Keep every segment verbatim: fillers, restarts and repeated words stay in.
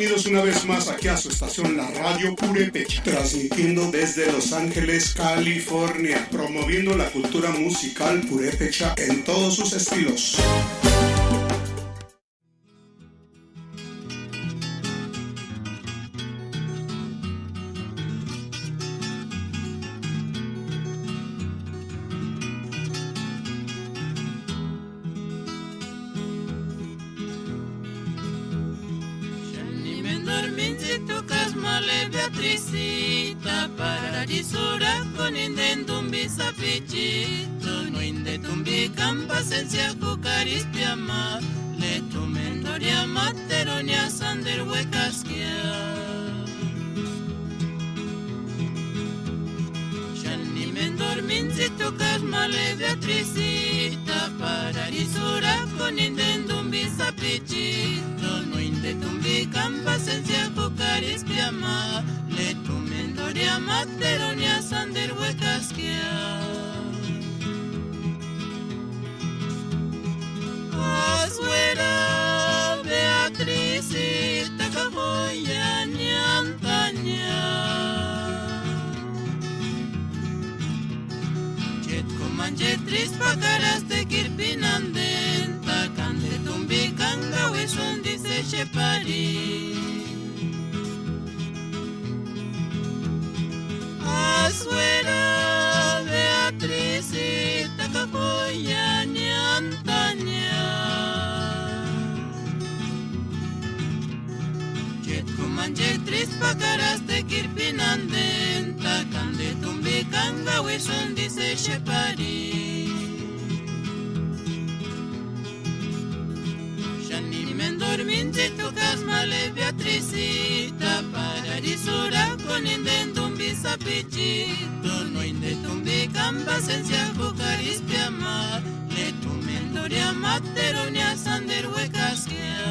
Bienvenidos una vez más aquí a su estación, la Radio Purépecha, transmitiendo desde Los Ángeles, California, promoviendo la cultura musical purépecha en todos sus estilos. Xáni méndu dormintsï tu kasmale Beatrizita, paradiso úrakuni nde tumbi sapichitu, no inde tumbi kani pasensia jukarispia ma, le tu méndu dia materuni a sánderu uekaskia. Xáni méndu dormintsï tu kasmale Beatrizita, paradiso úrakuni nde tumbi sapichitu, no inde tumbi kani pasensia jukarispia ma, le tu méndu dia materuni a sánderu uekaskia. Asuera Beatrizita ka joyani antaña. Chetku manchekristi pakarasti kirpini andenta, ka nde tumbi kani kauisïndi sésï exepari. Asuera Beatrizita ka joyani antaña. Chetku manchekristi pakarasti kirpini andenta, ka nde tumbi kani kauisïndi sésï exepari. Xáni méndu dormintsï tu kasmale Beatrizita, paradiso úrakuni nde tumbi sapichitu, no inde tumbi kani pasensia jukarispia ma, le tu méndu dia materuni a sánderu uekaskia.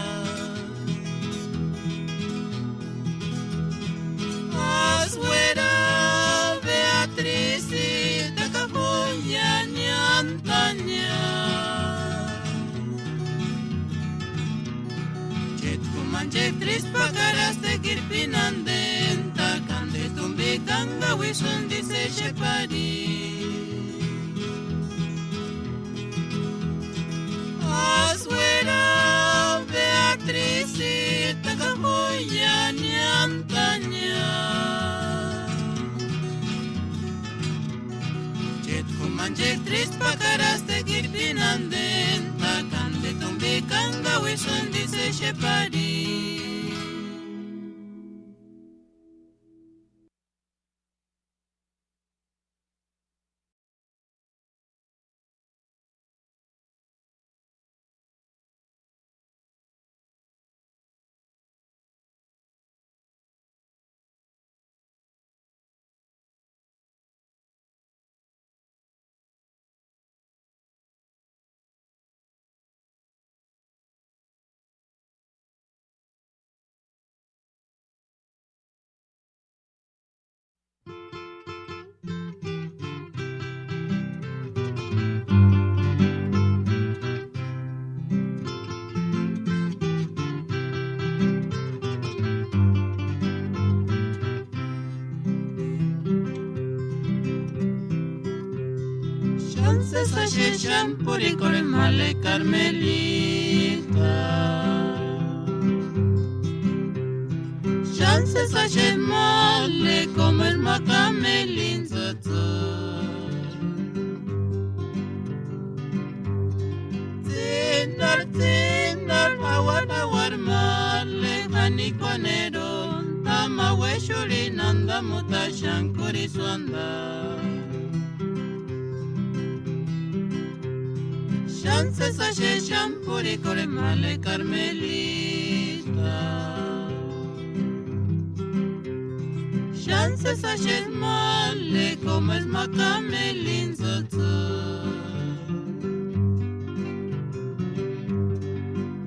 Asuera Beatrizita ka joyani antaña. Chetku manchekristi pakarasti kirpini andenta, ka nde tumbi kani kauisïndi sésï exepari. Asuera Beatrizita ka joyani antaña. Chetku manchekristi pakarasti kirpini andenta, ka nde tumbi kani kauisïndi sésï exepari. Xáni sési axexani purhikorheni ma le Karmelita. Xáni sési axeni ma le komeru ma kamelini tsïtsï. Tsíndarhu, tsíndarhu, jauarhu, jauarhu ma le janikuani eroni, táma uéxurhini andamuti axani k'urisï uandani. Xáni sési axexani purhikorheni ma le Karmelita. Xáni sési axeni ma le komeru ma kamelini tsïtsï.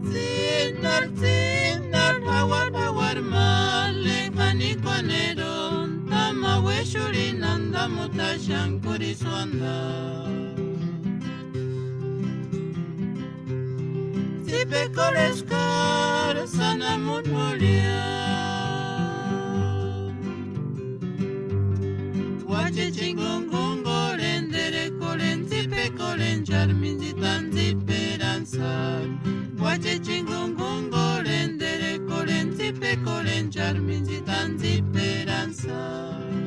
Tsíndarhu, tsíndarhu, jauarhu, jauarhu ma le janikuani eroni, táma uéxurhini andamuti axani k'urisï uandani. Tsípekorheskari sáni amuni jurhiati. Tsïtantsïperani sáni.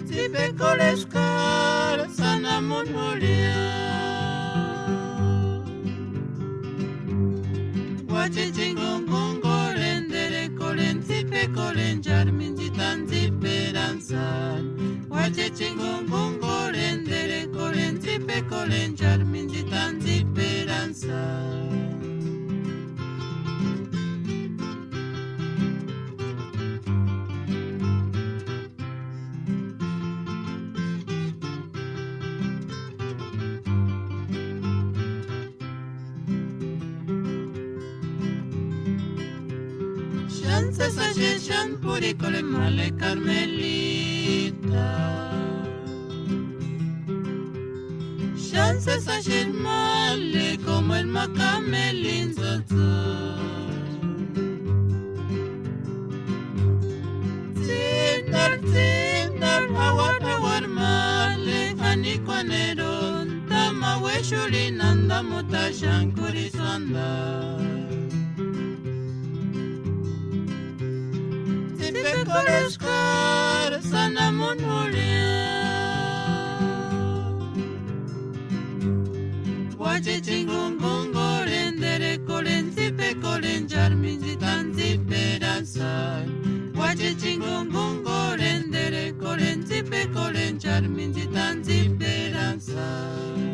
Tsïpekorheskari sáni amoni jurhia. Uáchechini kungungorheni, terekorheni, tsïpekorheni, chármini tsïtantsïperani sáni. Uáchechini kungungorheni, terekorheni, tsïpekorheni, chármini tsïtantsïperani sáni. Xáni sési axecha xáni p'urhikorheni ma le Karmelita. Xáni sési axecha ma le komu eri ma kamelini tsütsü. Tsîndarhu, tsîndarhu, jauarhu, jauarhu ma le janikuaneruni, táma uéxurhini andamuta xáni k'urisï andani. Tsïpekorheskari sáni amoni jurhia. Uáchechini kungungorheni, terekorheni, tsïpekorheni, chármini tsïtantsïperani sáni. Uáchechini kungungorheni, terekorheni, tsïpekorheni, chármini tsïtantsïperani sáni.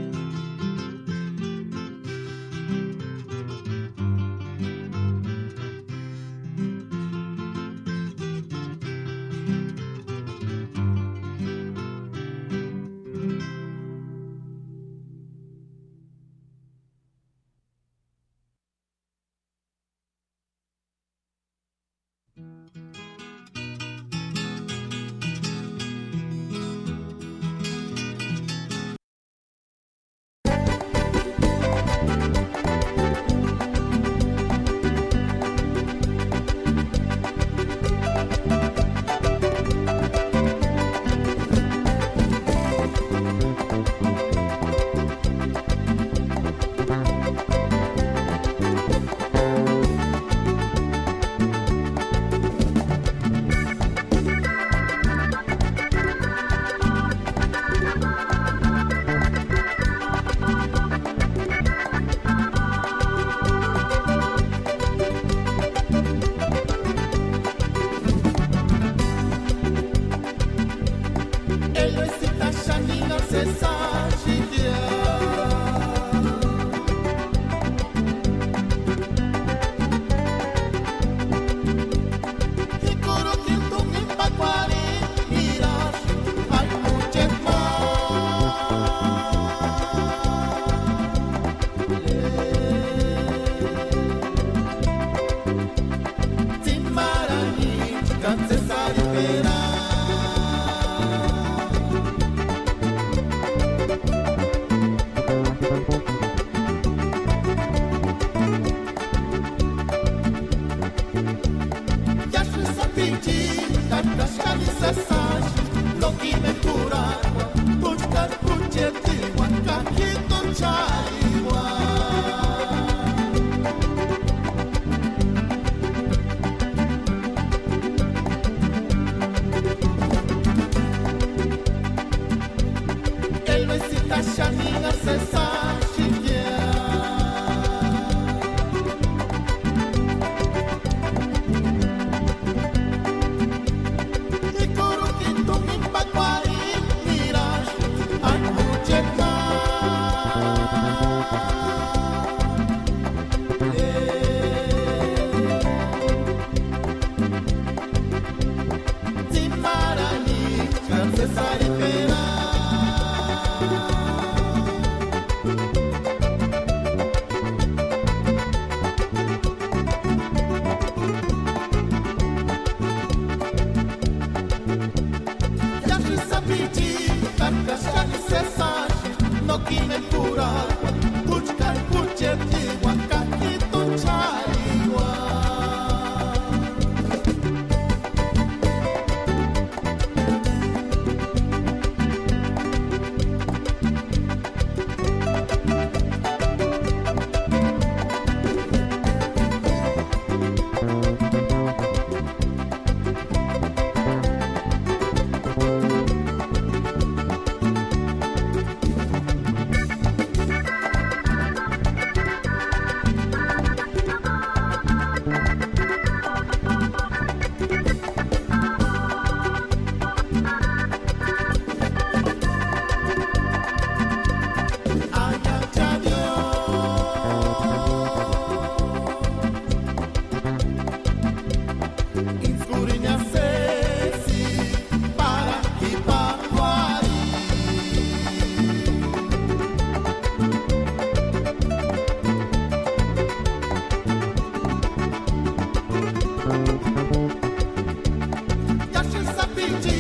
Iaxi sapichi,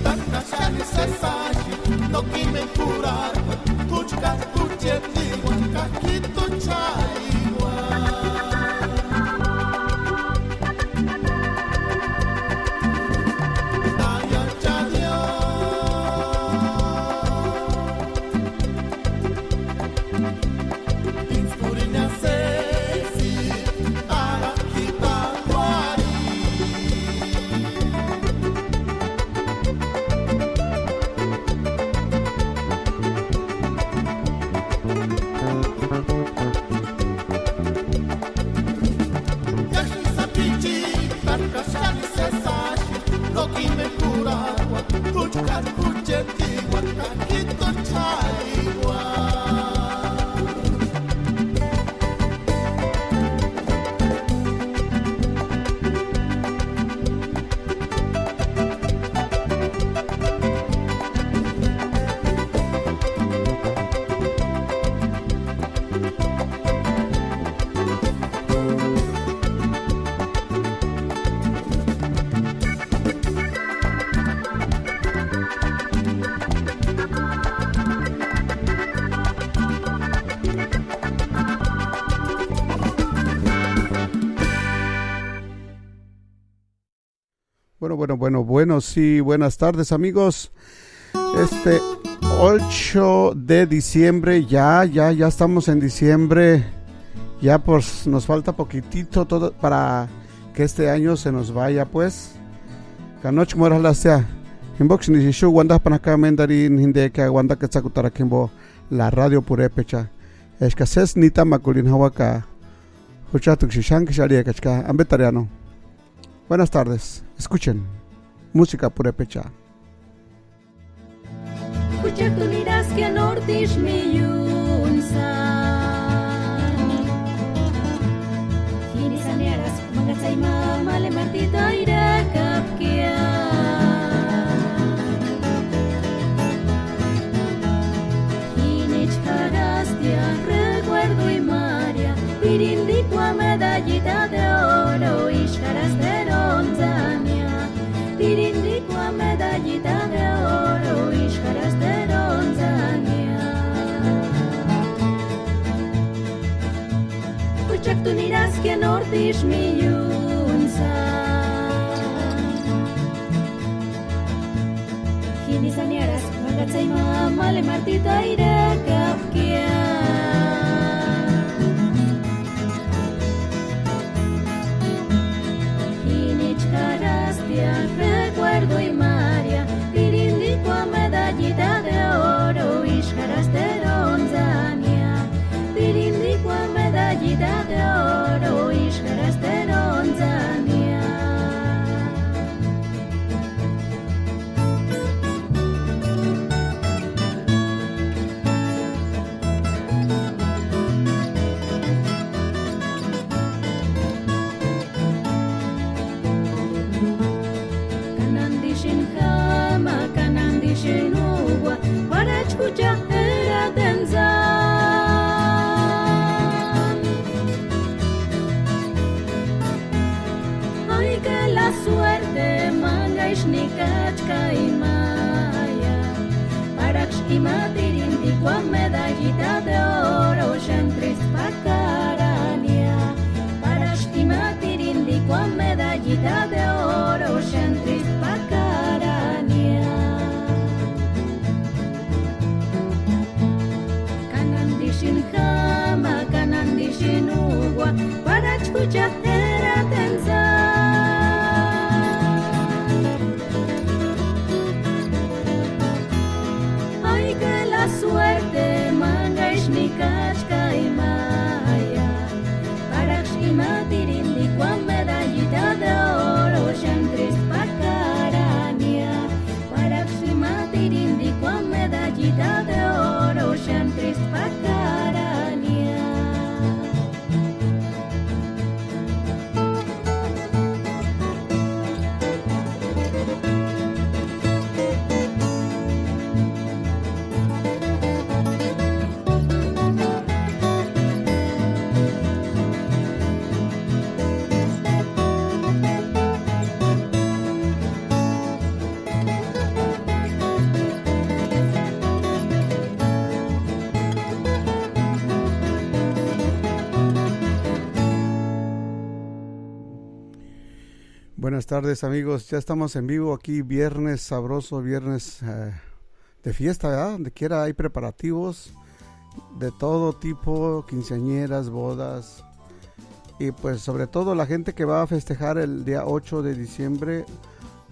takaxani sesaxi, no k'imekuraarhua, t'úchka t'úchetiuani ka k'ítuch'a'iua. Taiacha Dios, Bueno, bueno, bueno, bueno, sí, buenas tardes, amigos. Este ocho de diciembre, ya, ya, ya estamos en diciembre. Ya, pues, nos falta poquitito todo para que este año se nos vaya, pues. Ka nóchi móru jalasia, jimboksïni ixu uandajpani jaka méndarini jindeka uandakua etsakutarakua jimbo, la radio purepecha. Eska sési nitamakurhini jauaka, juchajtuksï xánkisï arhiakachka, ambe tari ano. Buenas tardes, escuchen música purepecha. Juchajtu niraskia norte ismi iúni sáni. Jini sáni arhaska mangatsai ma, male martita irakapkia. Jinichi jarhastia recuerdo y María, tirindikua medallita de oro ísï jarhasterontsania. Tirindikua medallita de oro ísï jarhasterontsania. Juchajtu niraskia norte ismi iúni sáni. Jini sáni arhaska mangatsai ma, male martita irakapkia. Jinichi jarhastia recuerdo y María, tirindikua medallita de oro ísï jarhasterontsania. Tirindikua medallita de oro ísï jarhasterontsania. Kanandisïni jáma, kanandisïni úgua, juarhachi jucha eratentsani. Ay que la suerte mangaisï nikachi ka imaia. Paraksï ima tirindikua medallita de oro xáni trísti pakarania. Paraksï ima tirindikua medallita de oro xáni trísti pakarania. Kanandisïni jáma, kanandisïni úgua, juarhachi jucha eratentsani. Ay que la suerte mangaisï Buenas tardes, amigos. Ya estamos en vivo aquí, viernes sabroso, viernes eh, de fiesta, ¿verdad? Donde quiera hay preparativos de todo tipo, quinceañeras, bodas. Y pues sobre todo la gente que va a festejar el día ocho de diciembre,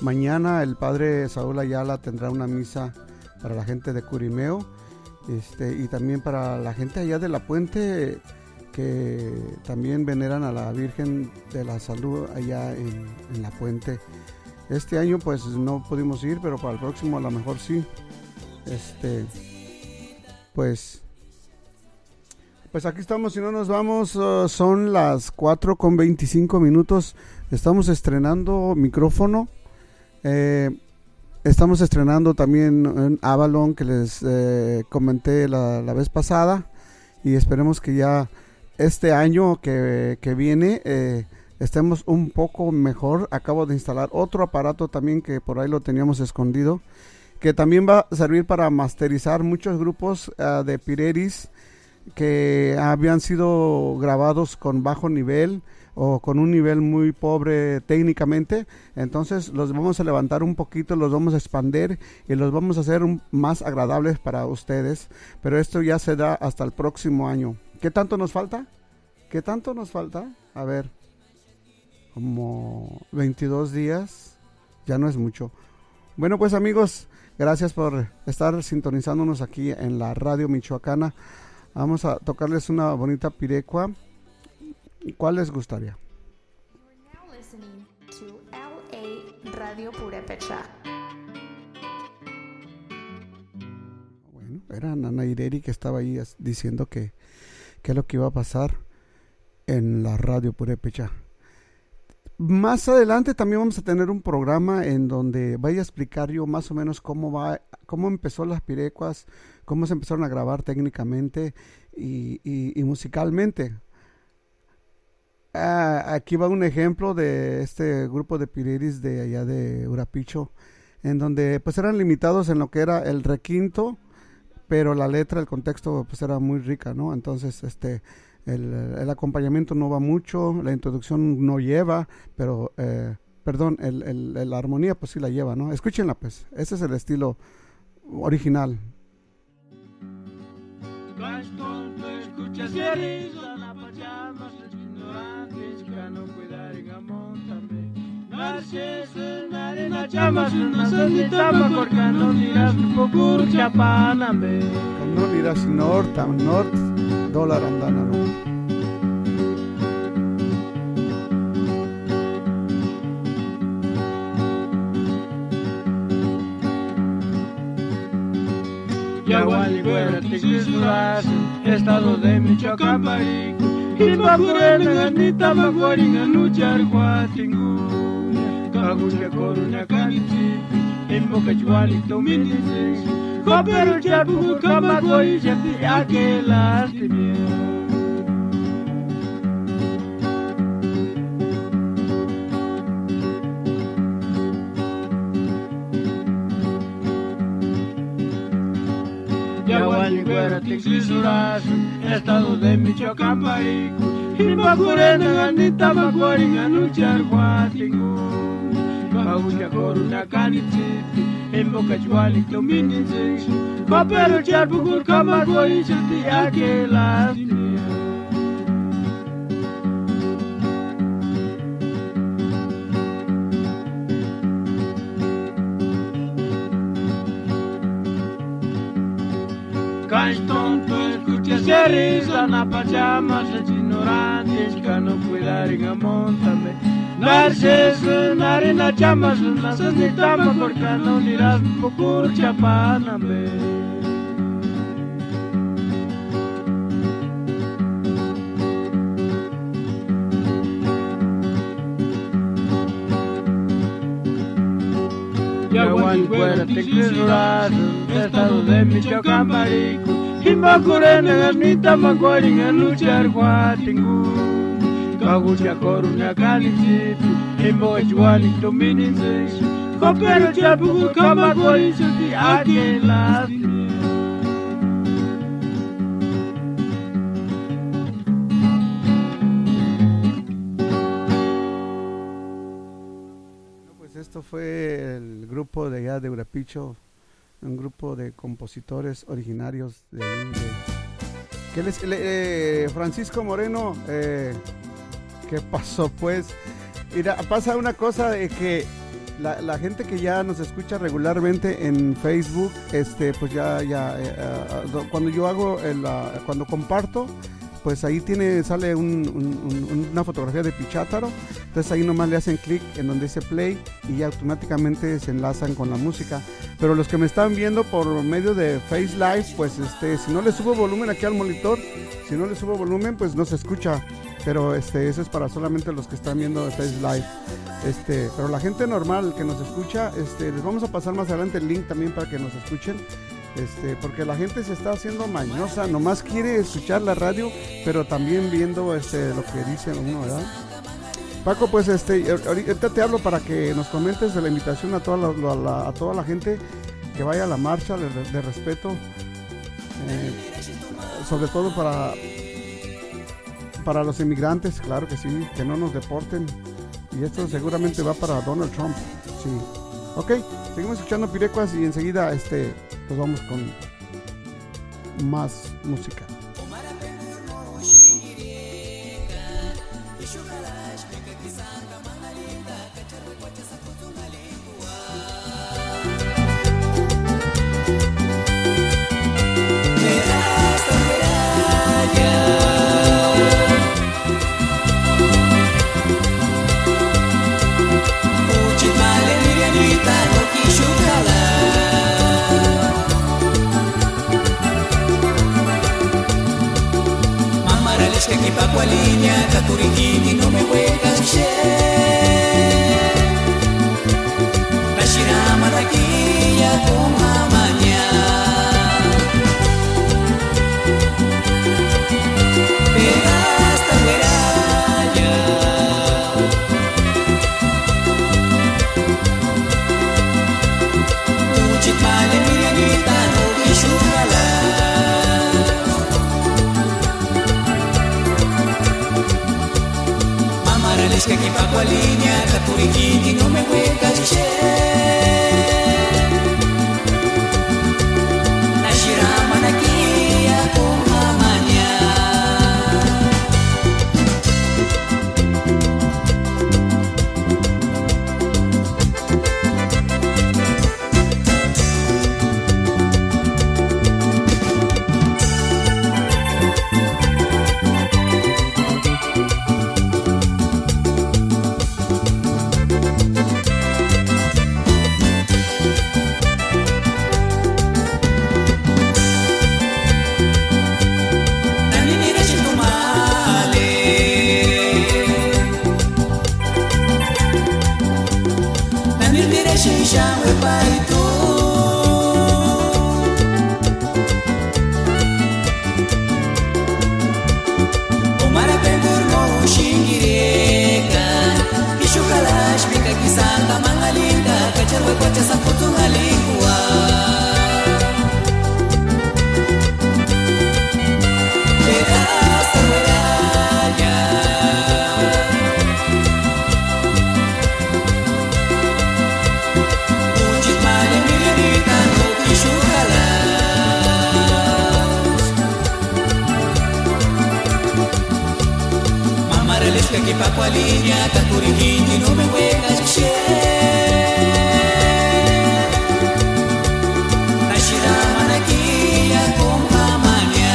mañana el padre Saúl Ayala tendrá una misa para la gente de Curimeo, este, y también para la gente allá de La Puente, que también veneran a la Virgen de la Salud allá en, en La Puente. Este año pues no pudimos ir, pero para el próximo a lo mejor sí. Este, pues, pues aquí estamos, si no nos vamos, uh, son las cuatro con veinticinco minutos. Estamos estrenando micrófono. Eh, estamos estrenando también un Avalon que les eh, comenté la, la vez pasada. Y esperemos que ya este año que, que viene eh, estemos un poco mejor. Acabo de instalar otro aparato también que por ahí lo teníamos escondido, que también va a servir para masterizar muchos grupos ah, de Pireris que habían sido grabados con bajo nivel o con un nivel muy pobre técnicamente. Entonces los vamos a levantar un poquito, los vamos a expander y los vamos a hacer un- más agradables para ustedes. Pero esto ya se da hasta el próximo año. ¿Qué tanto nos falta? ¿Qué tanto nos falta? A ver, como veintidós días. Ya no es mucho. Bueno, pues, amigos, gracias por estar sintonizándonos aquí en la radio michoacana. Vamos a tocarles una bonita pirecua. ¿Cuál les gustaría? You're now listening to L A Radio Purépecha. Bueno, era Nana Ireri que estaba ahí as- diciendo que qué es lo que iba a pasar en la radio Purépecha. Más adelante también vamos a tener un programa en donde voy a explicar yo más o menos cómo va, cómo empezó las pirecuas, cómo se empezaron a grabar técnicamente y, y- y musicalmente. Ah, aquí va un ejemplo de este grupo de pireris de allá de Urapicho, en donde pues eran limitados en lo que era el requinto, pero la letra, el contexto pues era muy rica, ¿no? Entonces, este, el, el acompañamiento no va mucho, la introducción no lleva, pero, eh, perdón, el, el- la armonía pues sí la lleva, ¿no? Escúchenla pues, ese es el estilo original. Con no miras norte, norte, dólar andana, ¿no? Yawani kuera tikisï jurasïnti, estado de Michoacán parhikuni, jimbo jurhenhani tamakuarhinhani uchari juatini. Ka jucha k'óru ñakani tsïpi, jimbokachi uáni tumina intsïsï, joperucharhu p'ukuri k'amakuarhixati akelastini. Yawani kuera tikisï jurasïnti, estado de Michoacán parhikuni, jimbo jurhenhani tamakuarhinhani uchari juatini. Ka jucha k'óru ñakani tsïpi, jimbokachi uáni tumina intsïsï, joperucharhu p'ukuri k'amakuarhixati akelastini. Kanchi tontu eskuchasïri, anapachamaxati norantixka no kuidarinha móntame. Narcisï, nari nachamaxati, nasïni tamakuarhika no nirasï p'ukuri ch'apaname. Yawani kuera tikisï jurasïnti, estado de Michoacán parhikuni, jimbo jurhenhani tamakuarhinhani uchari juatini. Ka jucha k'óru ñakani tsïpi, jimbokachi uáni tumina intsïsï, joperucharhu p'ukuri k'amakuarhixati akelastini. Esto fue el grupo de allá de Urapicho, un grupo de compositores originarios de ahí, de, que les, le- eh, Francisco Moreno, eh, ¿qué pasó, pues? Mira, pasa una cosa de que la, la gente que ya nos escucha regularmente en Facebook, este, pues ya, ya, eh, ah, ah, do- cuando yo hago, el, ah, cuando comparto, pues ahí tiene, sale un- un- un- una fotografía de Pichátaro, entonces ahí nomás le hacen clic en donde dice play y ya automáticamente se enlazan con la música. Pero los que me están viendo por medio de Face Live, pues este, si no le subo volumen aquí al monitor, si no le subo volumen, pues no se escucha. Pero este, eso es para solamente los que están viendo Face Live. Este, pero la gente normal que nos escucha, este, les vamos a pasar más adelante el link también para que nos escuchen. Este, porque la gente se está haciendo mañosa, nomás quiere escuchar la radio, pero también viendo, este, lo que dice uno, ¿verdad? Paco, pues este, ahori- ahorita te hablo para que nos comentes de la invitación a toda la, la- la- a toda la gente que vaya a la marcha de, de respeto, eh, sobre todo para, para los inmigrantes, claro que sí, que no nos deporten. Y esto seguramente va para Donald Trump, sí. Ok, seguimos escuchando Pirecuas y enseguida, este, nos vamos con más música. Mamaralixka kipakualiña, kakurikini no me juegas che. Nashiramanaki ya kumamaña. Pedasta veraya. Uchit male mirianita no kishukala. Mamaralixka kipakualiña, kakurikini no me juegas che. Nashiramanaki ya kumamaña. Umara pengurmo ushingireka, ixu kalash mika kisanta mangalinda, kacharwa kwacha saputu ngalingua. Pedasta weraya. Uchit male mirianita no kishukala. Mamaralixka kipakualiña, kakurikini no me juegas che. Nashiramanaki ya kumamaña.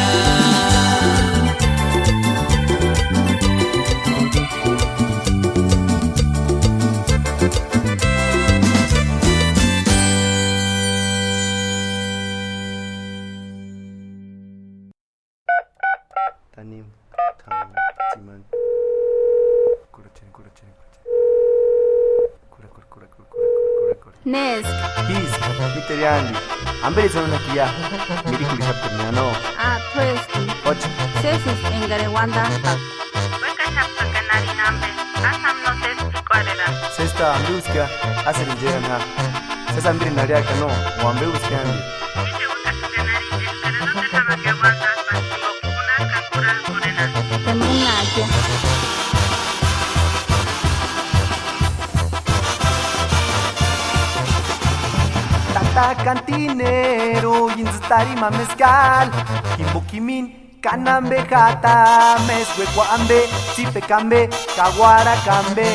Tanimu, thamu, tsimani. Kurhacheni, kurhacheni, kurhacheni. Kurha, kurha, kurha, kurha, kurha, kurha, kurha. Neska. Jíska, míteru iándi. ¿Amberi tsánanakia? Mirikurhixaptini, ¿no? Ah, t'u eski. Ocha. Sésisï engari uandajka. Uékaxapka ka narini ambe. Ásï ambe no sési p'ikuarhera. Sési ta ambe úskia, ásïrini chérani ja. Sési amberini arhiaka no, o ambe úskia andi. Ísï uékasïnga narini, eskari no te jamakia uandajpani, jimboka kunhajkani kurhajkorheni. Temunaakia. Ka cantinero, íntsï tari ma mezcal, jimbo jimini káni ambe jata, méskuekua ambe, tsípekua ambe, ka uarhakua ambe.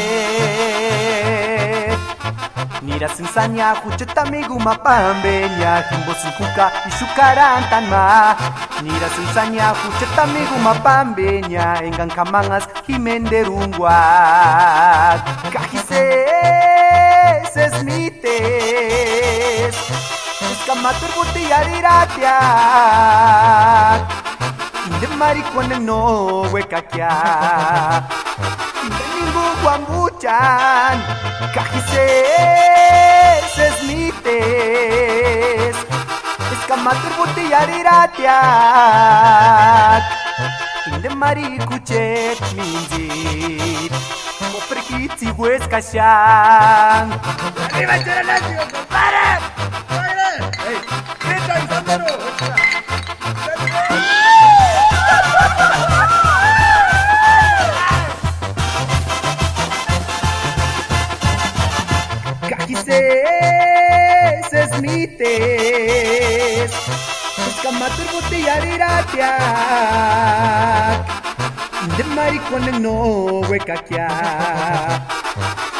Nirasïnksï sáni jucheti amigu ma pámbenia, jimbosïni juka ixu karhantani ma. Nirasïnksï sáni jucheti amigu ma pámbenia, engani k'amanhaska jimeni terunguaka. Ka ji sési, sési mítesï, eska máteru botella arhiratia, inde marhikuani enga no uekakia, inde ninguju uambuchani. Ka ji sési, sési mítesï, eska máteru botella arhiratia, inde marhikua jucheti mintsïti. Koperkitsï uéskaxani. ¡Arriba, Churanacio, compadre! ¡Compadre! ¡Ey, grita, Isandro! Ka ji sési, sési mítesï, eska máteru botella arhiratia, inde marhikuani enga no uekakia,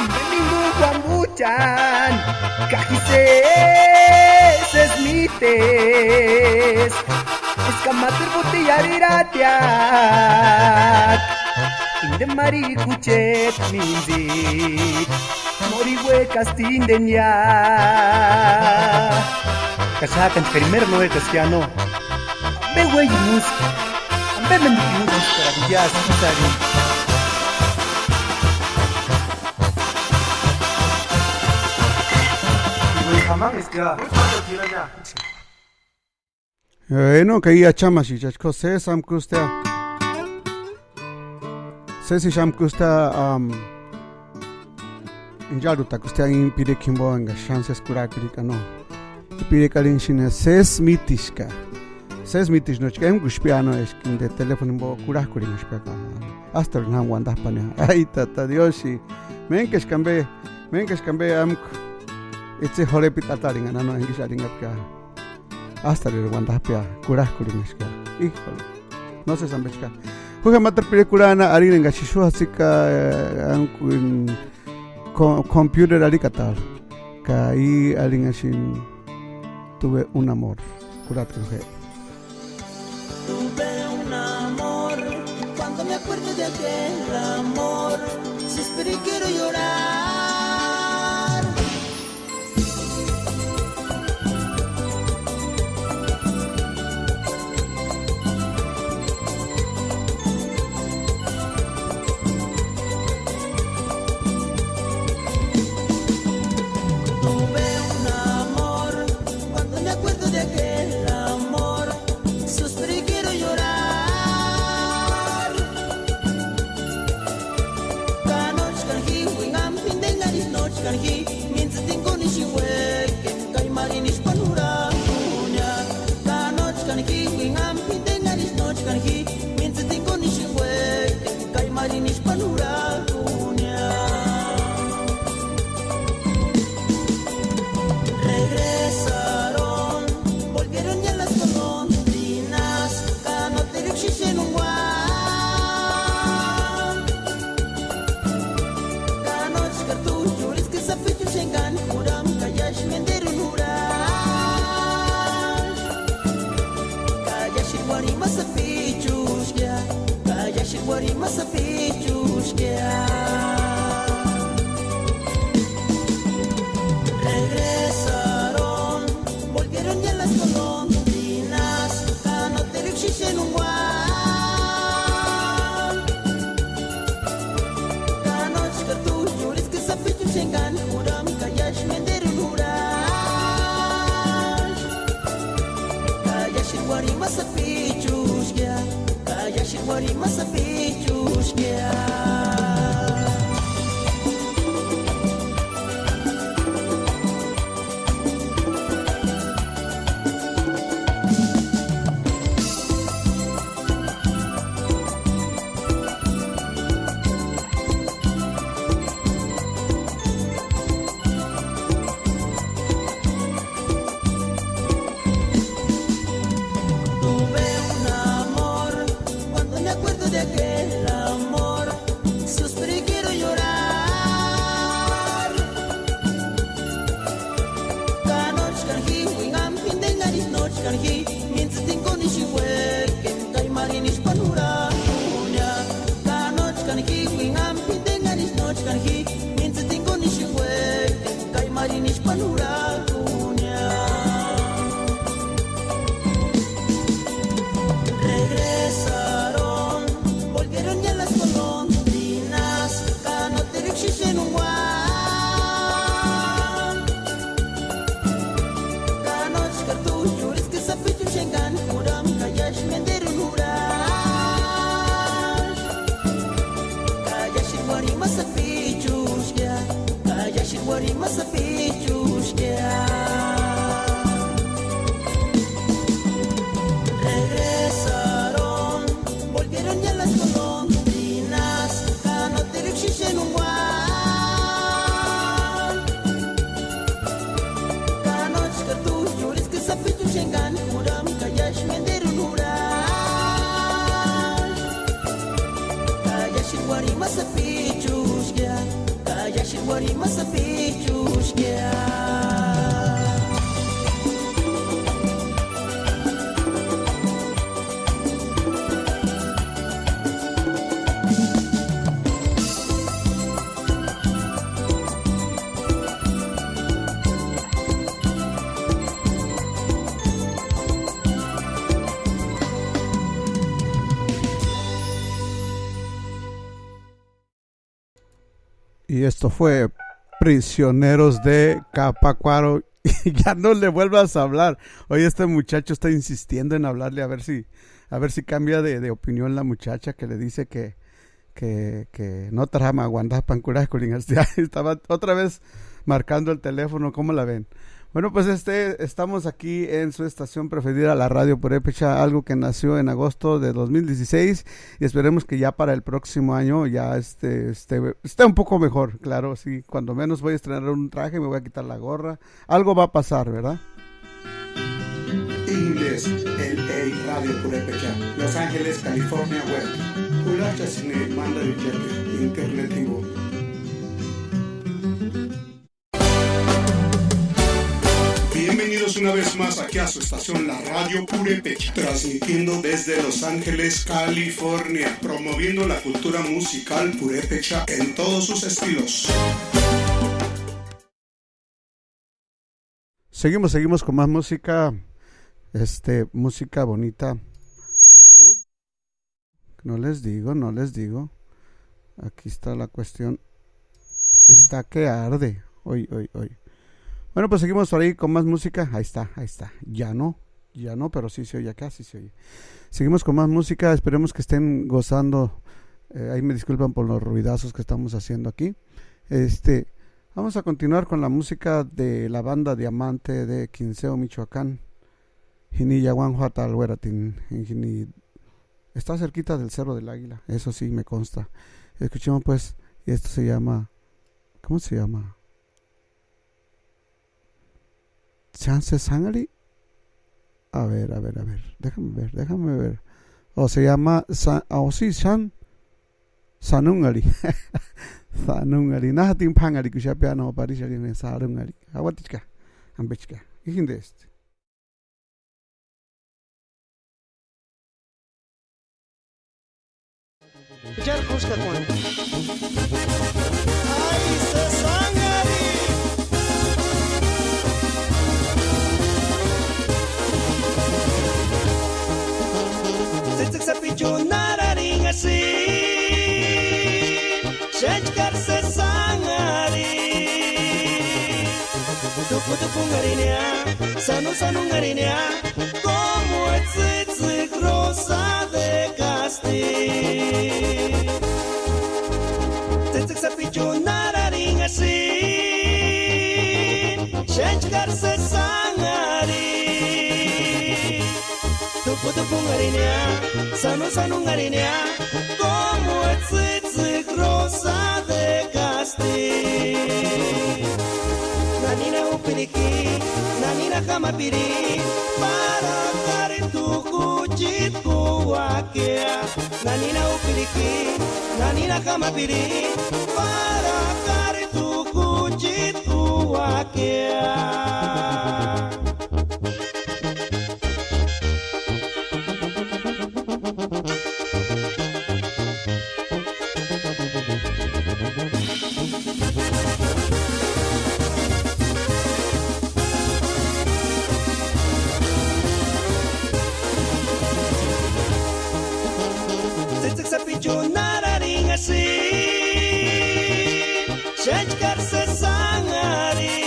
inde ninguju uambuchani. Ka ji sési, sési mítesï, eska máteru botella arhiratia, inde marhikua jucheti mintsïti. Nóri uékasti indenia. Ka xákantsï k'eri méra no uékaskia, no. Ambe uéiunisï, ambe méndukinisï, ka iásï ísï arhini. Eno ka i achamaxecha, sési amkustia. Sési ixu amkustia, am, incharhutakustia íni pirekua jimbo engaksï xáni sési kurhak'urhika, no. I pirekua arhinhasïni sési mítiska. Sési mítisï no chka emkuxpia, no, eska inde teléfono jimbo kurhak'urhinhaxpia ka. Ásterueni jáma uandap'ani. Ai tata Diosi. Ménkaxka ambe, ménkaxka ambe amku. Itsï jorhepiti atarhinhani, no, enkaksï arhinhapkia. Ásterueni uandap'ia, kurhak'urhinhaxka. Híjole. No sési ambe chka. Ju je máteru pirekua kurhani arhini enkaksï ixu jasïka, eh, ko-, computer arhikatarhu. Ka i arhinhasïni Tuve un amor. Kurhati je. Tuve un amor, cuando me acuerdo de aquel amor, suspiro y quiero llorar. Tuve un amor, cuando me acuerdo de aquel amor, suspiro y quiero llorar. Ka nóchkani ji, uinhamu p'indeni arhini nóchkani ji, mintsïtini kúni xíni uékeni, ka imarini ísï páni jurhakunia. Ka nóchkani ji, uinhamu p'indeni arhini nóchkani ji, mintsïtini kúni xíni uékeni, ka imarini ísï páni jurhakunia. Regresaron, volvieron ya las golondrinas, ka nóteruksï xéni uan. Ka nóchkari túchurhu iskini sapichuni xéni kani jurhamu ka Sapichuskia. Regresaron, volvieron ya las golondrinas, ka no te rikshixen un guan. Ka no chka tu yuris ke sapichushengan kuram, ka yash menderun ura. Ka yash guari ma sapichuskia. Ka yashi wari ma sapichuskia. Y esto fue Prisioneros de Capacuaro. Ya no le vuelvas a hablar. Oye, este muchacho está insistiendo en hablarle a ver si, a ver si cambia de, de opinión la muchacha que le dice que, que, que no trama aguantar pan curar. Estaba otra vez marcando el teléfono. ¿Cómo la ven? Bueno, pues este, estamos aquí en su estación preferida, la Radio Purépecha, algo que nació en agosto de dos mil dieciséis, y esperemos que ya para el próximo año ya este, esté, esté un poco mejor, claro, sí, cuando menos voy a estrenar un traje, me voy a quitar la gorra, algo va a pasar, ¿verdad? Inglés, L A Radio Purépecha, Los Ángeles, California, web. Kulacha cine manda de internet. Bienvenidos una vez más aquí a su estación, la Radio Purépecha, transmitiendo desde Los Ángeles, California, promoviendo la cultura musical purépecha en todos sus estilos. Seguimos, seguimos con más música, este, música bonita. No les digo, no les digo. Aquí está la cuestión. Está que arde. Hoy, hoy, hoy. Bueno, pues seguimos por ahí con más música. Ahí está, ahí está. Ya no, ya no, pero sí se oye acá, sí se oye. Seguimos con más música. Esperemos que estén gozando. Eh, ahí me disculpan por los ruidazos que estamos haciendo aquí. Este, vamos a continuar con la música de la banda Diamante de Quinceo, Michoacán. Jini Yaguán Juata Alhueratin, jini Está cerquita del Cerro del Águila, eso sí me consta. Escuchemos pues, y esto se llama, ¿cómo se llama? ¿Chance Sangari? A ver, a ver, a ver, déjame ver, déjame ver. O se llama, Sa- o sí, San, Sanungari. Sanungari, najatin pangari kuxapia no parixari Sanungari. Aguatichka, ambichka. Ijinde este. Juchari kúskakuani. ¡Ai, sesangari! Tsïtsïki sapichuni arharinhasï, xénchkari sesangari. Tupu tupunharinhia, sanu sanunharinhia, como tsïtsïki rosa de castilla. Tsïtsïki sapichuni arharinhasï, xénchkari sesangari. Tupu tupunharinhia, sanu sanunharinhia, como tsïtsïki rosa de castilla. Nanina upiriki, nanina jamapiri, para kari tukuchit kuakea. Nanina upiriki, nanina jamapiri, para kari tukuchit kuakea. Tsïtsïki sapichuni arharinhasï, xénchkari sesangari.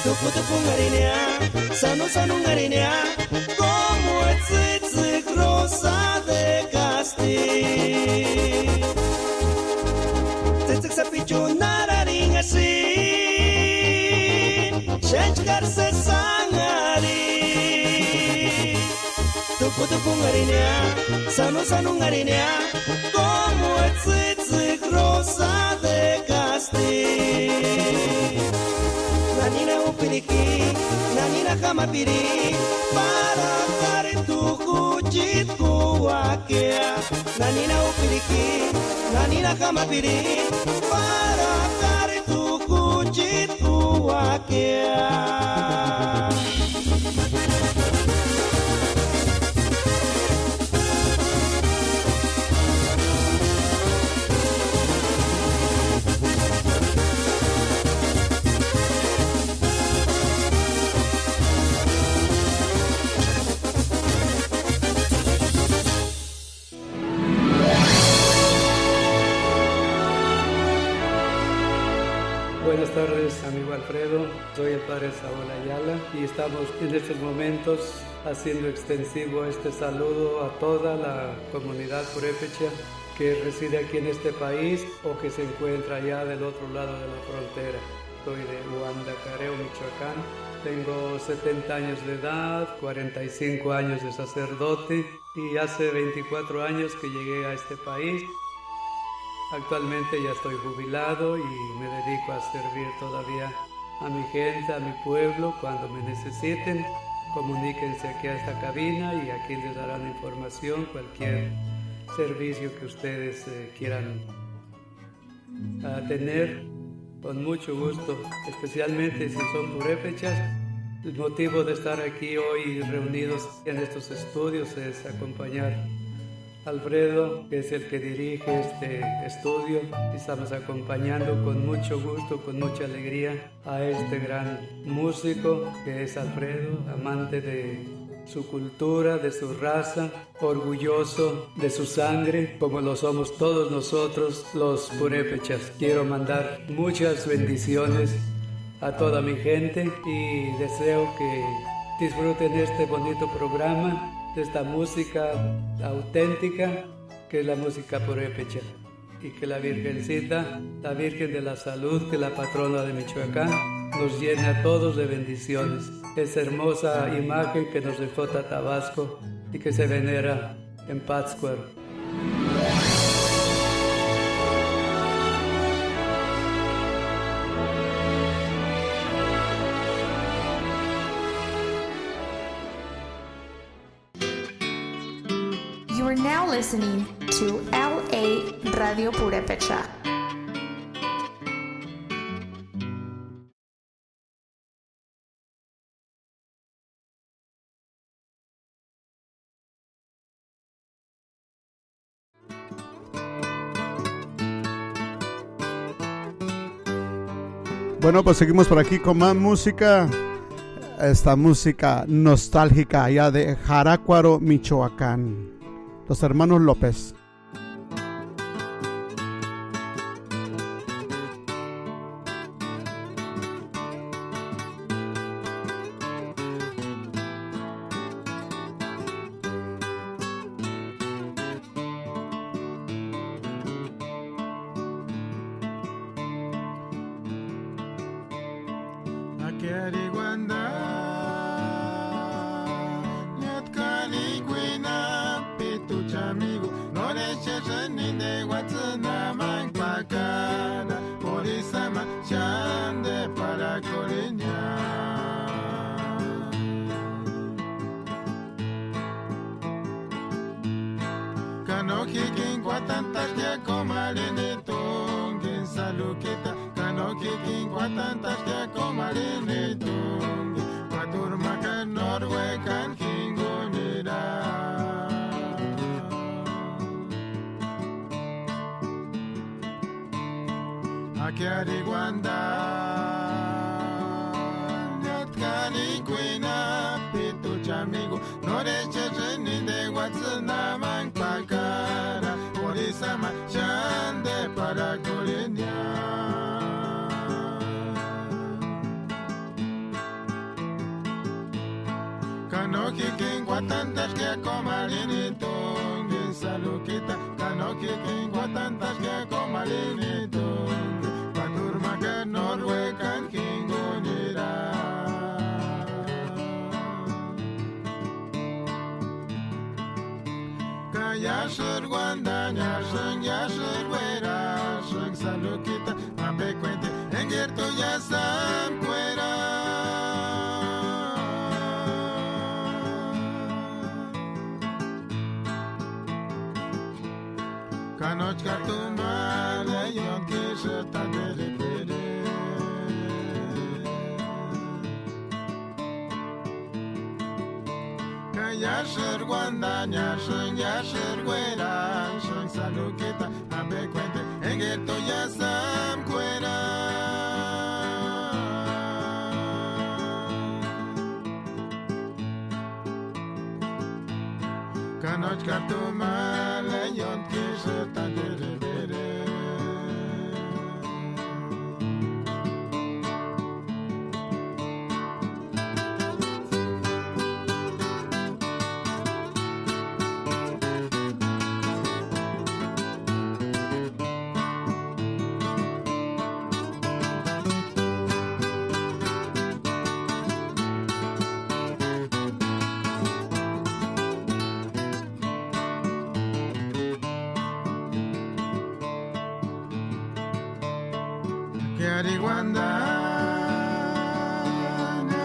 Tupu tupunharinhia, sanu sanunharinhia, como tsïtsïki rosa de castilla. Tsïtsïki sapichuni arharinhasï. Chénchkari sési anhari, tupu tupunharinhia, sanu sanunharinhia, kómu etsïtsïkua rosa de kasti. Nanina úpiriki, nanina jamapiri, para kari tukuchitkuakea. Nanina úpiriki, nanina jamapiri, para kari tukuchitkuakea. Buenas tardes, amigo Alfredo. Soy el padre Saúl Ayala y estamos en estos momentos haciendo extensivo este saludo a toda la comunidad purépecha que reside aquí en este país o que se encuentra allá del otro lado de la frontera. Soy de Huandacareo, Michoacán. Tengo setenta años de edad, cuarenta y cinco años de sacerdote y hace veinticuatro años que llegué a este país. Actualmente ya estoy jubilado y me dedico a servir todavía a mi gente, a mi pueblo. Cuando me necesiten, comuníquense aquí a esta cabina y aquí les darán información, cualquier servicio que ustedes, eh, quieran a tener con mucho gusto, especialmente si son purépechas. El motivo de estar aquí hoy reunidos en estos estudios es acompañar a Alfredo, que es el que dirige este estudio, y estamos acompañando con mucho gusto, con mucha alegría a este gran músico que es Alfredo, amante de su cultura, de su raza, orgulloso de su sangre, como lo somos todos nosotros los purépechas. Quiero mandar muchas bendiciones a toda mi gente y deseo que disfruten este bonito programa, de esta música auténtica que es la música purépecha. Y que la Virgencita, la Virgen de la Salud, que es la patrona de Michoacán, nos llene a todos de bendiciones. Esa hermosa imagen que nos dejó Tata Vasco y que se venera en Pátzcuaro. You are now listening to L A Radio Purépecha. Bueno, pues seguimos por aquí con más música. Esta música nostálgica allá de Jarácuaro, Michoacán. Los hermanos López. Akeri uanda, ñátkani kuinapitu chamigu, norechesïni nde uatsïni amani pakara, porisama xándi parakurhinia. Ka no jikini kuatantaskia komarini tungini salukita, ka no jikini kuatantaskia komarini tungini, kuaturhumaka nóri uekani jingunira. Akeri uanda, ñátkani kuinapitu chamigu, norechesïni nde uatsïni amani pakara, porisama xándi parakurhinia. Ka no jikini kuatantaskia komarini tungini salukita, ka no jikini kuatantaskia komarini tungini, kuaturhumaka nóri uekani jingunira. Iásïri uandañasïnga, iásïri uerasïnga, salukita ambe kuenta enga erto iási amkuera. Ka nóchi ka tumba leionkisï tanteripiri. Ka iásïri uandañasïnga, iásïri uerasïnga, salukita ambe kuenta enga erto iási amkuera. Ka nóchi ka tumba leionkisï tanteripiri. K'éri uandani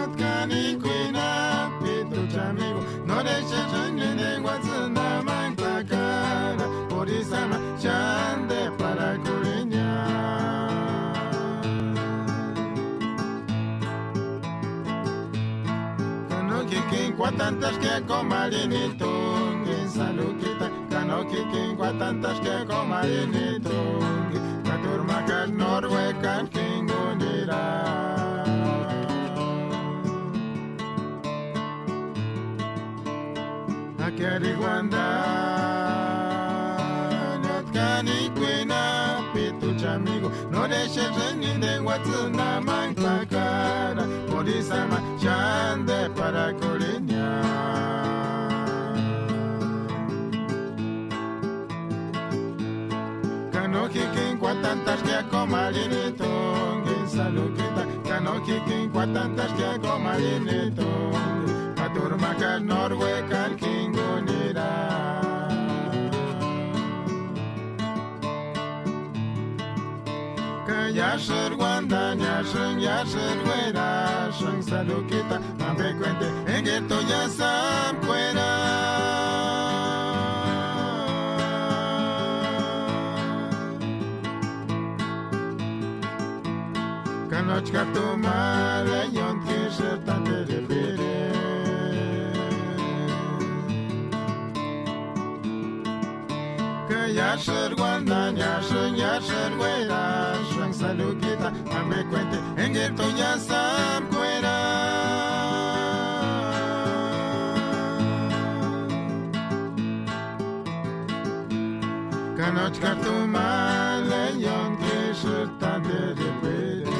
atkanikuinapituchamigu, norexexeni ningua tsïna mántku akara, purisama xánteparakurhinia. Ka nókikini kuatantaxkia kómarhini tungini, salukita. Ka nókikini kuatantaxkia kómarhini tungini, ka turhumakaxu nóri uekani jingunira. Akeri uandani atkanikuinapituchamigu, norexexeni ningua tsîna mántku akara, purisama xánteparakurhinia. Ka nókikini kuatantaxkia kómarhini tungini, salukita. Ka nókikini kuatantaxkia kómarhini tungini, ka turhumakaxu nóri uekani jingunira. Ka iásïri uandani iásïnga, iásïri uerasïnga, salukita ambe kuenta enga erto iási amkuera. Ka nóchi ka tumba leionkisï tanteripiri. Ka iásïri uandani iásïnga, iásïri uerasïnga, salukita ambe kuenta enga erto iási amkuera. Ka nóchi ka tumba leionkisï tanteripiri.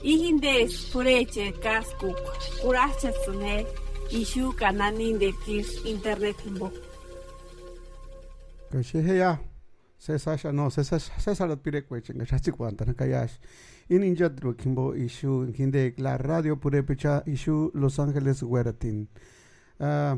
I jindesï p'urhecheri káskukua, kurhach'ats'ïni je ixu ka nani nde k'ísï internet jimbo. Ka xejeia, Sésar, no, Sésar, Sésar pirekuecha enga xatsikuantani kaiaxu. Ini inchatirhuakua jimbo ixu jindeka la radio purepecha ixu Los Ángeles uératini. Ah,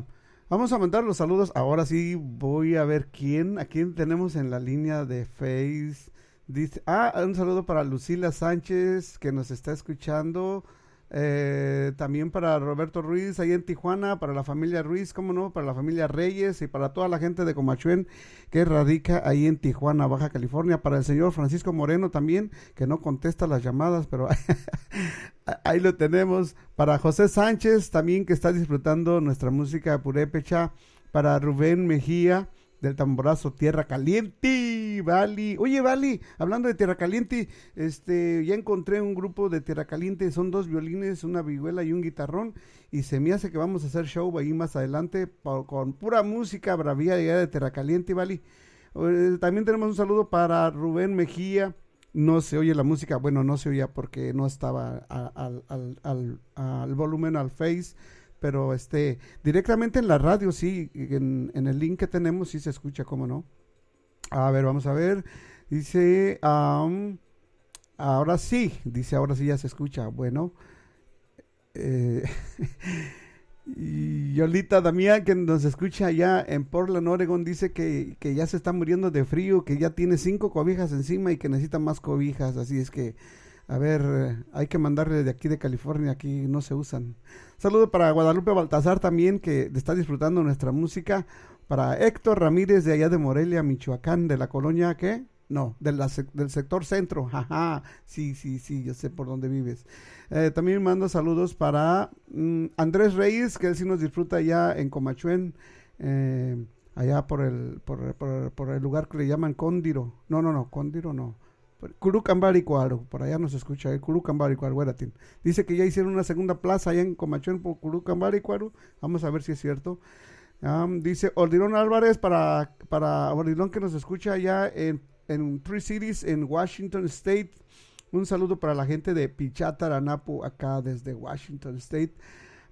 vamos a mandar los saludos. Ahora sí voy a ver quién, a quién tenemos en la línea de Face. Dice, ah, un saludo para Lucila Sánchez, que nos está escuchando. Eh, también para Roberto Ruiz, ahí en Tijuana, para la familia Ruiz, cómo no, para la familia Reyes y para toda la gente de Comachuén que radica ahí en Tijuana, Baja California, para el señor Francisco Moreno también, que no contesta las llamadas, pero ahí lo tenemos, para José Sánchez también, que está disfrutando nuestra música purépecha, para Rubén Mejía, del tamborazo Tierra Caliente, Vali. Oye, Vali, hablando de Tierra Caliente, este, ya encontré un grupo de Tierra Caliente, son dos violines, una vihuela y un guitarrón, y se me hace que vamos a hacer show ahí más adelante pa-, con pura música bravía de allá de Tierra Caliente, Vali. Eh, también tenemos un saludo para Rubén Mejía, no se oye la música, bueno, no se oía porque no estaba a-, al, al, al, al volumen, al Face, pero este, directamente en la radio, sí, en, en el link que tenemos, sí se escucha, cómo no. A ver, vamos a ver. Dice, am, Ahora sí, dice, ahora sí ya se escucha. Bueno, eh, y Yolita Damián, que nos escucha allá en Portland, Oregon, dice que, que ya se está muriendo de frío, que ya tiene cinco cobijas encima y que necesita más cobijas. Así es que, a ver, eh, hay que mandarle de aquí de California, aquí no se usan. Saludo para Guadalupe Baltazar también, que está disfrutando nuestra música. Para Héctor Ramírez de allá de Morelia, Michoacán, de la colonia, ¿qué? No, de la sec- del sector centro. Ajá, sí, sí, sí, yo sé por dónde vives. Eh, también mando saludos para mm, Andrés Reyes, que él sí nos disfruta allá en Comachuén, eh, allá por el, por, por- por el lugar que le llaman Cóndiro. No, no, no, Cóndiro no. Por- Curucambari Cuaru, por allá nos escucha, eh, Curucambari Cuaru, Gueratín. Dice que ya hicieron una segunda plaza allá en Comachuén por Curucambari Cuaru. Vamos a ver si es cierto. Am, dice Ordilón Álvarez para, para Ordilón que nos escucha allá en, en Three Cities, en Washington State. Un saludo para la gente de Pichata, Ranapu, acá desde Washington State.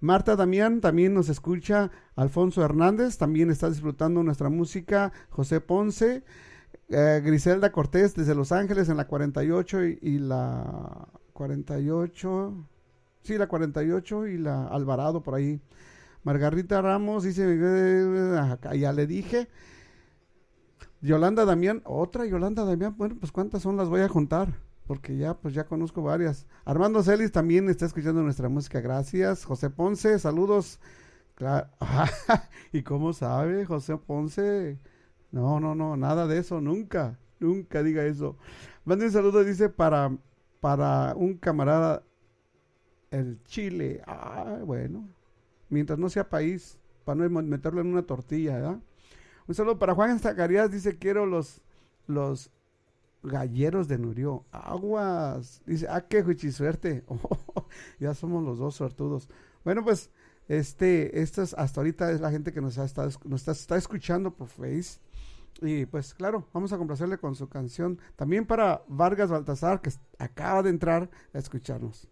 Marta Damián también nos escucha. Alfonso Hernández también está disfrutando nuestra música. José Ponce, eh, Griselda Cortés desde Los Ángeles en la cuarenta y ocho y, y la cuarenta y ocho. Sí, la cuarenta y ocho y la Alvarado por ahí. Margarita Ramos dice, eh, acá ya le dije. Yolanda Damián, otra Yolanda Damián. Bueno, pues cuántas son, las voy a contar, porque ya, pues ya conozco varias. Armando Celis también está escuchando nuestra música, gracias. José Ponce, saludos. Claro. ¿Y cómo sabe José Ponce? No, no, no, nada de eso, nunca, nunca diga eso. Mande un saludo, dice, para, para un camarada, el Chile. Ah, bueno. Mientras no sea país, para no meterlo en una tortilla, ¿verdad? Un saludo para Juan Zacarías, dice, quiero los, los galleros de Nurió. Aguas. Dice, ah, qué huichi suerte. Ya somos los dos suertudos. Bueno, pues, este, esto es, hasta ahorita es la gente que nos está, nos está, está escuchando por Face. Y pues claro, vamos a complacerle con su canción. También para Vargas Baltasar, que acaba de entrar a escucharnos.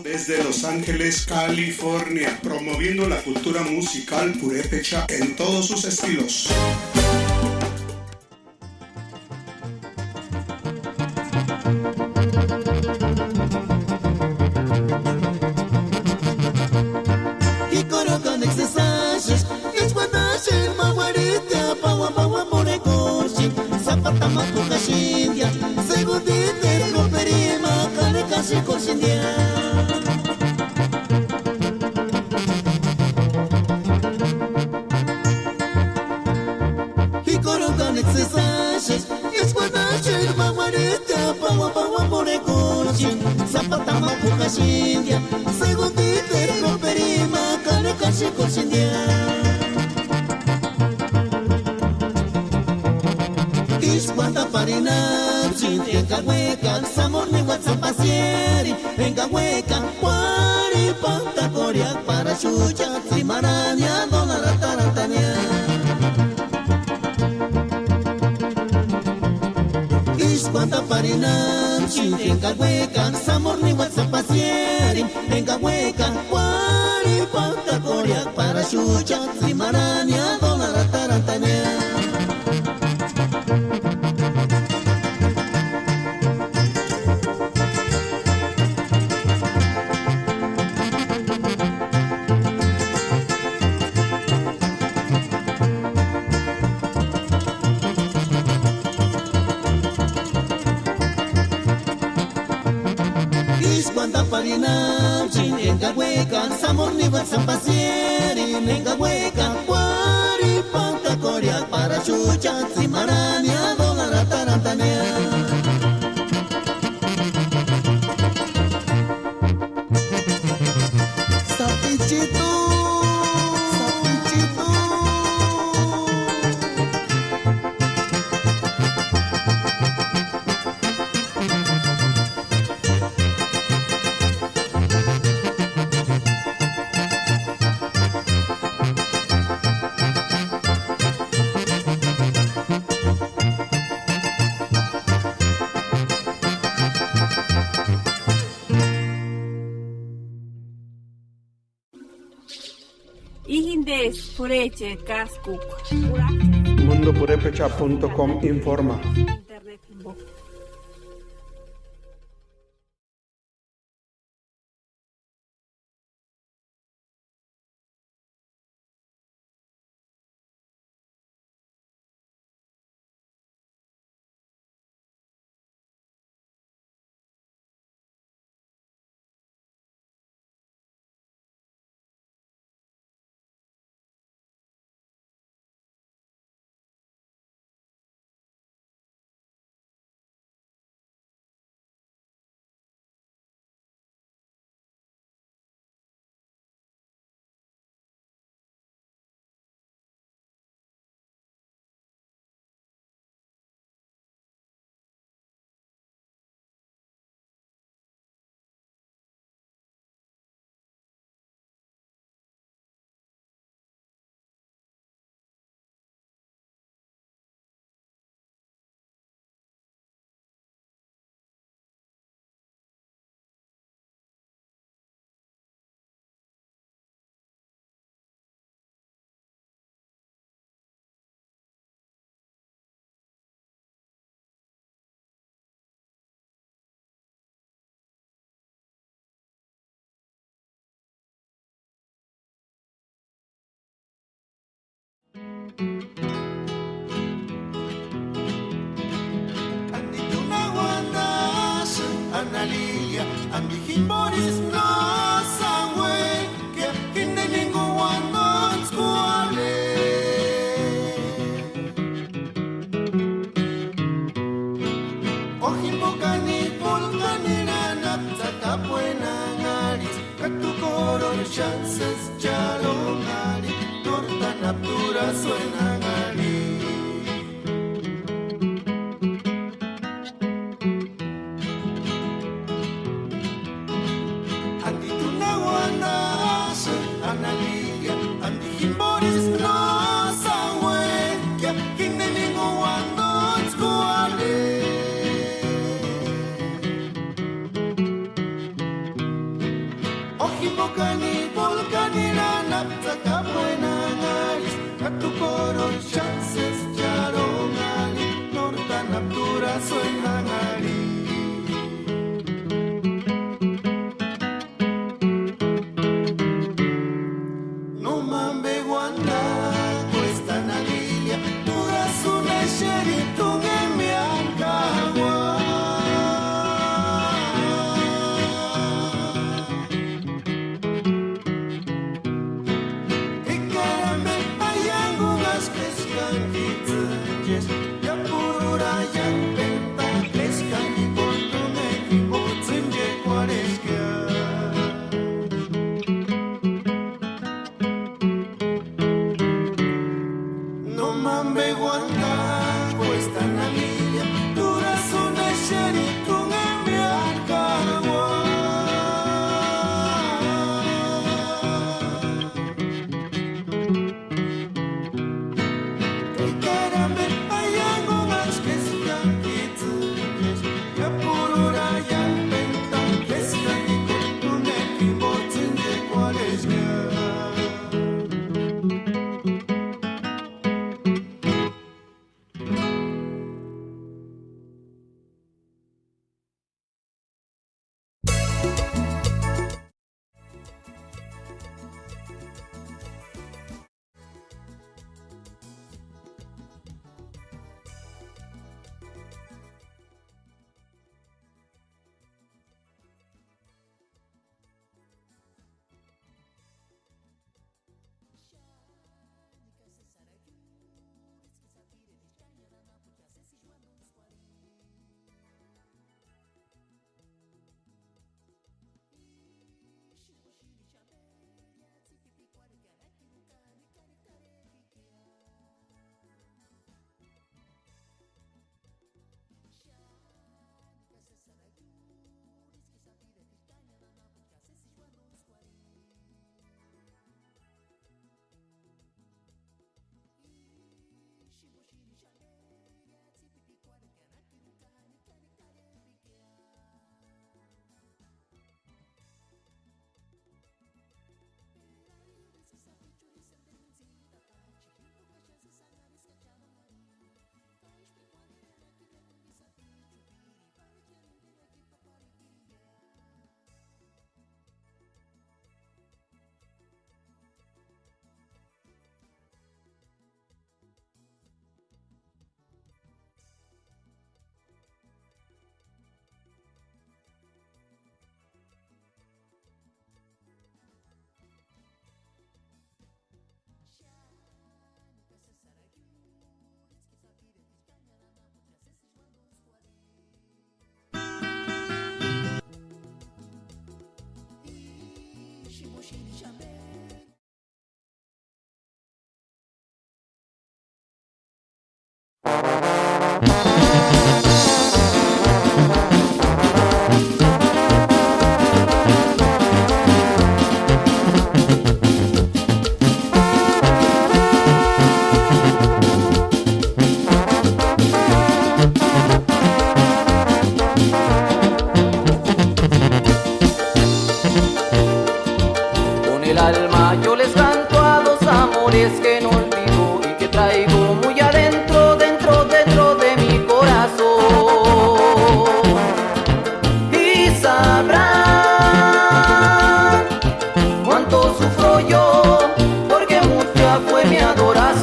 Desde Los Ángeles, California, promoviendo la cultura musical purépecha en todos sus estilos. Antaparinhapchini enka uéka, samurniwani sáni pasieri enka uéka, uári pantakorhea paraxuchani tsimarhani adolaratantani. Sapichitu, sapichitu. Ijindes purecheri kaskukwa. Mundo purepecha punto com informa. Internet jimbo. Anti t'u na uantasïnki, Ana Lilia, anti jimporisï no sáni uék'ia, jinteni ningu uantatskuarhe. O jimpokani volcanirhu anapu tsakapueni anharhisï, ka t'u k'orhoni xáni sési charhonharhi, nóri táni anapu t'urasïni anharhi. Anti t'u na uantasïnki, Ana Lilia, anti jimporisï no sáni uék'ia, jinteni ningu uantatskuarhe. O jimpokani volcanirhu anapu tsakapueni anharhisï, ka t'u k'orhoni xáni sési charhonharhi, nóri táni anapu t'urasïni anharhi. No ma ampe uantakuesti, Ana Lilia, t'urasïni exerit'uni ngemiankaua. Ekari ampe aiankunhaska eskani jitsïnchesti, iápurhurhu aiankpentaaka eskani Con el alma yo les canto a dos amores que no olvido y que traigo muy adentro, dentro, dentro de mi corazón. Y sabrán cuánto sufro yo, porque mucha fue mi adoración.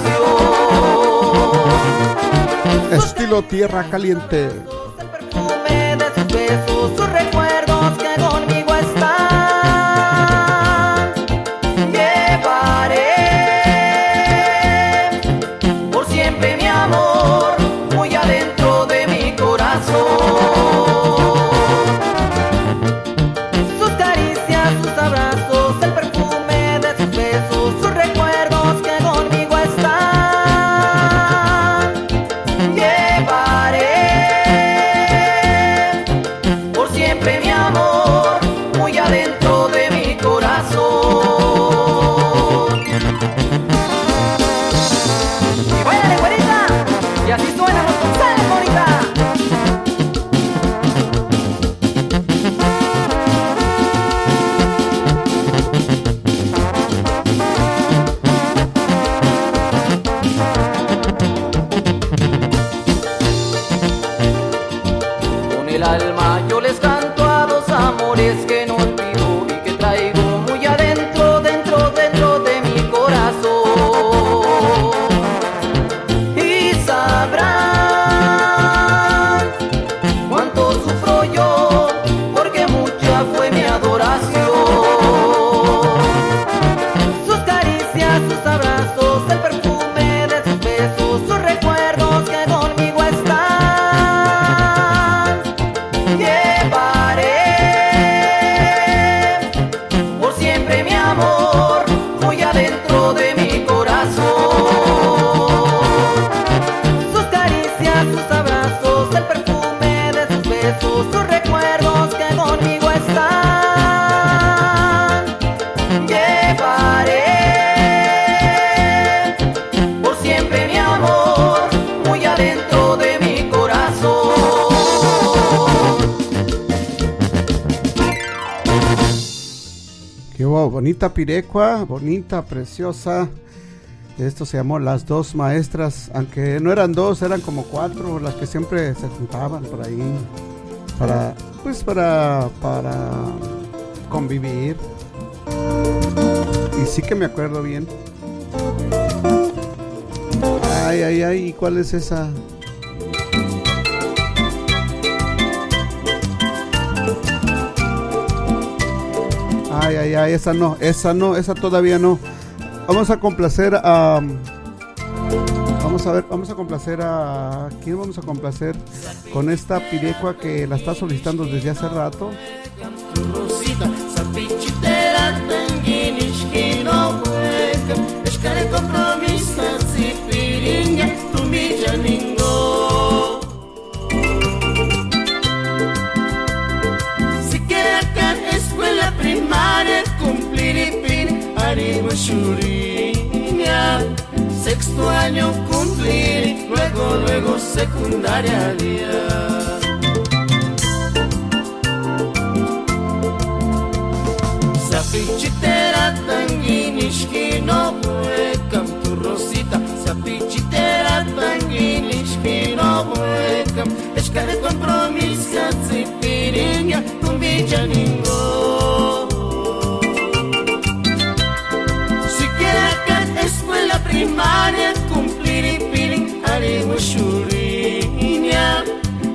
Estilo tierra caliente. El perfume de sus besos, sus recuerdos que conmigo están. Llevaré por siempre mi amor muy adentro de mi corazón. Sus caricias, sus abrazos, el perfume de sus besos, sus recuerdos que conmigo están. Llevaré por siempre mi amor muy adentro de mi corazón. Y báilale, güerita, y así suenan los González, bonita. Con el alma yo les canto a dos amores que no olvido y que traigo muy adentro, dentro, dentro de mi corazón. Y sabrán cuánto sufro yo, porque mucha fue mi adoración. Sus caricias, sus abrazos, el perfume de sus besos, sus recuerdos que conmigo están. Llevaré por siempre mi amor muy adentro de mi corazón. Sus caricias, sus abrazos, el perfume de sus besos, sus recuerdos que conmigo están. Llevaré por siempre mi amor muy adentro de mi corazón. Qué bo-, bonita pirecua, bonita, preciosa. Esto se llamó Las Dos Maestras, aunque no eran dos, eran como cuatro las que siempre se juntaban por ahí para, pues para, para convivir. Y sí que me acuerdo bien. Ay, ay, ay, ¿y cuál es esa? Ay, ay, ay, esa no, esa no, esa todavía no. Vamos a complacer a... Vamos a ver, vamos a complacer a... ¿Quién vamos a complacer con esta pirecua que la está solicitando desde hace rato? Rosita, sapichitera tangini shkino hueka, eskare compromiso tsipiringa, tumilla ningo. Siquiera acá escuela primaria cumpliripini, ari mushuriña. Sexto año cumplir, luego, luego secundaria. Sapichitera tangini shkino huekam tu Rosita, sapichitera tangini shkino huekam, eskare compromiso tsipiringa, tumbicha ningo. Siquiera acá escuela primaria cumpliripini, ari mushuriña.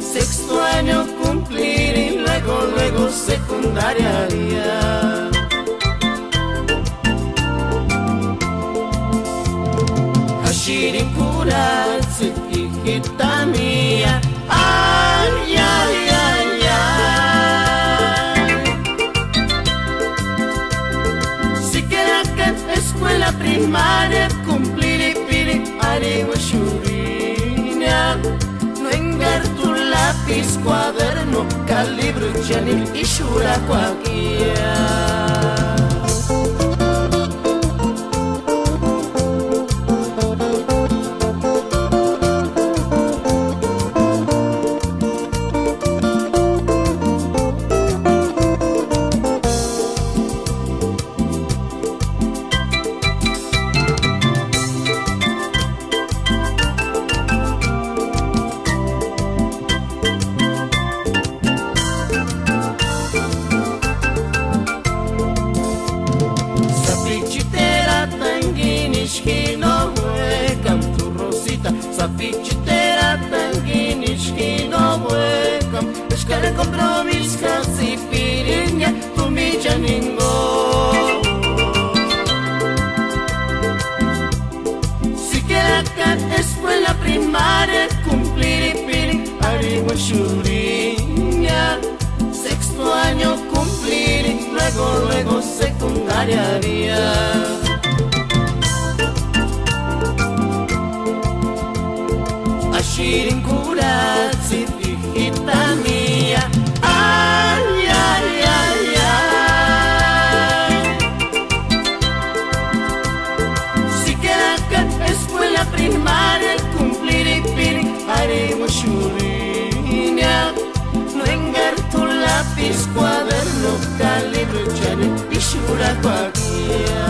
Sexto año cumplir y luego, luego secundaria. Ashiri kuratse, hijita mía. Ay, ay, ay, ay. Siquiera acá escuela primaria cumpliripini, ari mushuriña. No Iskuadernu ka libruni ixurhakuakia. Sapichitera tangini shkino huekam tu Rosita. Sapichitera tangini shkino huekam. Eskare compromiso sipiriña tu michaningo. Siquiera kan escuela primaria cumpliri piri arimuxuriña. Sexto año cumpliri luego luego secundaria. Ashirin kuratsi hijita mía. Ay, ay, ay, ay. Siquiera kan escuela primaria cumpliri piri arimuxuriña. No engartu lápiz, cuaderno ka libruni ixurhakuakia.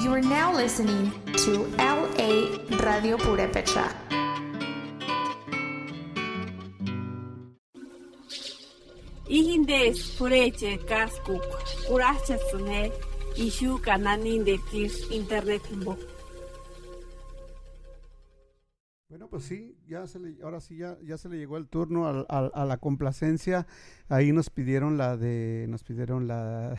You are now listening to L A Radio Purepecha. I jindesï p'urhecheri káskuka, kurhajchasïni je ixu ka nanindekua isï internet jimbo. Bueno, pues sí, ya se le, ahora sí, ya, ya se le llegó el turno al, al, a la complacencia. Ahí nos pidieron la de, nos pidieron la,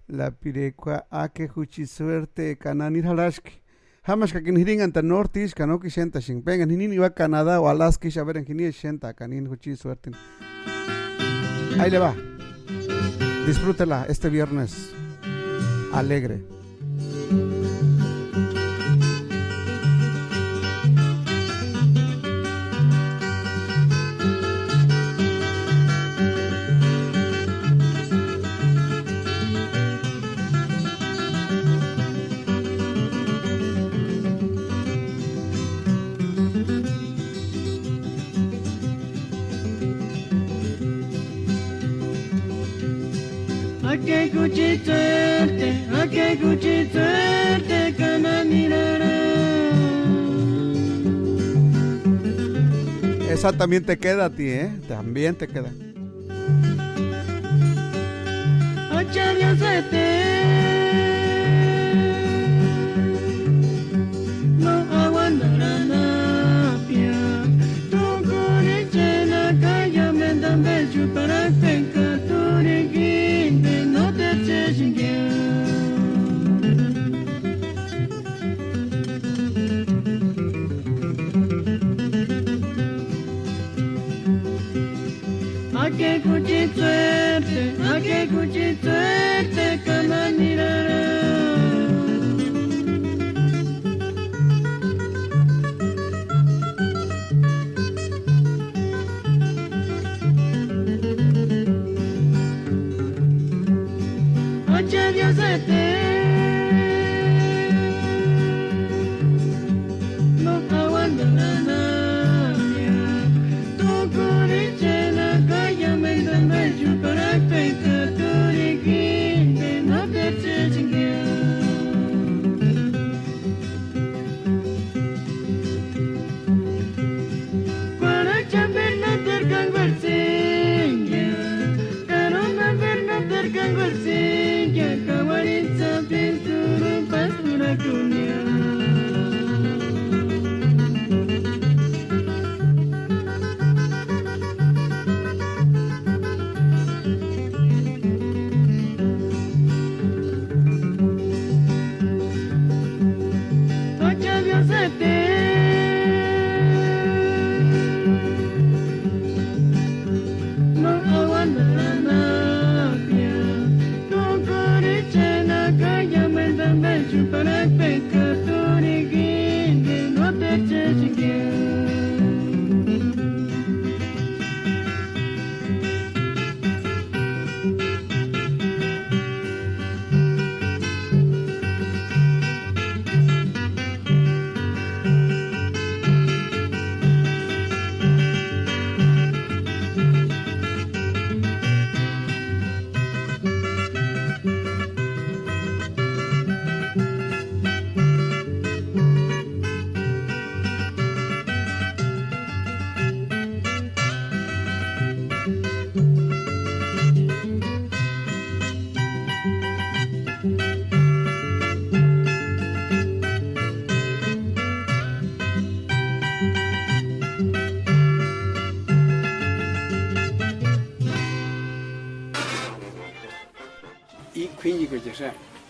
la pirekua, a que juchi suerte, ka nani jarhaski. Jámaskakini jirinhantani norte ísï ka nóki exent'asïnga. Véngani jini niua Canadá o Alaska ísï, a ver, jini exent'aaka nini juchi suerteni. Ahí le va. Disfrútela este viernes alegre. Ake kuchi suerte, ake kuchi suerte, kananirara. Esa también te queda a ti, ¿eh? También te queda. Acha Diosete, no aguantará napia. Tukurichena kaya mentambechu para penka turikinde no te cheshingia. Ake kuchi suerte, ake kuchi suerte, kananirara. Acha Diosete, no aguantará napia. Tukurichena kaya mentambechu para penka turikinde no te cheshingia. Kuarachamberi no terkani kuertsingia, karumamberi no terkani kuertsingia, kauarhitsapinturu pasturakunia.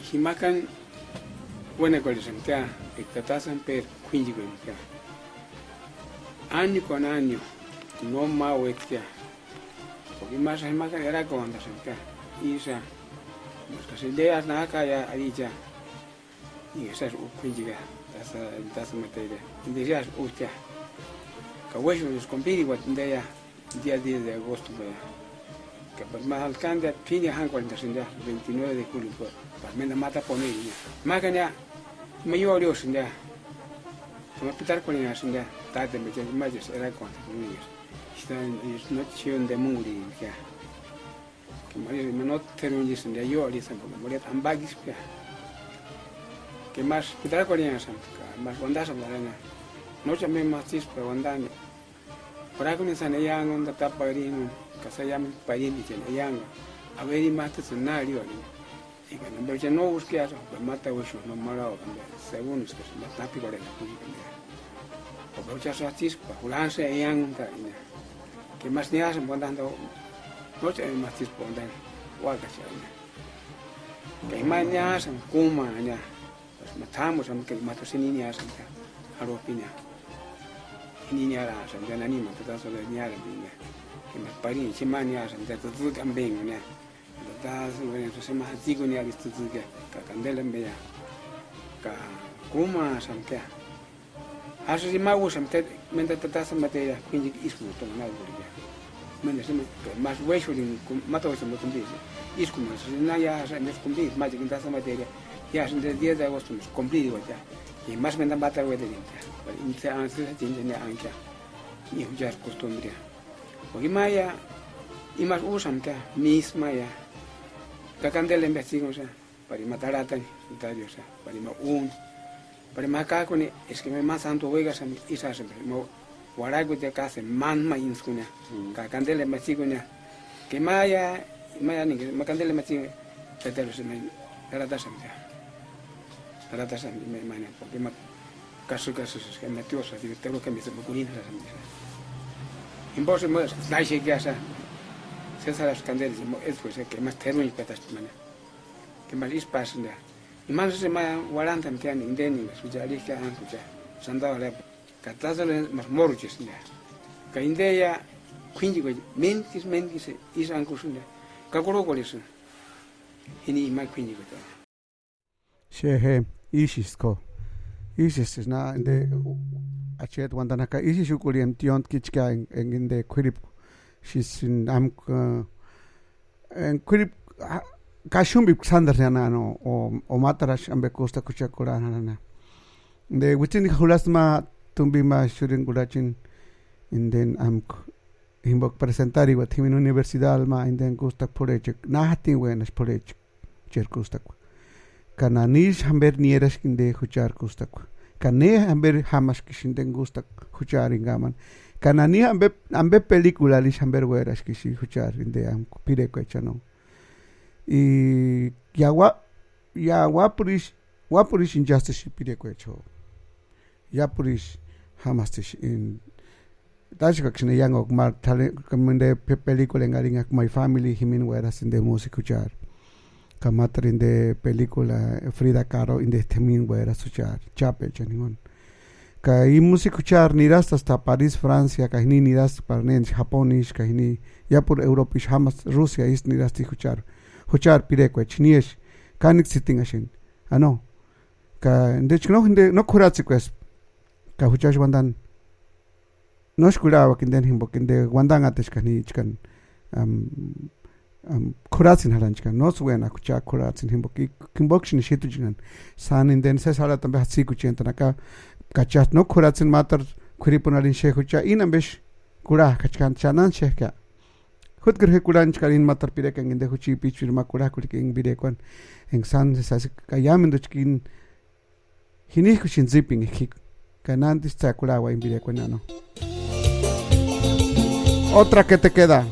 Jimakani uénakorhexamtia eka tata San Pedru k'uínchekuempkia. Año con año, no ma uétkia. Porque imasï jimakani erakuantaxamtia. Ísï, ka Sendea nájkaia aricha. Ni esasï úkua k'uíncheka, tata San Pedru, inde esasï útkia. Ka uéxunhasï kumpiriuati indeia, día diez de agosto, ka pa ma alkandia p'íni jánkorhentasïndia veintinueve de julio, pa ménda ma tapu poneria. Mákania, ima ióriosïndia, ka ma pitarkorhenhasïndia, tátempechani imachesï erakuantaxapka. Ixtani, ixu no chioni de munguririkia. Ka María, ima nóteru uinchesïndia ióriasïndia, ka María ambakispkia. Ka imasï pitarkorhenhasïndia, ka imasï uantasïndia arhini: Nóchi ambe ma tsísï pa uantani. Jurakuni sáni eiankuani tata parinuni, ka sáni iámentu parinichani eiankua. Aueri imajtsïni na arhiuani. Eka ambecha no úskia, ka ma tauixu no marhauaka ambe, según eska ma tápikorheni k'uíchka ambe. Ka juchasï atsispa, jurhantsï eiankuntani. Ka imasï niásïndia uantani: Nóchi ambe ma tsísï pa uantani, úakacheaka. Ka ima niásïndia kúmaani. Ma t'ámusï ambe ka imat'u sini niásïndia, jarhop'inia. Ini niáraasïndia, nani ma tata San Pedru niárampindia. Ka imasï parini, sima niásïndia, tsïtsïki ambenkunia. Tata San Pedru sima jatsikunia, arisï tsïtsïkia, ka kandela ambeia. Ka kúmaasïndia. Asï ima úsïndia, ménda tata San Pedruia k'uínchekua ísku ma tónhani úkorheia. Ménda sima, ka imasï uéxurhini, ma tauixu ma kumpiri. Ískumasï na iásï, imasï kumpiri, ma chikin tata San Pedruia, iásï inde diez de agosto imasï kumpiriuatia. Ka imasï ménda ma tauixu uéderintia. Ka inde ansï jatini ne ankia. Ni juchasï costumbrea. Ka imaia, imasï úsïndia, mismaia. Ka kandela ambe tsíkunhasïndia. Pari ma tarhatani, Dario, o sea, pari ma úni. Pari ma jakajkuni, eska ima ma santu uékasïnga, ísï jásïnga, pari ma uarhakutia ka sema ma íntskunia, ka kandela ma tsíkunia. Ka imaia, imaia ninga, ma kandela ma tsíkunia, Dario, o sea, ma tarhatasïnga. Tarhatasïnga, ima, imani, porque ima kasï, kasï, eska ima tiosa, digo, te lo que me se me ocurrió, o sea, me dice. Jimbo sema, naixekia, o sea, César, kandela, sema, es, o sea, que más terúni petasti, mani. Ka imasï ísï pásïndia. Imasï ma uarhantantia ni indeni, imasï jucha arhixkia ánkucha, sandau arhiapu. Ka tásï imasï móruchesïndia. Ka indeia k'uínchekuecha méntkisï, méntkisï ísï ánkusïndia. Ka kurhukorhesïnga. Jini ima k'uínchekuecha. Xeje, ísïsk'o. Ísïsï na inde acheti uantani jaka, ísïsï úkorheni tióntku ichkia enga, enga inde k'uiripu. Xisïni amka, enga k'uiripu, a, kaxumbipka sándarhu ya nani, o, o, o mátaru axu ambe kústakua jucheti kurhani jarhani. Inde witsïni jurhasti ma tumbi ma xurhini kurhachini, indeni amka jimboka presentariuati jimini universidad ma indeni kústakua p'urhechekua, na jatini uénaxati p'urhechekua, jucheri kústakua. Ka nani ísï jamberi nieraski inde juchari kústakua. Ka ne jamberi jámaskisï indeni kústakua juchari enga amani. Ka nani ambe, ambe pelíkulari ísï jamberi uéraskisï juchari inde amka p'irekuechani. Y yaua, ya uápuru ísï, uápuru ísï inchastisï p'irekuecha. Iápuru ísï jámastisï in-, táxekaksïni eyanguaka ma t'arhe-, inde pe-, pelíkula enga arhinhak'a My Family jimini uérasï inde música juchari. Ka mátaru inde pelíkula Frida Kahlo inde jimini uérasï juchari, chápechani jinguni. Ka i música juchari nirasti hasta París, Francia, ka jini nirasti para nénchi Japoni ísï, ka jini iápuru Europa ísï jámasti, Rusia ísï nirasti juchari. Juchari p'irekuecha jiniesï kánikua tsïtinhaxini. Ah, no. Ka, de hecho, no, de, no k'uratsikuespka, ka juchasï uantani. Nósï kurhauaka indeni jimboka inde uantanhatixkani chkani, am, am, k'uratsïni jarhani chkani, nósï uénaka jucha k'uratsïni jimboka, i-, jimboksïni xítuchani, sáni indeni sési jarhati ambe jatsikuchentani aka, ka chájtu no k'uratsïni mátaru k'uiripuni arhini xéni jucha, íni ambesï kurhajka chkani, cha náni xéjkia. Jútkiru je kurhani chkani íni mátaru p'irekua enga inde juchi píchpiri ma kurhajkurhika enga p'irekuani, enga sáni sési asïka, ka iámenduchka íni Jinijkusïni tsípinhekua jíku, ka nántisï ts'ï akurhauaini pirekua nano. Otra que te queda.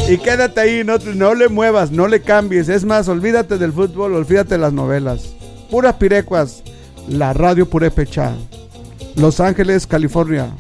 Y quédate ahí, no, no le muevas, no le cambies. Es más, olvídate del fútbol, olvídate de las novelas. Puras pirekuas, la radio purépecha. Los Ángeles, California.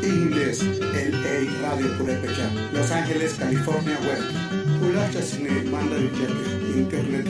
Ingles, L A Radio Purepecha, Los Ángeles, California Web. Kulacha sine manda de internet.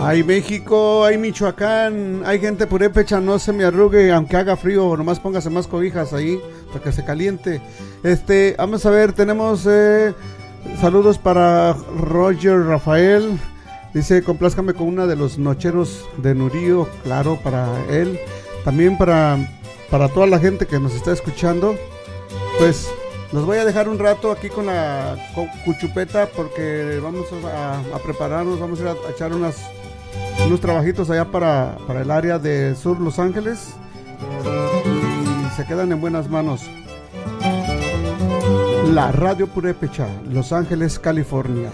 Ay México, ay Michoacán, ay gente purépecha, no se me arrugue, aunque haga frío, nomás póngase más cobijas ahí, para que se caliente. Este, vamos a ver, tenemos eh, saludos para Roger Rafael. Dice, complázcame con una de los nocheros de Nurío, claro, para él. También para, para toda la gente que nos está escuchando. Pues los voy a dejar un rato aquí con la co- cuchupeta porque vamos a, a prepararnos, vamos a ir a, a echar unas, unos trabajitos allá para, para el área de Sur Los Ángeles. Y se quedan en buenas manos. La Radio Purépecha, Los Ángeles, California.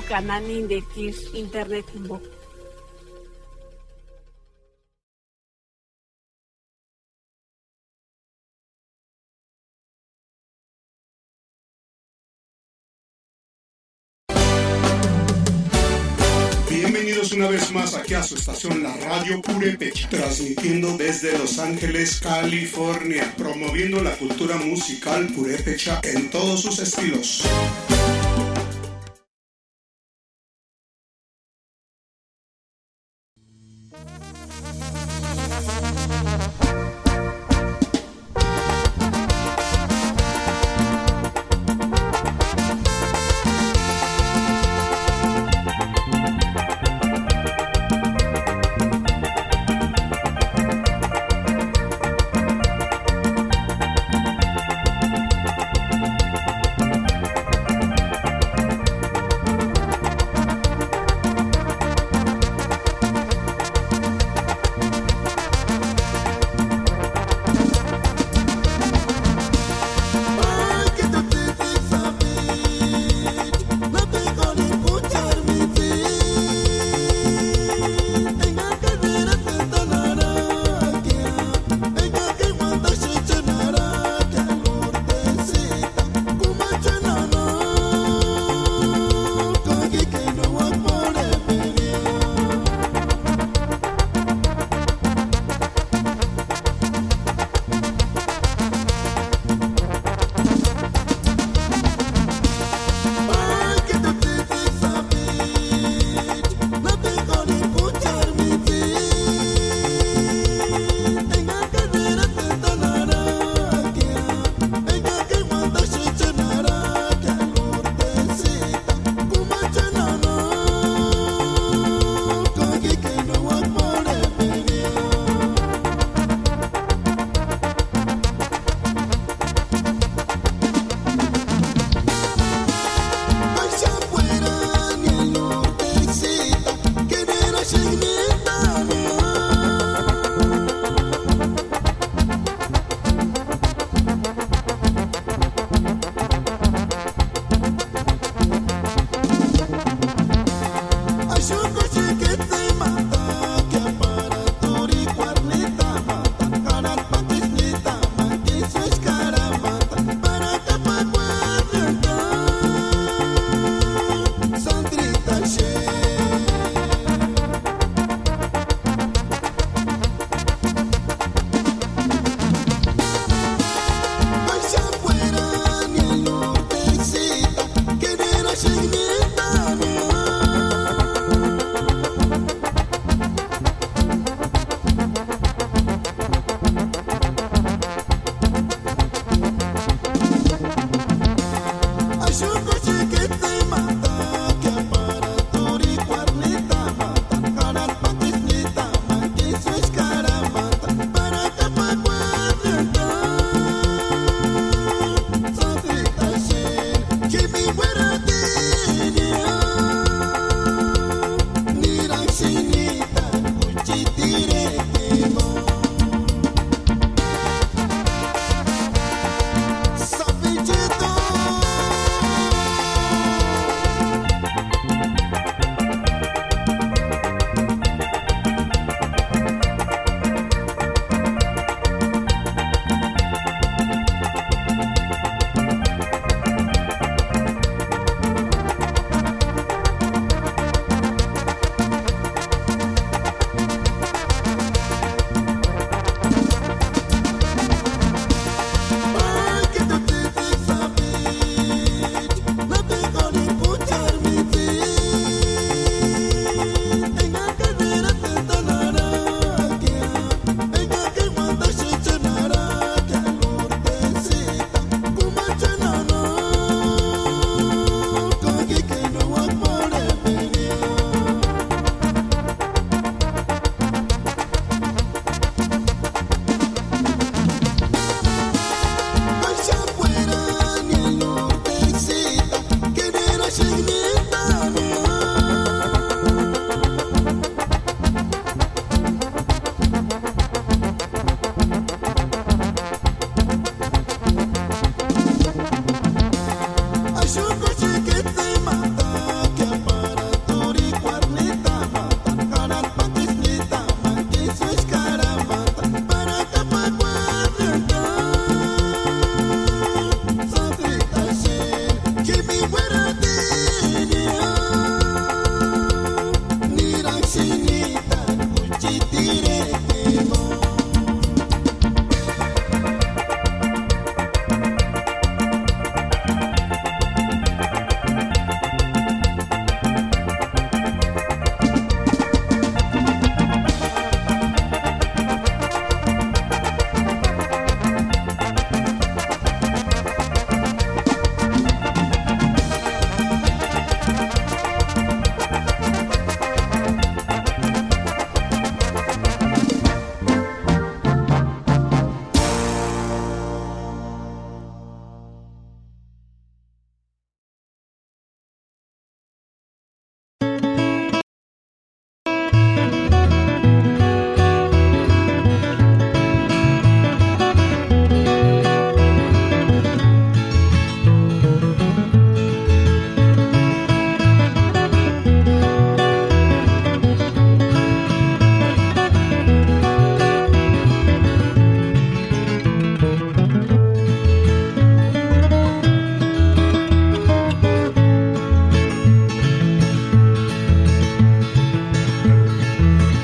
ka nanindekiri internet jimbo. Bienvenidos una vez más aquí a su estación, la Radio Purépecha, transmitiendo desde Los Ángeles, California, promoviendo la cultura musical purépecha en todos sus estilos.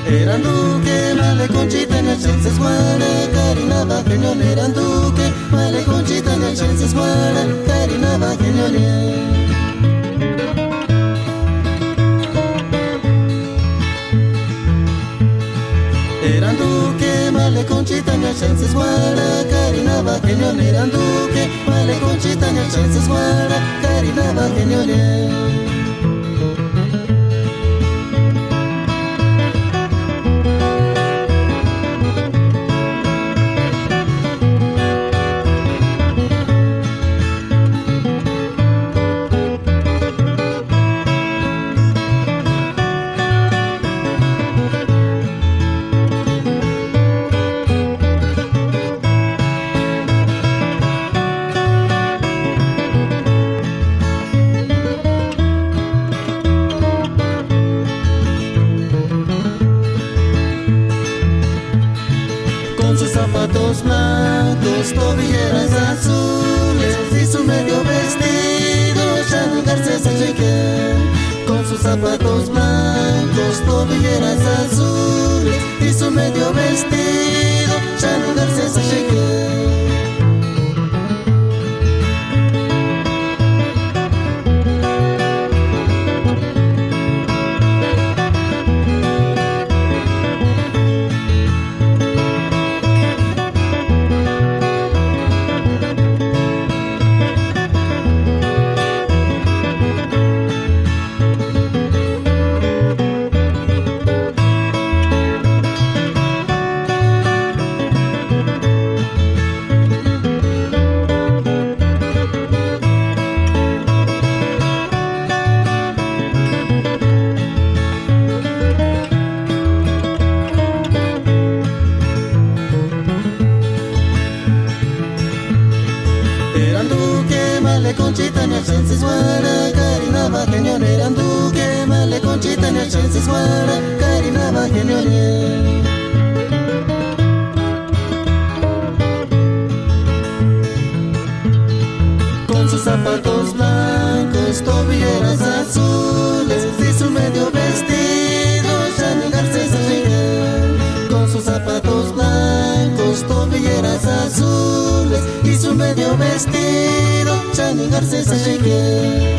Eranduke, male Conchita, ña chances guarda, Karina Bajeño. Eranduke, male Conchita, ña chances guarda, Karina Bajeño. Eranduke, male Conchita, ña chances guarda, Karina Bajeño. Eranduke, male Conchita, ña chances guarda, Karina Bajeño. Con sus zapatos blancos, tobilleras azules y su medio vestido, Chanel Garcés Enrique. Con sus zapatos blancos, tobilleras azules y su medio vestido, Chanel Garcés Enrique. Eranduke, male Conchita, ña chances guarda, Karina Bajeño. Eranduke, male Conchita, ña chances guarda, Karina Bajeño. Con sus zapatos blancos, tobilleras azules y su medio vestido, Chanel Garcés Enrique. Con sus zapatos blancos, tobilleras azules y su medio vestido, Chanel Garcés Enrique.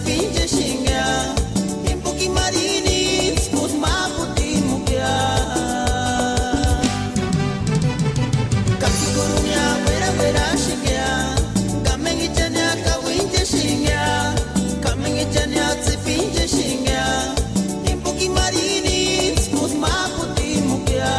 Pinchexinkia, jimpoka ima arinitskusti ma putimukia. Kakikurhunha ya ueraueraxinkia, kamenhichani ya kauinchexinkia, kamenhichani ya tsïpinchexinkia, jimpoka ima arinitskusti ma putimukia.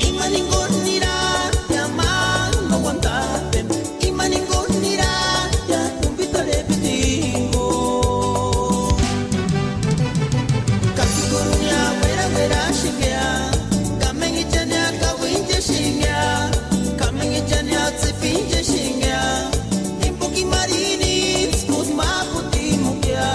Ima ningunha niratia ma no uantatpeni, ima ningunha niratia kumpitani epitingu. Kakikurhunha ya ueraueraxinkia, kamenhichani ya kauinchexinkia, kamenhichani ya tsïpinchexinkia, jimpoka ima arinitskusti ma putimukia.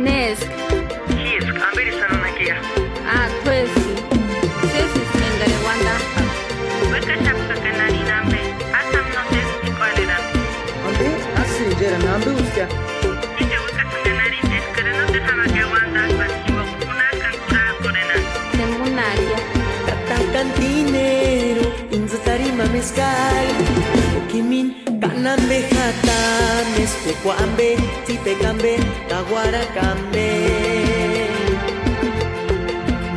¿Néski? Jíska, ¿amberi xáni únhakia? Ah, t'uéski. Sésisti engari uandajpaka. Uékaxapka ka narini ambe. Ásï ambe no sési p'ikuarherani. ¿Ambe? Ásï incherani ambe úskia. Jíjka uékasïnga narini eskari nóteru jámakia uandajpani jimboka Tempunaakia. Tataka dinero, intsïtari ma meskari. Kimini kanambe jata, meskua ambe, tsipeka ambe, kauaraka ambe.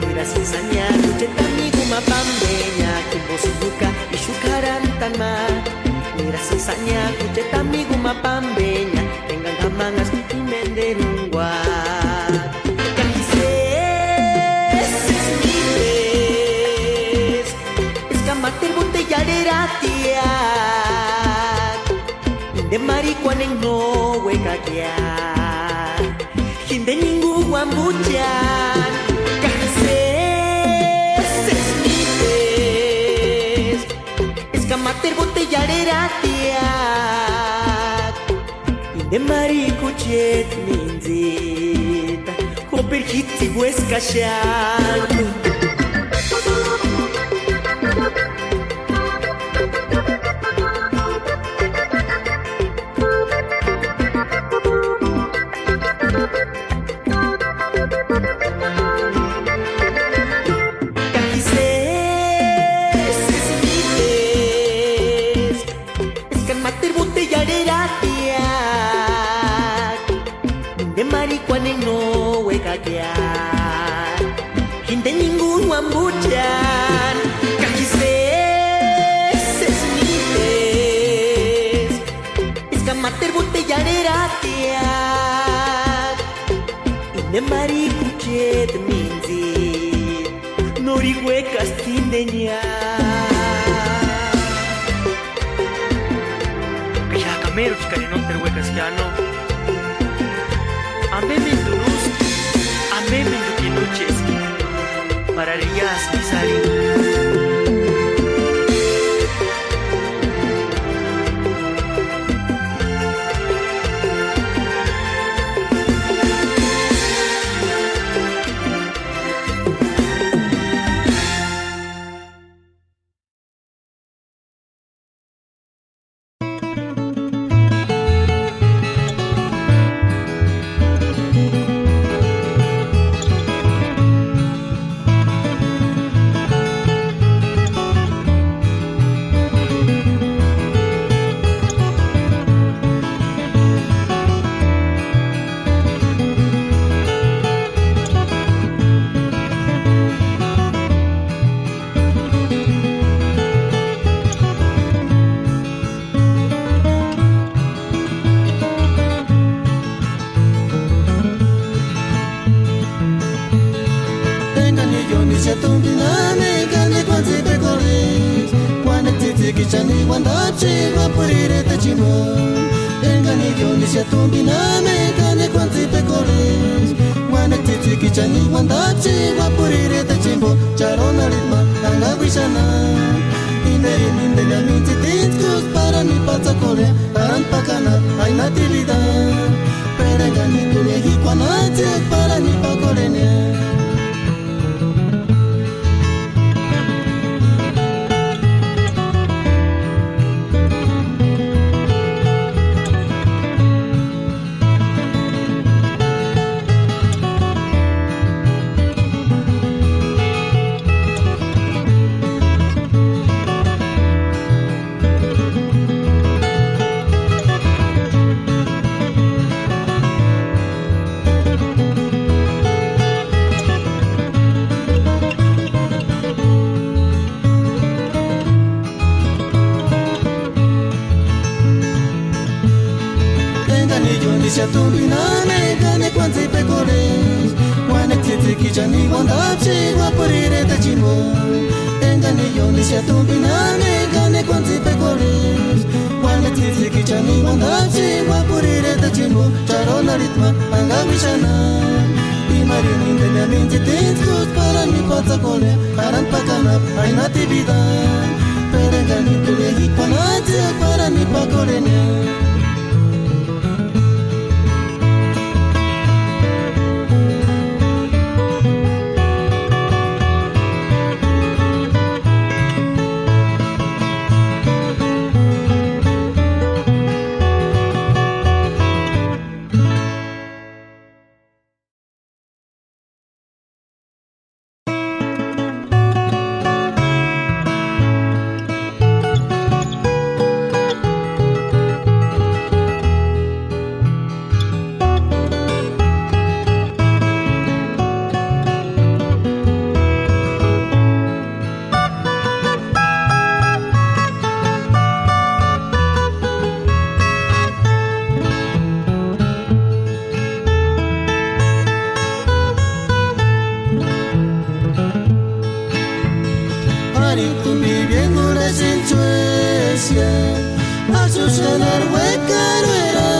Nirasïnga sáni ya jucheti amigu ma pambeña, jimbo sïnduka ixu k'arhantani ma. Nirasïnga sáni ya jucheti amigu ma pambeña, engani k'amanhaska imenderunguarhu. Ka ji sési mítesti eska máteru botella arheratia, inde marhikuani enga no uékakia, jinde ninguni uambuchani. Ka ji sési mítesti eska máteru botella arheratia, inde marhikucheti mintsita, k'ópiri jítsïni uéskaxati. Ka ji sési mítesti eska máteru botella arheratia, inde marhikuani enga no uékakia, jinde ninguni uambuchani. Ka ji sési mítesti eska máteru botella arheratia, inde marhikucheti mintsita, nóri uékasti jindenia. Ka ji kameruchkani nóteru uékaskia, no. Ambemenduni úska, ambemendukini úcheska. Parariasï ísï arhini. Chani uandapchi uapurire techimbo. Engani yo nisia tumbi name kane kuanzi pekore. Uane titi ki chani uandapchi uapurire techimbo. Charona ritma anga wishana. Inderi ninderi minti tinkus para ni patsa kore. Aran pakana ai nati vida. Perengani tu neji kuanatsi para ni pakorene. Engani yo nisia tumbi nane kane kuanzi pekore. Uane titi ki chani uandapchi uapurire techimbo. Engani yo nisia tumbi nane kane kuanzi pekore. Uane titi ki chani uandapchi uapurire techimbo. Charona ritma anga wishana. Imari nindenia minti tinkus para ni patsa kore. Aran pakana ai nati vida. Perengani tu neji kuanatsi para ni pakorene. Ari tumbi bien gure sin Suecia, a Susana huekaruera.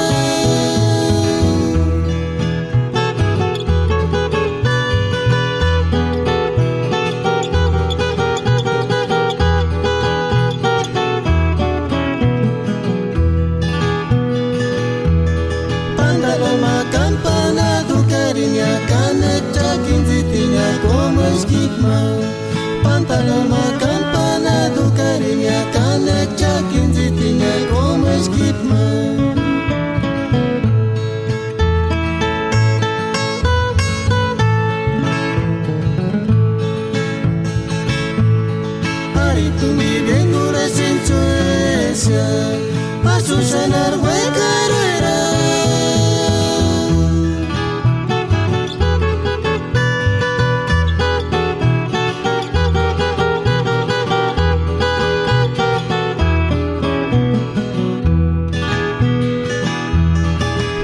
Pantaloma campanadu kariña, kanekcha kintsitiña como esquitma. Pantaloma campanadu kariña, kanekcha kintsitiña como esquitma. Ari tumbi bien gure sin Suecia, a Susana huekaruera.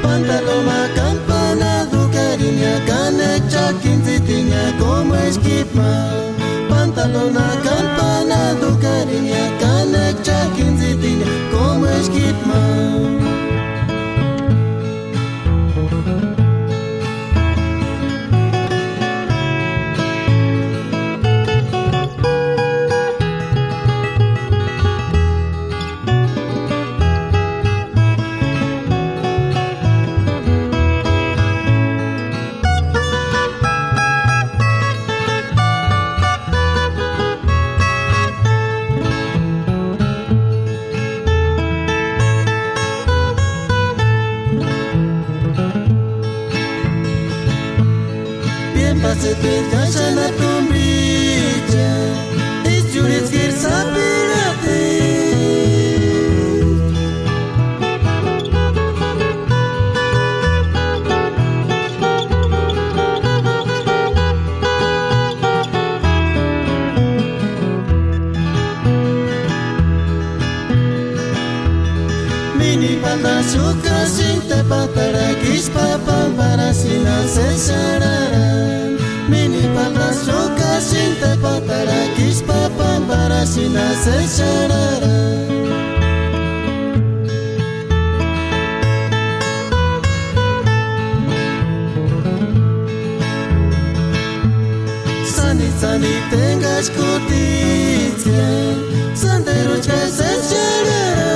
Pantaloma campanadu kariña, kanekcha kintsitiña como esquitma. Pantaloma campanadu kariña, kanekcha kintsitiña como esquitma. Bien pasetuecha xáni tumbicha, ísï churhitskiri sapirhati. Mini palta xúkasïnti tepatarakichpa pámparasïnha sési xarharani. Mini palta xúkasïnti tepatarakichpa pámparasïnha Sina sexarara. Sani sani tengas kutitsia, sanderuchka sexarara.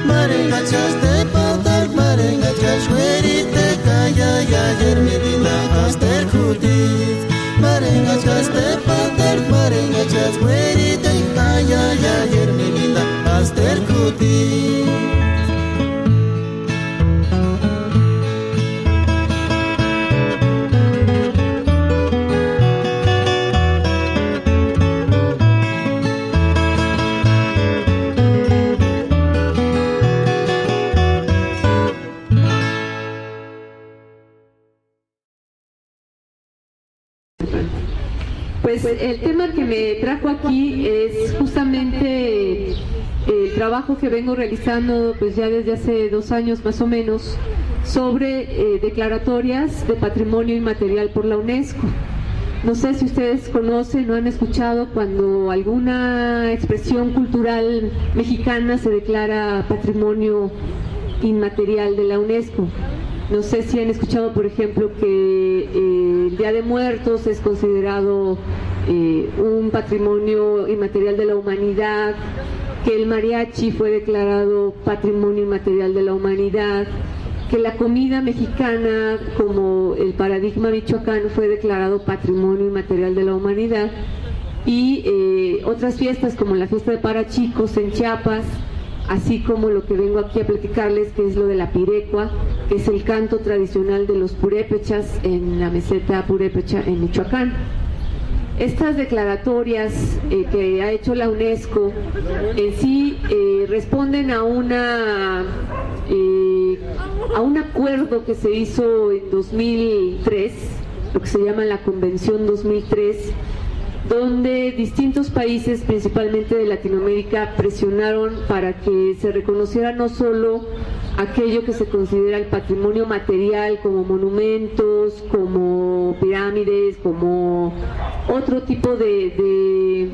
Marengachaste patak, marengachas güerite, kaya ya yermidina aster kutit. Marengachaste patak, marengachas güerite, kaya ya yermidina aster kutit. Pues el tema que me trajo aquí es justamente el trabajo que vengo realizando, pues, ya desde hace dos años más o menos, sobre, eh, declaratorias de patrimonio inmaterial por la UNESCO. No sé si ustedes conocen o han escuchado cuando alguna expresión cultural mexicana se declara patrimonio inmaterial de la UNESCO. No sé si han escuchado, por ejemplo, que, eh, el Día de Muertos es considerado, eh, un patrimonio inmaterial de la humanidad, que el mariachi fue declarado patrimonio inmaterial de la humanidad, que la comida mexicana, como el paradigma michoacán, fue declarado patrimonio inmaterial de la humanidad, y, eh, otras fiestas como la fiesta de Parachicos en Chiapas, así como lo que vengo aquí a platicarles, que es lo de la pirecua, que es el canto tradicional de los purépechas en la meseta purépecha en Michoacán. Estas declaratorias, eh, que ha hecho la UNESCO en sí, eh, responden a una, eh, a un acuerdo que se hizo en dos mil tres, lo que se llama la Convención dos mil tres, donde distintos países, principalmente de Latinoamérica, presionaron para que se reconociera no solo aquello que se considera el patrimonio material, como monumentos, como pirámides, como otro tipo de, de,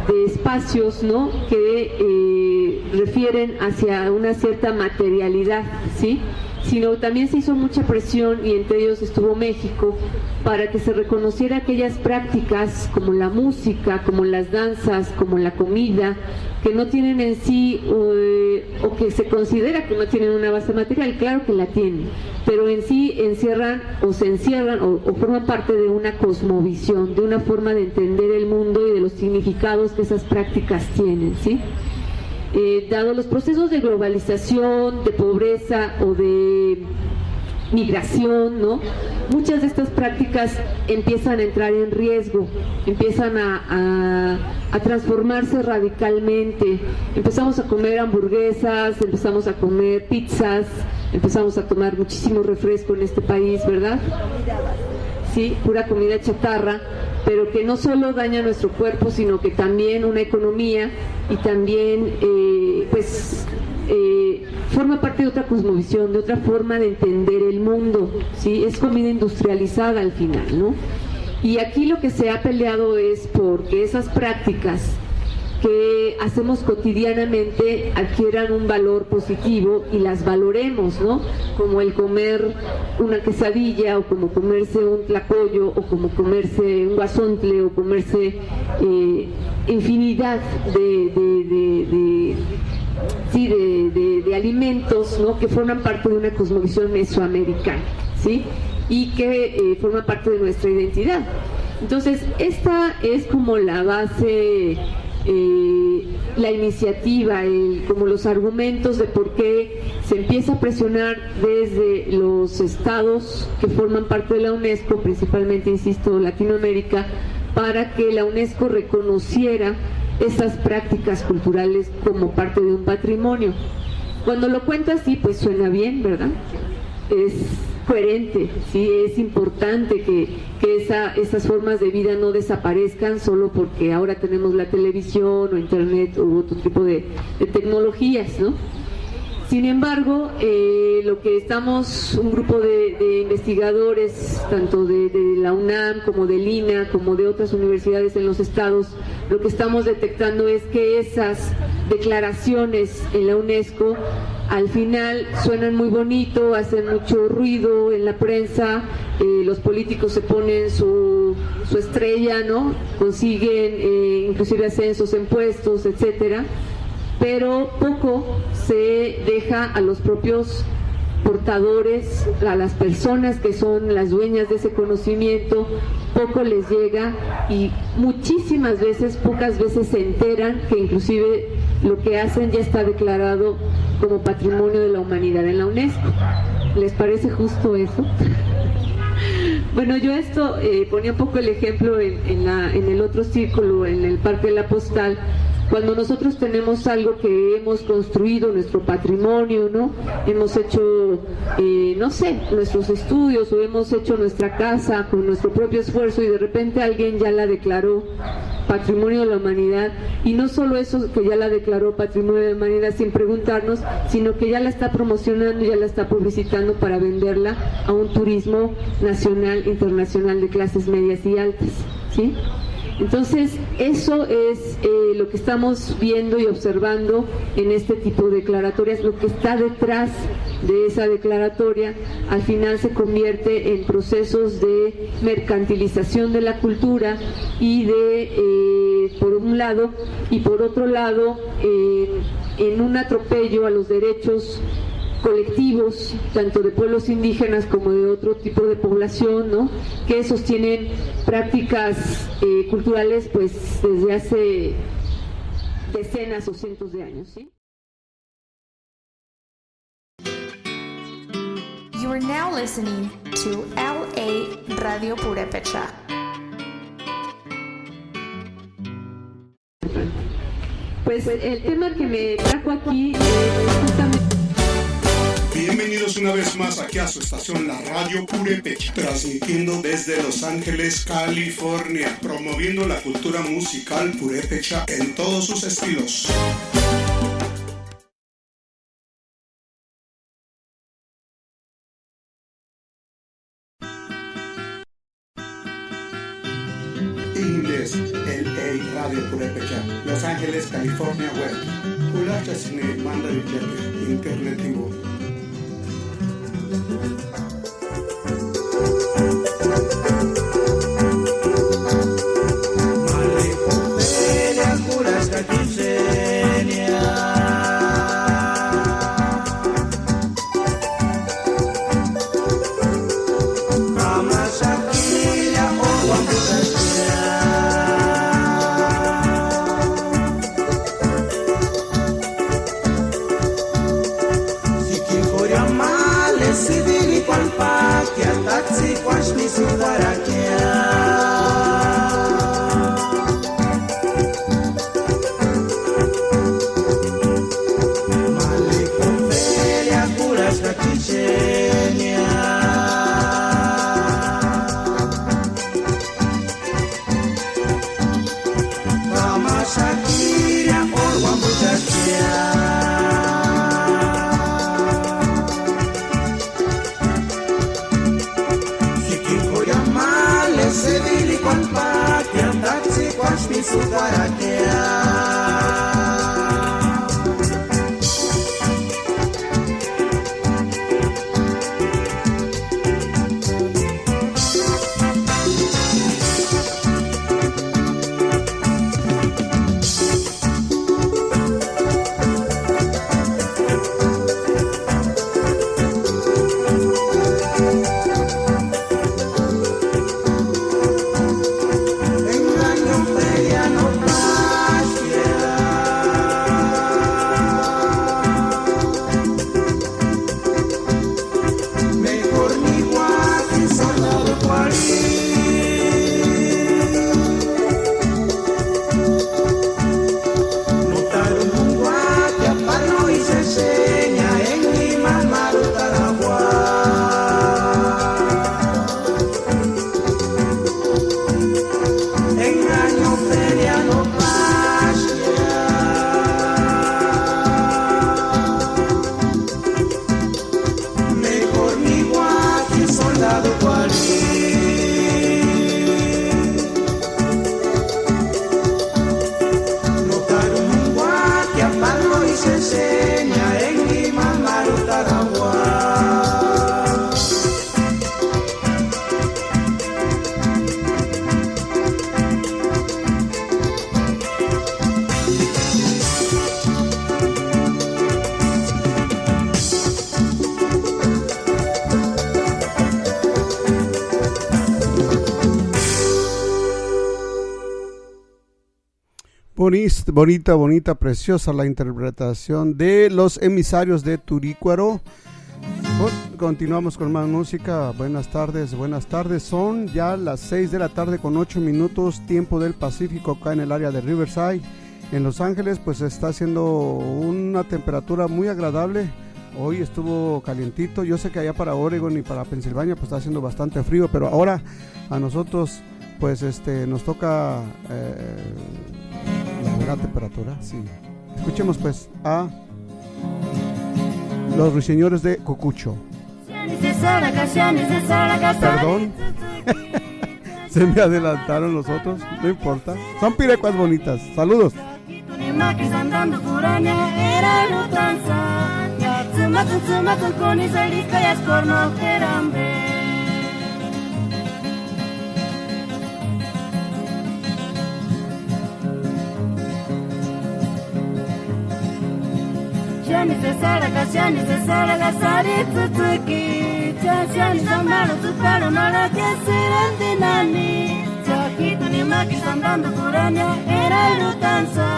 de espacios, ¿no? Que, eh, refieren hacia una cierta materialidad, ¿sí? Sino también se hizo mucha presión, y entre ellos estuvo México, para que se reconociera aquellas prácticas como la música, como las danzas, como la comida, que no tienen en sí, eh, o que se considera que no tienen una base material. Claro que la tienen, pero en sí encierran o se encierran o, o forman parte de una cosmovisión, de una forma de entender el mundo y de los significados que esas prácticas tienen, ¿sí? Eh, dado los procesos de globalización, de pobreza o de migración, ¿no? Muchas de estas prácticas empiezan a entrar en riesgo, empiezan a, a, a transformarse radicalmente. Empezamos a comer hamburguesas, empezamos a comer pizzas, empezamos a tomar muchísimo refresco en este país, ¿verdad? Sí, pura comida chatarra, pero que no solo daña nuestro cuerpo, sino que también una economía y también, eh, pues, eh, forma parte de otra cosmovisión, de otra forma de entender el mundo, ¿sí? Es comida industrializada al final, ¿no? Y aquí lo que se ha peleado es porque esas prácticas que hacemos cotidianamente adquieran un valor positivo y las valoremos, ¿no? Como el comer una quesadilla, o como comerse un tlacoyo, o como comerse un guasontle, o comerse, eh, infinidad de, de, de, de, sí, de, de, de alimentos, ¿no? Que forman parte de una cosmovisión mesoamericana, ¿sí? Y que, eh, forman parte de nuestra identidad. Entonces, esta es como la base, eh, la iniciativa, el, como los argumentos de por qué se empieza a presionar desde los estados que forman parte de la UNESCO, principalmente, insisto, Latinoamérica, para que la UNESCO reconociera esas prácticas culturales como parte de un patrimonio. Cuando lo cuento así, pues suena bien, ¿verdad? Es coherente, ¿sí? Es importante que, que esa, esas formas de vida no desaparezcan solo porque ahora tenemos la televisión o internet u otro tipo de, de tecnologías, ¿no? Sin embargo, eh, lo que estamos, un grupo de, de investigadores, tanto de, de la UNAM como del INA, como de otras universidades en los estados, lo que estamos detectando es que esas declaraciones en la UNESCO al final suenan muy bonito, hacen mucho ruido en la prensa, eh, los políticos se ponen su, su estrella, ¿no? Consiguen, eh, inclusive ascensos en puestos, etcétera. Pero poco se deja a los propios portadores, a las personas que son las dueñas de ese conocimiento, poco les llega y muchísimas veces, pocas veces se enteran que inclusive lo que hacen ya está declarado como patrimonio de la humanidad en la UNESCO. ¿Les parece justo eso? Bueno, yo esto, eh, ponía un poco el ejemplo en, en la, en el otro círculo, en el Parque de la Postal. Cuando nosotros tenemos algo que hemos construido, nuestro patrimonio, ¿no? Hemos hecho, eh, no sé, nuestros estudios o hemos hecho nuestra casa con nuestro propio esfuerzo y de repente alguien ya la declaró patrimonio de la humanidad. Y no solo eso, que ya la declaró patrimonio de la humanidad sin preguntarnos, sino que ya la está promocionando, ya la está publicitando para venderla a un turismo nacional, internacional, de clases medias y altas, ¿sí? Entonces, eso es, eh, lo que estamos viendo y observando en este tipo de declaratorias, lo que está detrás de esa declaratoria, al final se convierte en procesos de mercantilización de la cultura y de, eh, por un lado, y por otro lado, eh, en un atropello a los derechos colectivos, tanto de pueblos indígenas como de otro tipo de población, ¿no? Que sostienen prácticas, eh, culturales, pues, desde hace decenas o cientos de años, ¿sí? You are now listening to L A Radio Purépecha. Pues el tema que me trajo aquí es justamente... Bienvenidos una vez más aquí a su estación, la Radio Purépecha, transmitiendo desde Los Ángeles, California, promoviendo la cultura musical purépecha en todos sus estilos. Índes, L A Radio Purépecha, Los Ángeles, California, web. Kulachasini mandarichakpiri internetibo. Bonis-, bonita, bonita, preciosa la interpretación de los emisarios de Turícuaro. Con-, continuamos con más música. Buenas tardes, buenas tardes. Son ya las seis de la tarde con ocho minutos, tiempo del Pacífico, acá en el área de Riverside. En Los Ángeles, pues está haciendo una temperatura muy agradable. Hoy estuvo calientito. Yo sé que allá para Oregon y para Pensilvania, pues está haciendo bastante frío, pero ahora a nosotros, pues este, nos toca eh, la buena temperatura, sí. Escuchemos pues a los ruiseñores de Cucucho. Perdón. Se me adelantaron los otros, no importa. Son pirecuas bonitas. Saludos. Xáni sesarhaka, xáni sesarhaka, sári tsïtsïki. Cha, xáni samarhu tsïparhu marhakesïrempti nani. Cha, jíjtuni ma kisï andantkurhani ya, erarhutantsï.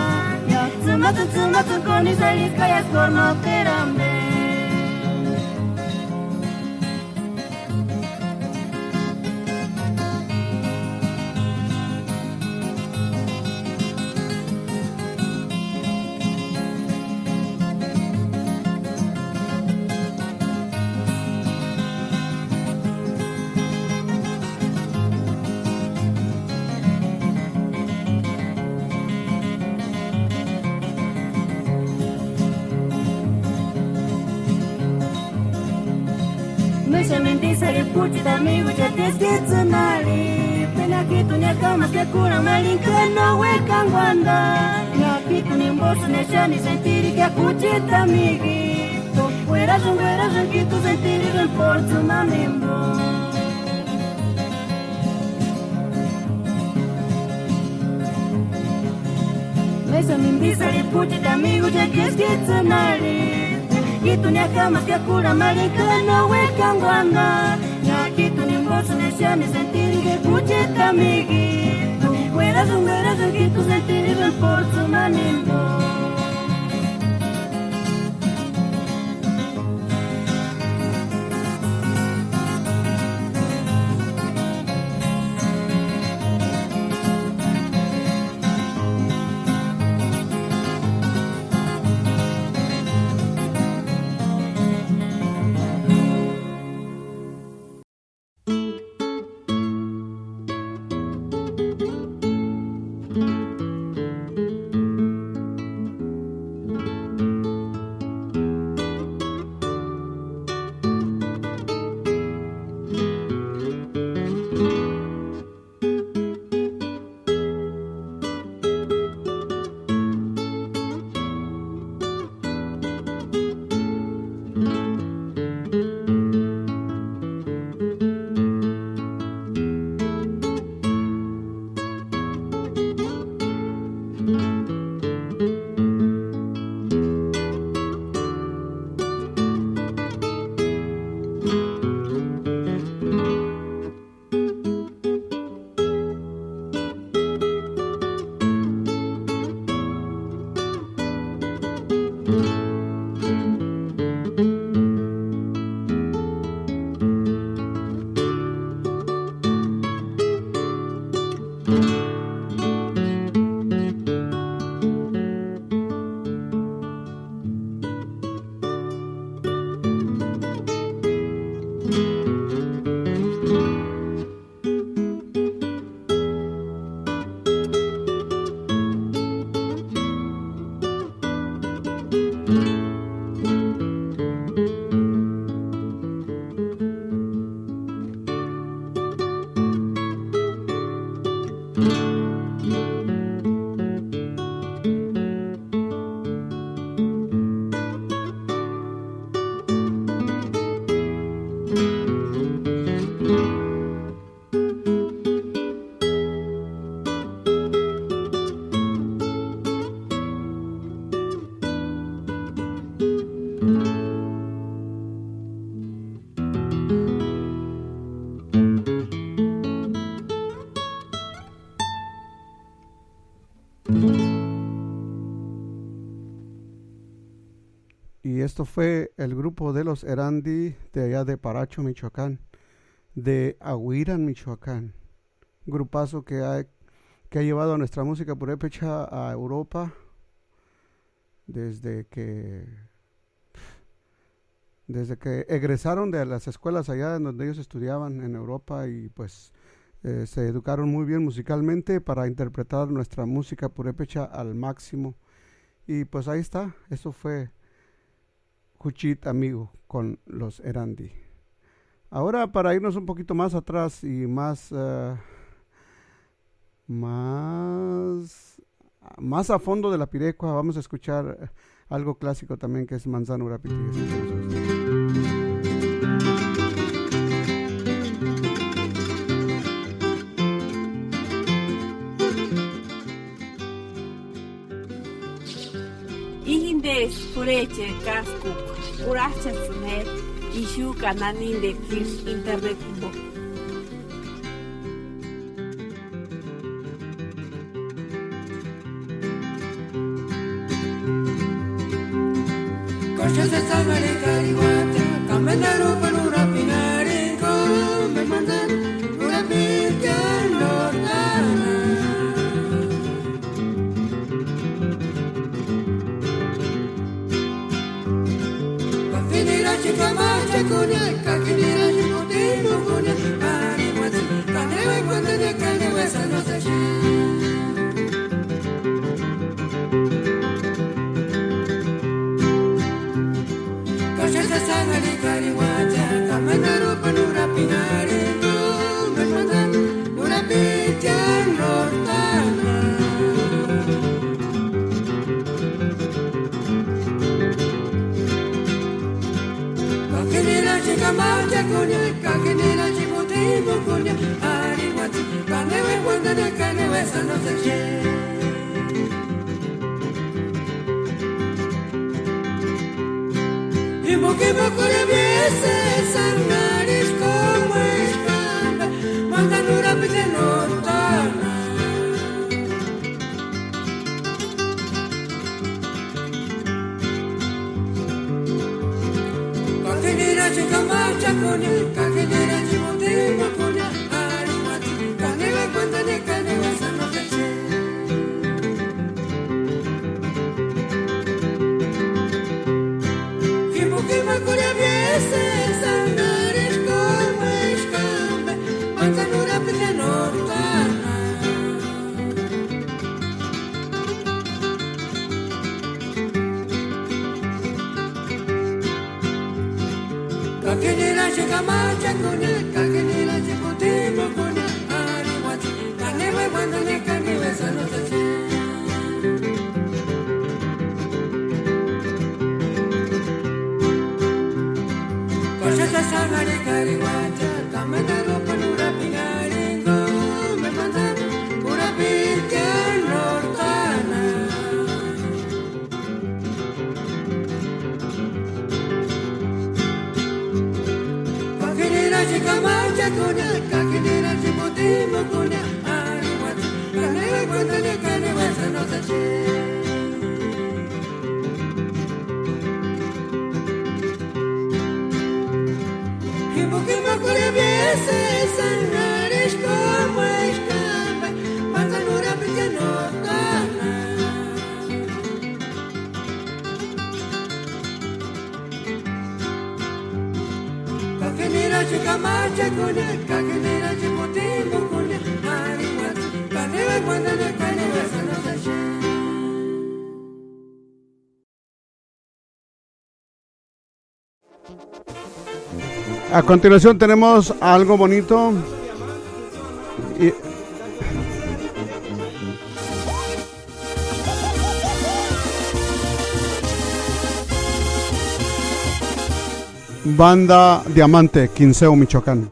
Ya, tsïmatsïni, tsïmatsïni kóni sánisi kaiaskóri noteru ampe. Méxani mintisarhi p'uchiti amiguchani eskits'ïni arhi. Pena jíjtuni ya kámaska kurhamarhini ka no uékankuantani. Ya jíjtuni jimposïni exani sentirika jucheti amiguitu. Uerasïnti, uerasïnti jíjtu sentirirempki p'óru tsïmani jimpo. Méxani mintisarhi p'uchiti amiguchani eskits'ïni arhi. Jíjtuni ya kámaska kurhamarhini ka no uékankuantani. Ya jíjtuni jimposïni exani sentirika jucheti amiguitu. Uerasïnti, uerasïnti jíjtu sentirirempki p'óru tsïmani jimpo. Esto fue el grupo de los Erandi de allá de Paracho, Michoacán, de Aguirán, Michoacán. Grupazo que ha, que ha llevado nuestra música purépecha a Europa desde que, desde que egresaron de las escuelas allá en donde ellos estudiaban en Europa y pues eh, se educaron muy bien musicalmente para interpretar nuestra música purépecha al máximo. Y pues ahí está, eso fue Juchit Amigo con los Erandi. Ahora, para irnos un poquito más atrás y más, eh, más, más a fondo de la pirecua, vamos a escuchar algo clásico también, que es Manzanura Piti. Ijindes p'urhecheri káskuku, kurhachasïni je ixu ka nani de k'ísï internet jimbo. Koshese sangarikari wacha, kamendaru panura pinari ko, me mandan ura pichando. Kakinirachi kamachakunia, kakinirachi mutimukunia, ari watsi, kanewe kuandaña, kanewe sanosachi. Kashasa sangarikari wacha, kamendaru panura pinari, me mandan ura pichando. Kakinirachi kamachakunia, kakinirachi mutimukunia, ari watsi, kanewe kuandaña, kanewe sanosachi. Jimbo jimbo kurhemiasï sangarisï kómu eskamba, mandan urapichani nótani. Kakinirachi kamachakunia, kakinirachi mutimukunia, ari watsi, kanewe kuandaña, kanewe sanosachi. Jimbo jimbo kurhemiasï sangarisï kómu eskamba, mandan urapichani nótani. Kakinirachi kamachakunia, kakinirachi mutimukunia, ari watsi, kanewe kuandaña, kanewe sanosachi. Kashasa sangarikari wacha, kamendaru panura pinari ko, me mandan ura pichando. Kakinirachi kamachakunia, kakinirachi mutimukunia, ari watsi, kanewe kuandaña, kanewe sanosachi. Jimbo jimbo kurhemiasï sangarisï kómu eskamba, mandan urapichani nótani. Kakinirachi kamachakunia, kakinirachi mutimukunia, ari watsi, kanewe kuandaña, kanewe sanosachi. A continuación tenemos algo bonito. Y Banda Diamante, Quinceo, Michoacán.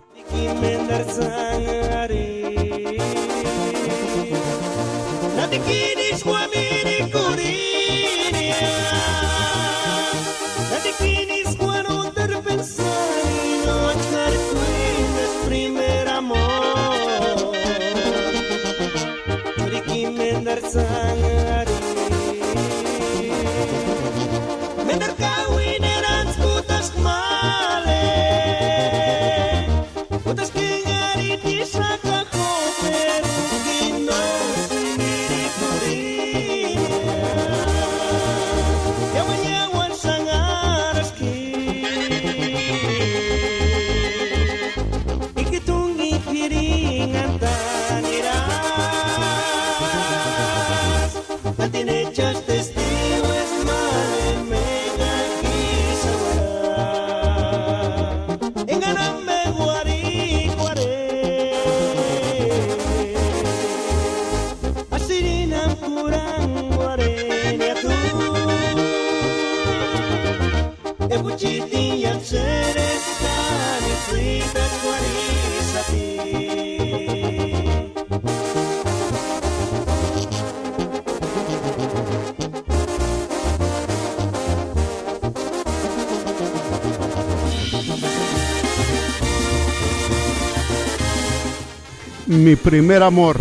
Mi primer amor,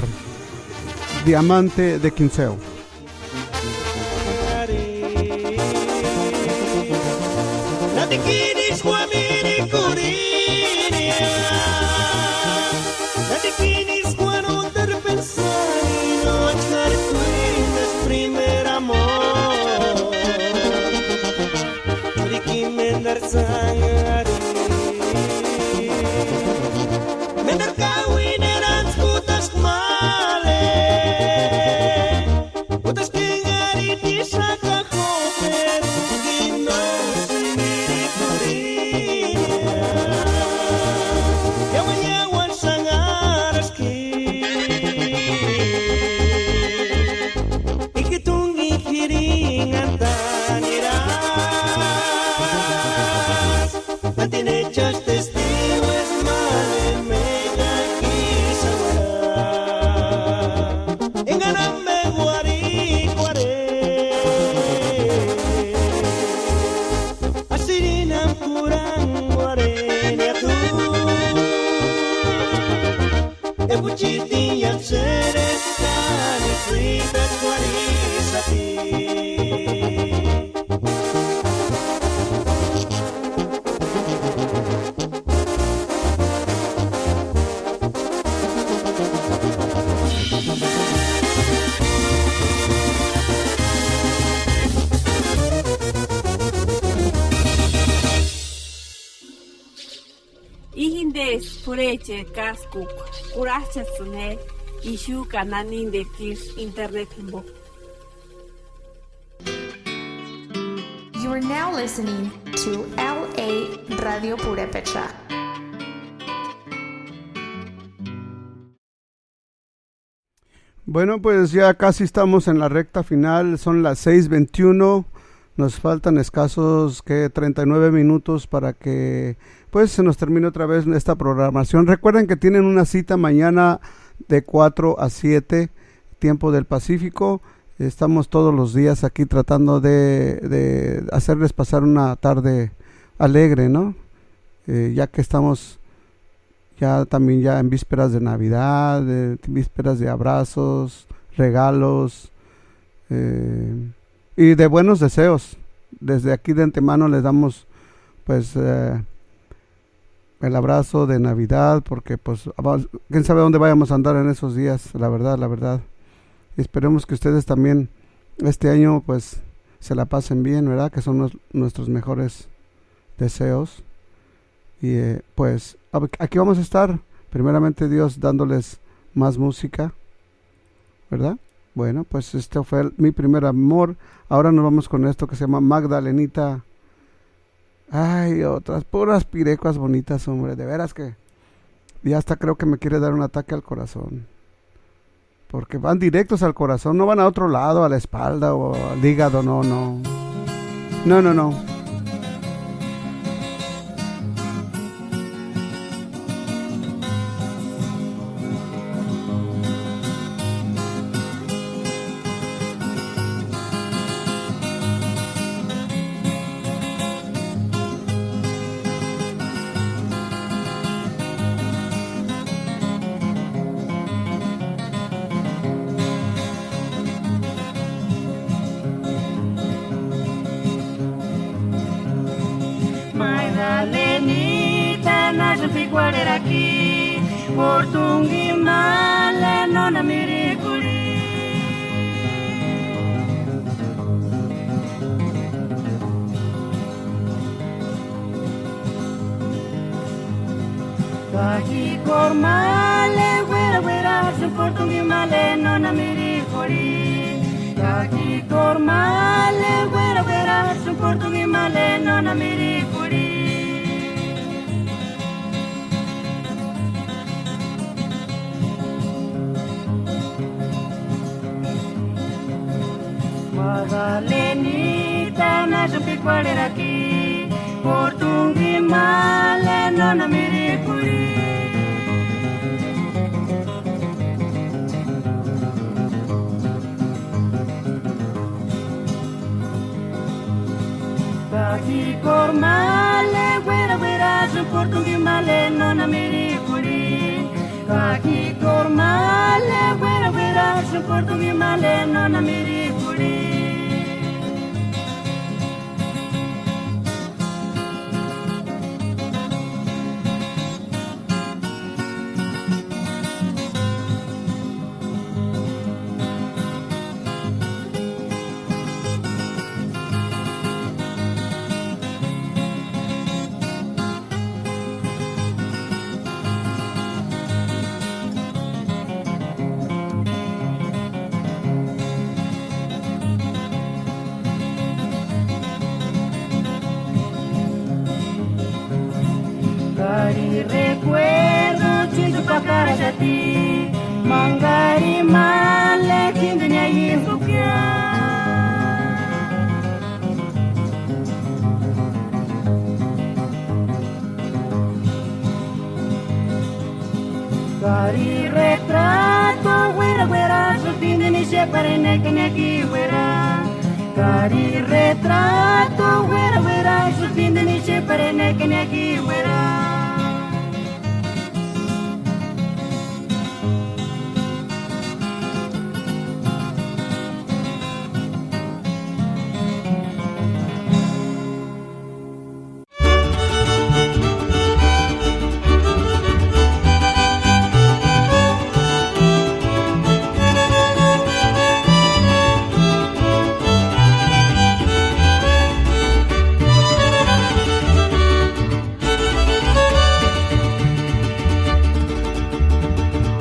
Diamante de Quinceo. Nadikinis kuamirikuriria, nadikinis kuarutarpensani, no achar kuindas primer amor. Riki mendarsanhari, mendarkauini erantskutasku male, kutasku engarini tixaka joperu, kino sinirikuriria, iauani iauani sanharaski. Ikitungi jirinhantanirasï, tantini echasï testigu, es male meyakisï auara. Engani ambe uarhikuarhe, asirini ambe kurhanguarhenia t'u. Ebuchitini iámu séreskani tsítakuarhisï. Íjindesï p'urhecheri káskukua, kurhach'asïni je ixu ka nanindekua isï internet jimbo. You are now listening to L A Radio Purepecha. Bueno, pues ya casi estamos en la recta final, son las seis veintiuno, nos faltan escasos, ¿qué? Treinta y nueve minutos para que, pues, se nos termine otra vez esta programación. Recuerden que tienen una cita mañana de cuatro a siete, tiempo del Pacífico. Estamos todos los días aquí tratando de, de hacerles pasar una tarde alegre, ¿no? Eh, ya que estamos ya también ya en vísperas de Navidad, de vísperas de abrazos, regalos, eh, y de buenos deseos. Desde aquí de antemano les damos, pues, eh, el abrazo de Navidad, porque, pues, quién sabe dónde vayamos a andar en esos días, la verdad, la verdad. Y esperemos que ustedes también este año, pues, se la pasen bien, ¿verdad? Que son los- nuestros mejores deseos. Y, eh, pues, a- aquí vamos a estar, primeramente Dios, dándoles más música, ¿verdad? Bueno, pues este fue el- mi primer amor. Ahora nos vamos con esto que se llama Magdalenita. Ay, otras puras pirecuas bonitas, hombre. De veras que ya hasta creo que me quiere dar un ataque al corazón. Porque van directos al corazón, no van a otro lado, a la espalda o al hígado, no, no. No, no, no. Magdalenita, na sïmpi kuarheraki, kórtungi male nónha mirikurhi. Kaki kóru male uera uera, sïmpi kórtungi male nónha mirikurhi. Kaki kóru male uera uera, sïmpi kórtungi male nónha mirikurhi. Magdalenita, na sïmpi kuarheraki, kórtungi male nónha mirikurhi. Kaki kóru male uera uera, sïmpi kórtungi male nónha mirikurhi. Kaki kóru Male, güera, güera, soporto mi male, no, no, miri, güri. Kari recuerdo chindu pakaraxati, mangari male jindini aiskukia. Kari retrato, güera, güera, sufindini xepare neki, neki, güera. Kari retrato, güera, güera, sufindini xepare neki, neki, güera.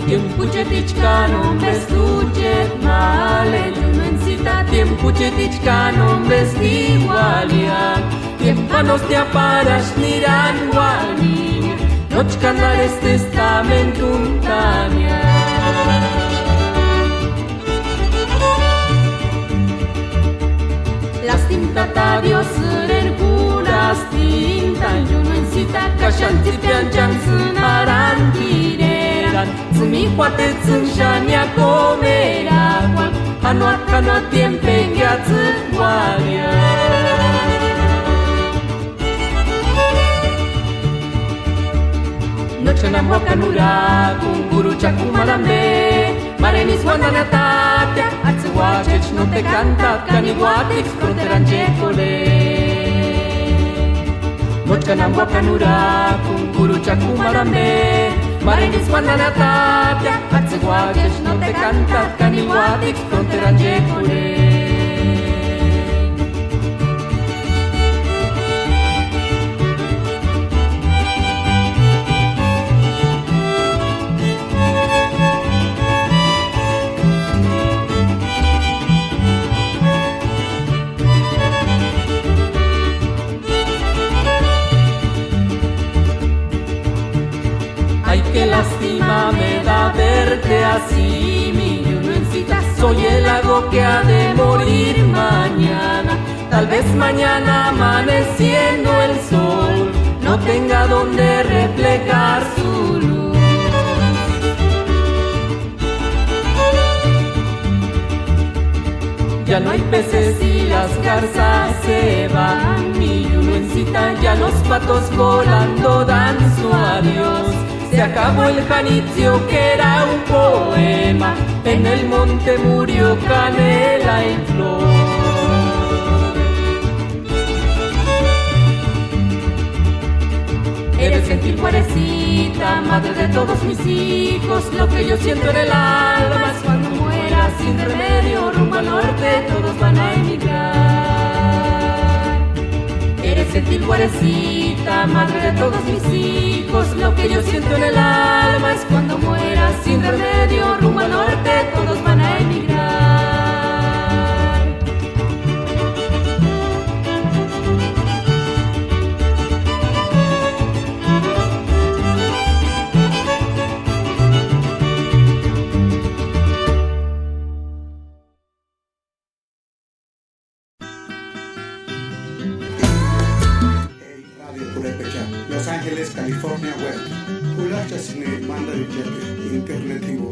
Tiempuchetichka nombrestucheti male, yu nuensita tiempuchetichka nombresti ualia. Tiempanosti aparasï nirani uani, nóchka Andari Testamentu tania. Lastimtata Diosïri kurhastinta, yu nuensita ka xáni tsïpiani chánksïni arhantirerani. Tsïmini juatets'ïni xáni akomerakuani, januati januati tiempenkiatsï uaria. Nóchka námbuakani urakuni kurucha k'umarhu ambe, márenisï uandani atatia, atsï uáchecha no te kántat'i ka ni uátiksï fronterani chékorhe. Nóchka námbuakani urakuni kurucha k'umarhu ambe, márenisï uandani atatia, atsï uáchecha no te kántat'i ka ni uátiksï fronterani chékorhe. Ay, qué lástima me da verte así, mi yu nuensita, soy el lago que ha de morir mañana. Tal vez mañana amaneciendo el sol no tenga donde reflejar su luz. Ya no hay peces y las garzas se van, mi yu nuensita, ya los patos volando dan su adiós. Se acabó el janicio que era un poema, en el monte murió canela en flor. Eres gentil, güerecita, madre de todos mis hijos. Lo que yo siento en el alma es cuando muera sin remedio, rumbo al norte todos van a emigrar. Eres gentil, güerecita, madre de todos mis hijos. Lo que yo siento en el alma es cuando muera sin remedio, rumbo al norte todos van a emigrar. Radio Purépecha, Los Ángeles, California, web. K'ulajchasïni mandarichani internet jimbo.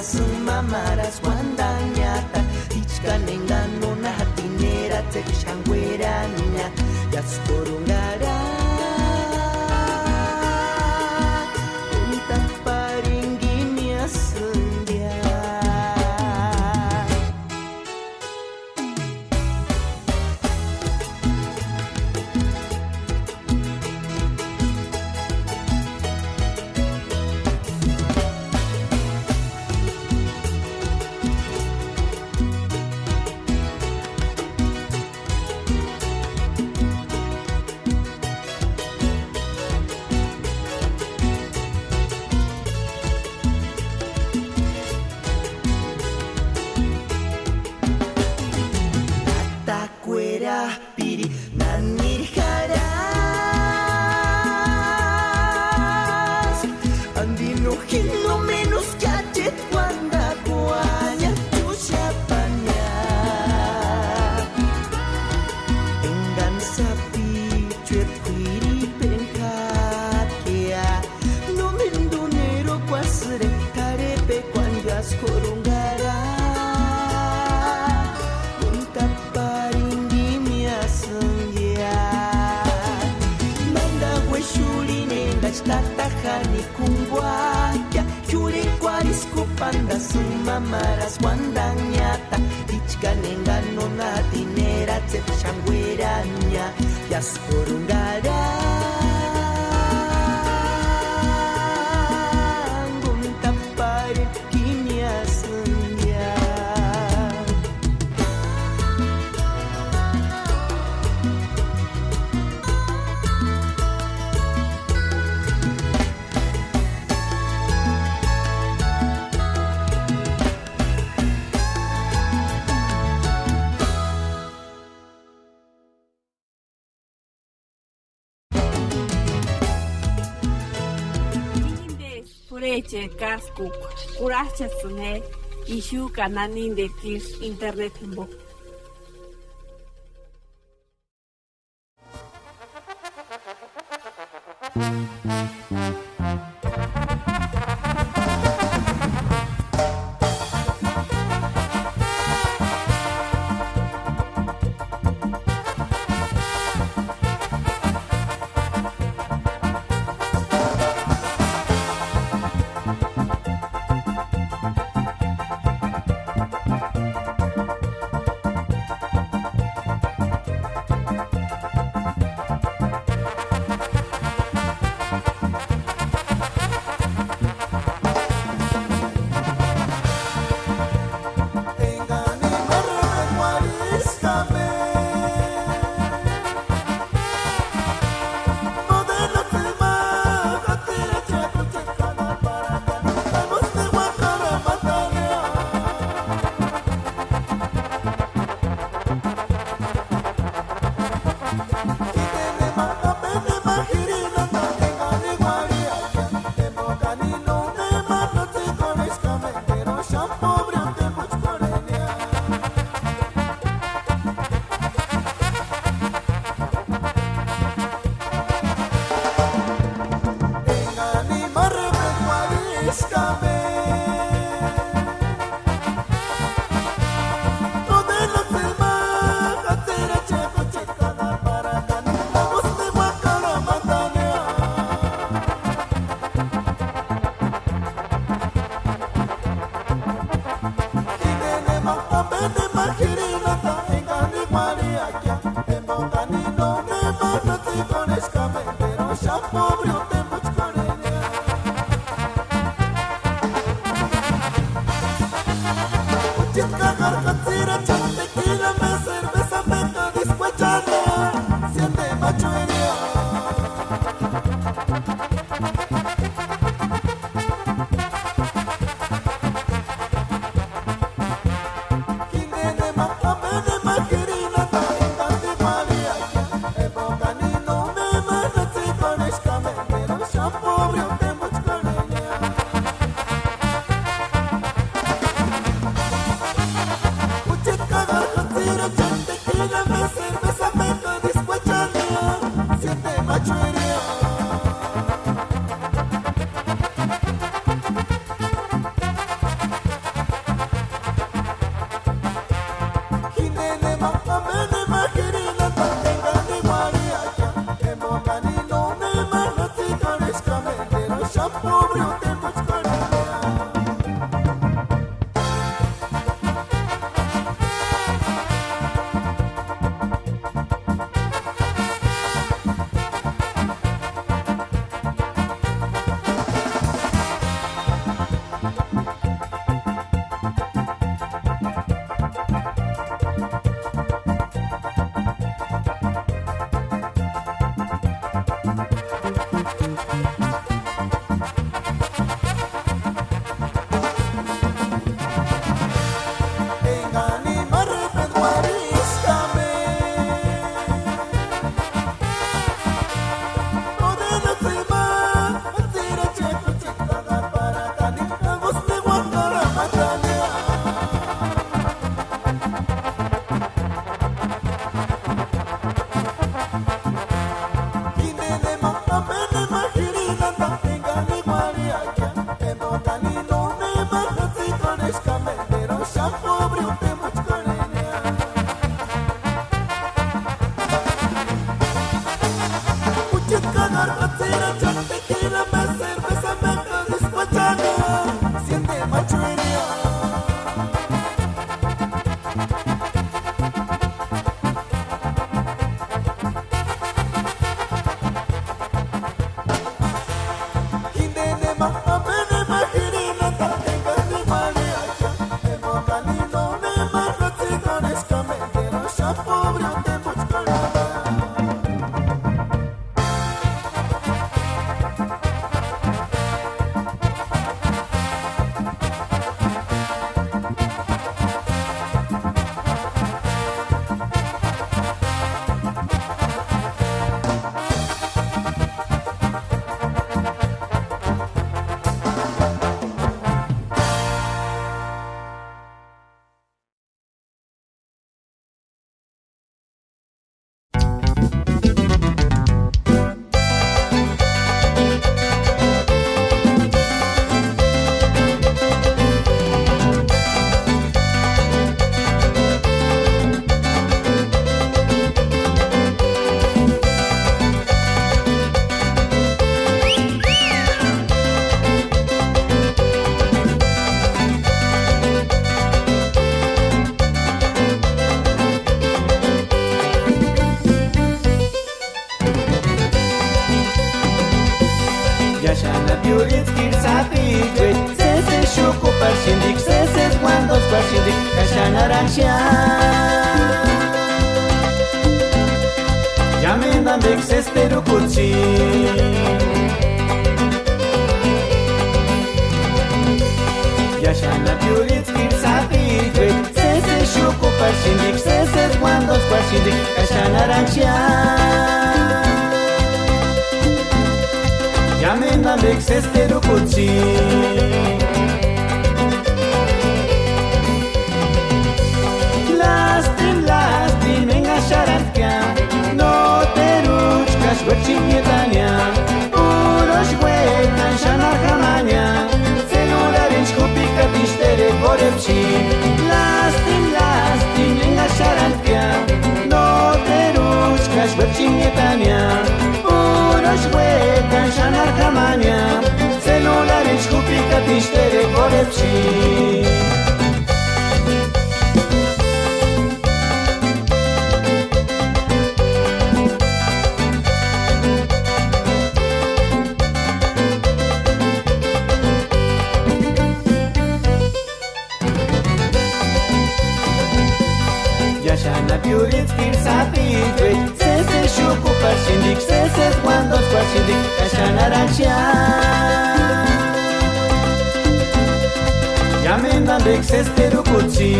Sïma marasï uandanhata, íchkani engani nónha jatini eratsepixani uerania, iásï kurhungarha. Kúntani parini kímiasïndia. Atakuerapiri naniri jarhaska, andi no jini no menos kiácheti uandakuania chúxapania. Engani sapichueri k'uiripeni jápkia, nómeni enduneru kuásïrempki t'arhepekuani iásï kurhungarha. Kúntani parini kímiasïndia. Mándauexurhini engachi tata Jani k'unguakia, xurhekuarhiskupanda sïma marasï uandanhata, íchkani engani nónha jatini eratsepixani uerania, iásï kurhungarha. Kúntani parini kímiasïndia. P'urhecheri káskukua, kurhach'asïni je ixu ka nanindekua isï internet jimpo. Xanaranchia, iámendu ambeksï sési terukutsi. Iáxani anapu iurhitskiri sapichuni, sési exukuparhintiki, sési uánduskuarhintiki, ka xanaranchia. Iámendu ambeksï sési terukutsi. Lástimu, lástimu enga axarantkia, nóteruchkaxu uéchini niátania, úruxu uékani xanharu jamania, selularintsï jupikatixu terekorhepxeni. Lástimu, lástimu enga axarantkia, nóteruchkaxu uéchini niátania, úruxu uékani xanharu jamania, selularintsï jupikatixu terekorhepxeni. Iáxani anapu iurhitskiri sapichuni, sési exukuparhintiki, sési uánduskuarhintiki, ka xanaranchia. Iámendu ambeksï sési terukutsi.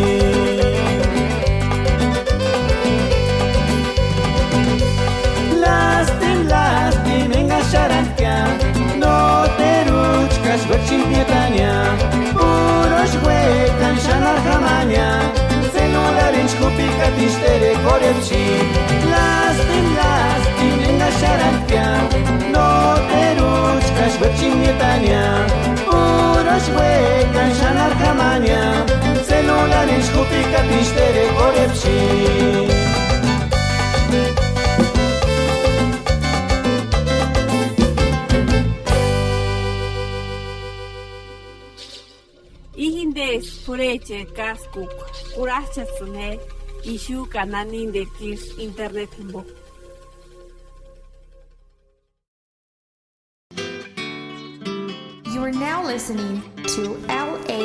Lástimu, lástimu enga axarantkia, nóteruchkaxu uéchini niátania, úruxu uékani xanharu jamania, selularintsï jupikatixu terekorhepxeni. Lástimu, lástimu enga axarantkia, nóteruchkaxu uéchini niátania, úruxu uékani xanharu jamania, selularintsï jupikatixu terekorhepxeni. Íjindesï p'urhecheri káskukua, kurhajchasïni je ixu ka nanindekua isï internet jimbo. You are now listening to L A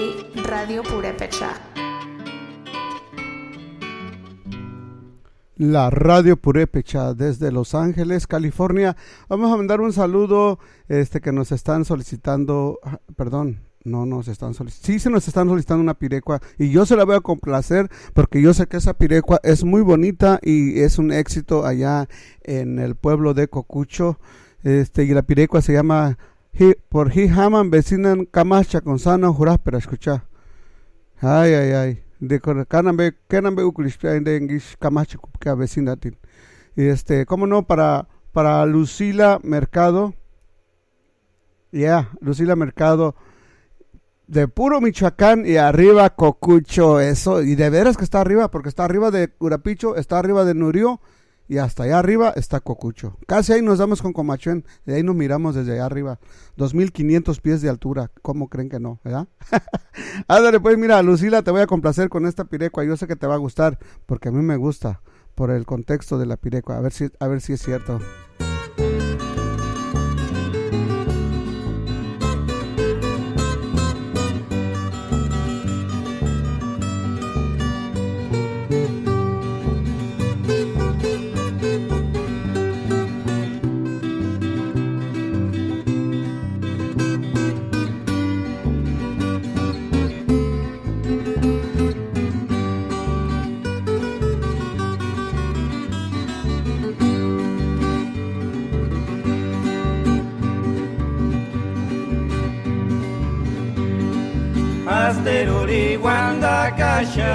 Radio Purepecha. La Radio Purepecha desde Los Ángeles, California. Vamos a mandar un saludo, este, que nos están solicitando, ah, perdón, no nos están solicitando, sí, se nos están solicitando una pirecua y yo se la voy a complacer porque yo sé que esa pirecua es muy bonita y es un éxito allá en el pueblo de Cocucho. Este, y la pirecua se llama Ji-, por ji jámani vecinani kamajchakuni sáni no jurajperaxkucha. Ay, ay, ay. De acuerdo, kánambe, kánambe úkulisptia inde enga ixu kamajchakupkia vecinatini. Y este, ¿cómo no? Para, para Lucila Mercado. Ya, Lucila Mercado. De puro Michoacán y arriba Cocucho, eso. Y de veras que está arriba, porque está arriba de Urapicho, está arriba de Nurio, y hasta allá arriba está Cocucho. Casi ahí nos damos con Comachuén, de ahí nos miramos desde allá arriba. Dos mil quinientos pies de altura, ¿cómo creen que no, verdad? Ándale, pues mira, Lucila, te voy a complacer con esta pirecua. Yo sé que te va a gustar, porque a mí me gusta, por el contexto de la pirecua. A ver si, a ver si es cierto. Asterori uandakaxaa.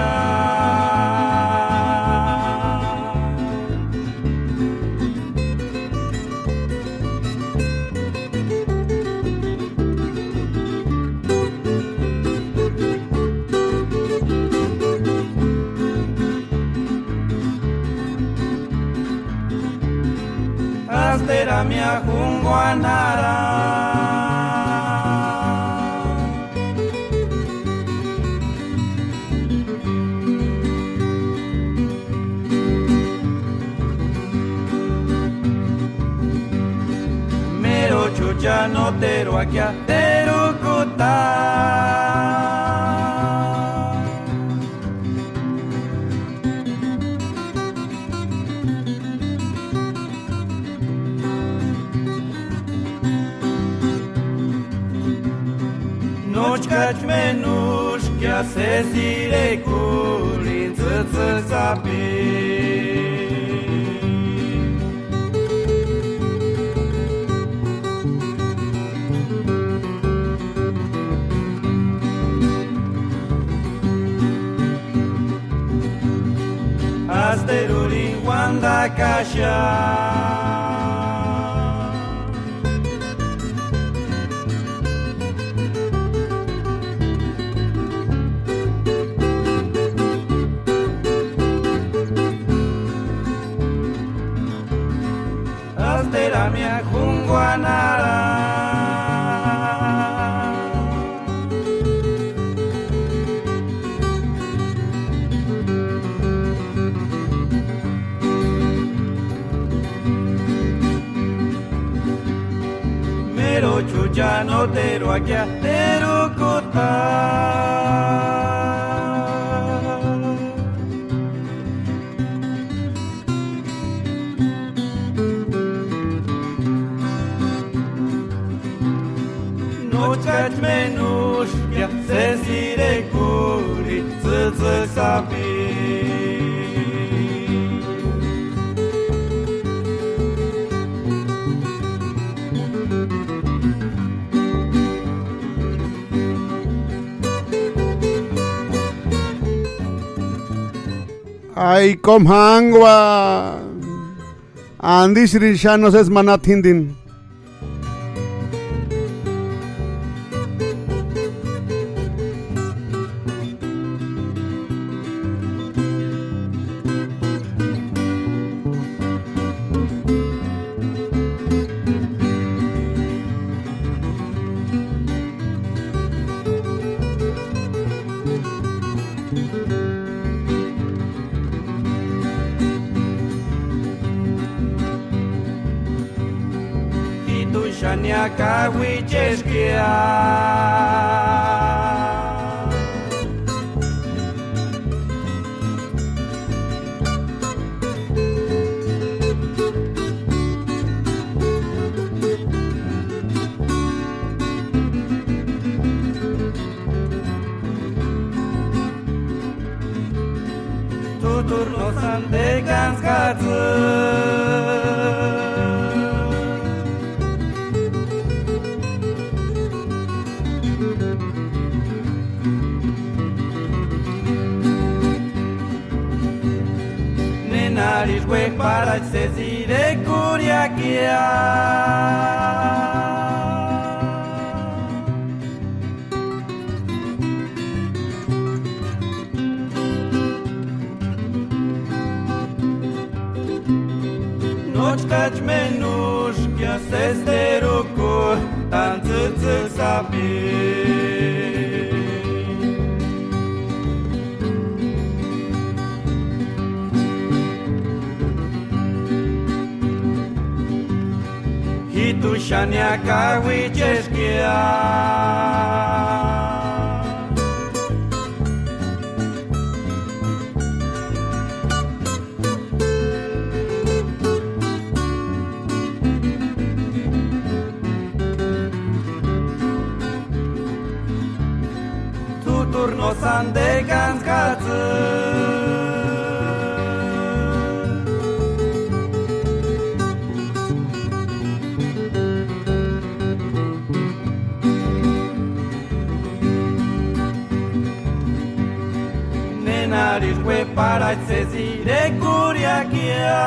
Asteramia junguanara. Mero chucha no teruakia terukuta. Menuskia sesire kurin tsütsü sapi. Asterurin uandakaxia. Asteramia junguanara. Mero chucha no te ruakia terukuta. Nóchkachi menuskia sesire kuri tsütsü sapi. Ai, komangua. Andisïri xáni no sési ma na t'índini. Jíjtuni xáni kauicheskia. T'út'uri no sáni tékantsï katsï. Nénarisï uéjparachi sési irekuriakia. Nóchkachi menuskia sési terukutani tsïtsïki sapi. Jíjtuni xáni kauicheskia. T'út'uri no sáni tékantsï katsï. Nénarisï uéjparachi sési irekuriakia.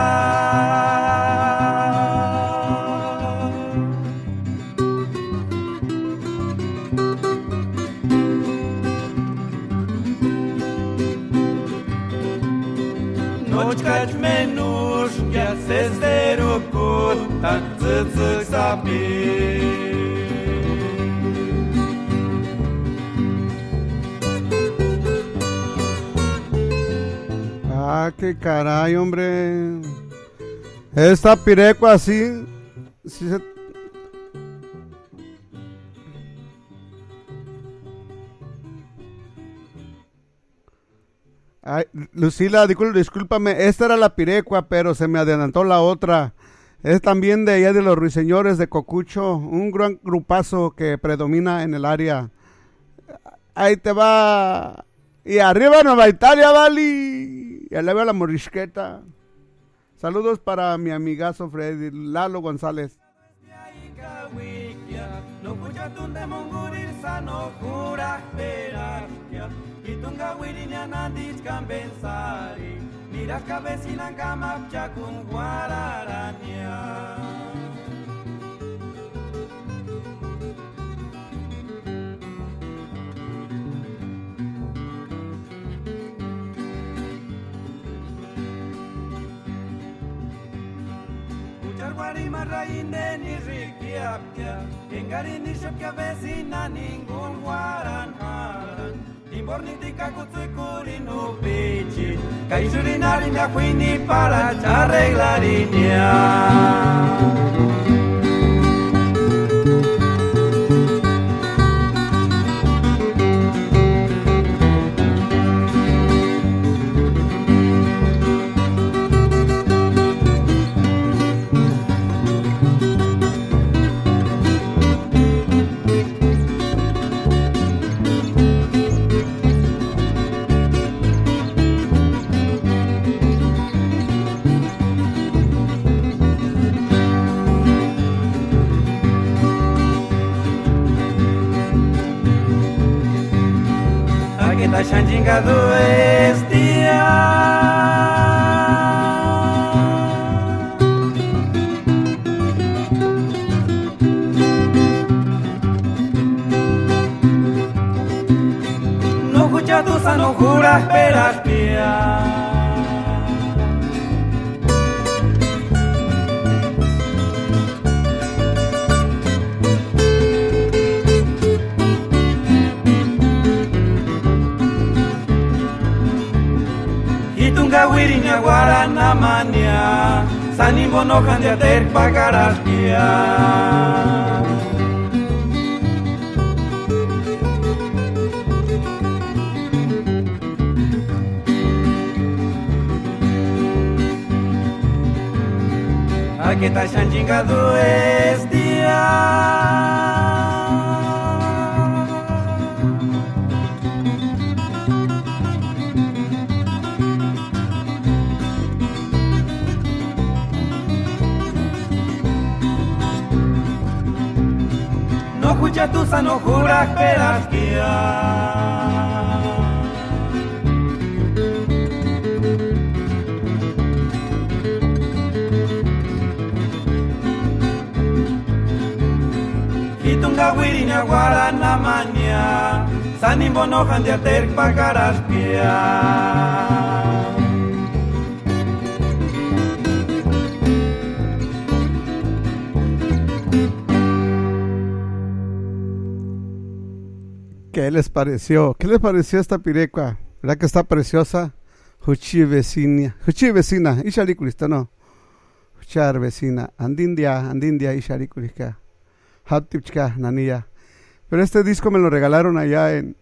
Nóchkachi menuskia sési terukutani tsïtsïki sapi. Ah, qué caray, hombre. Esta pirekua sí, sí se... Ay, Lucila, discul-, discúlpame, esta era la pirecua, pero se me adelantó la otra. Es también de allá de los Ruiseñores de Cocucho, un gran grupazo que predomina en el área. Ahí te va. Y arriba Nueva Italia, Bali. Y a la veo la morisqueta. Saludos para mi amigazo Freddy, Lalo González. Juchari uarhimani raindeni irhikiaptia, engarini ixapkia vesinani inguni uarhani jarhani, jimborhini tika kutsïkurini jupichini, ka ísïrini arhini ja juini para arreglarini. Aketa xáni chingadu estia. No juchatu sáni no jurhajperasptia. Jítuni kauirini auarhani amania, sáni jimbo no jándiata erpakarasptia. Aketa xáni chingadu estia. No juchatu sáni no jurhajperasptia. Jítuni kauirini auarhani amania, sáni jimbo no jándiata erpakarasptia. ¿Qué les pareció? ¿Qué les pareció esta pirecua? ¿Verdad que está preciosa? Juchi vecina. Juchi vecina. Ísï arhikuri, ¿no? Juchari vecina. Andindia, andindia, ísï arhikuri. Játipchka, nania. Pero este disco me lo regalaron allá en,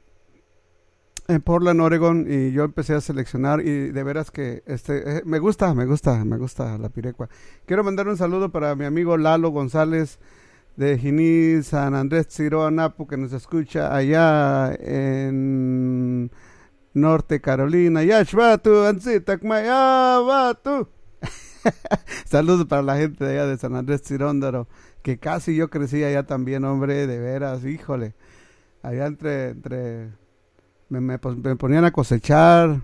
en Portland, Oregon, y yo empecé a seleccionar y de veras que este, eh, me gusta, me gusta, me gusta la pirecua. Quiero mandar un saludo para mi amigo Lalo González de Jiní, San Andrés Tziro Anapu, que nos escucha allá en Norte Carolina. Ya, shvatu, antsitak, ya, vatu. Saludos para la gente de allá de San Andrés Tzirondaro, que casi yo crecí allá también, hombre, de veras, híjole. Allá entre, entre me, me, pues, me ponían a cosechar,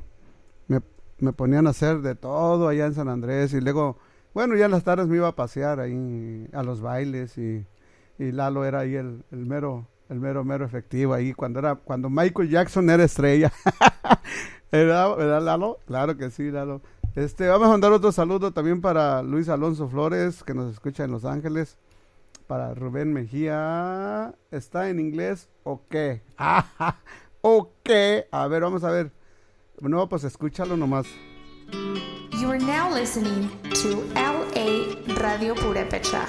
me, me ponían a hacer de todo allá en San Andrés y luego, bueno, ya en las tardes me iba a pasear ahí a los bailes y, y Lalo era ahí el, el mero, el mero, mero efectivo ahí cuando era, cuando Michael Jackson era estrella. ¿Verdad, verdad, Lalo? Claro que sí, Lalo. Este, vamos a mandar otro saludo también para Luis Alonso Flores, que nos escucha en Los Ángeles. Para Rubén Mejía. ¿Está en inglés o qué? ¿O qué? A ver, vamos a ver. No, pues escúchalo nomás. You're now listening to L A Radio Purepecha.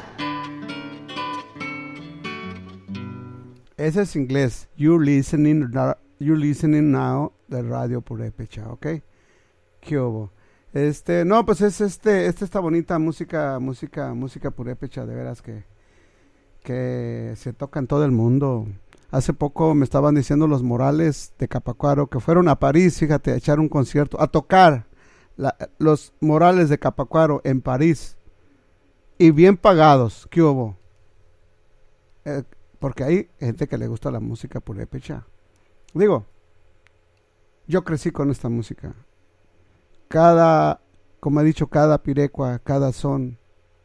Ese es inglés. You're listening, you're listening now de Radio Purepecha, ¿ok? ¿Qué hubo? Este, no, pues es este, esta está bonita música, música, música purépecha, de veras que, que se toca en todo el mundo. Hace poco me estaban diciendo los Morales de Capacuaro que fueron a París, fíjate, a echar un concierto, a tocar la- los Morales de Capacuaro en París. Y bien pagados, ¿qué hubo? Eh, porque hay gente que le gusta la música purépecha. Digo, yo crecí con esta música. Cada, como he dicho, cada pirecua, cada son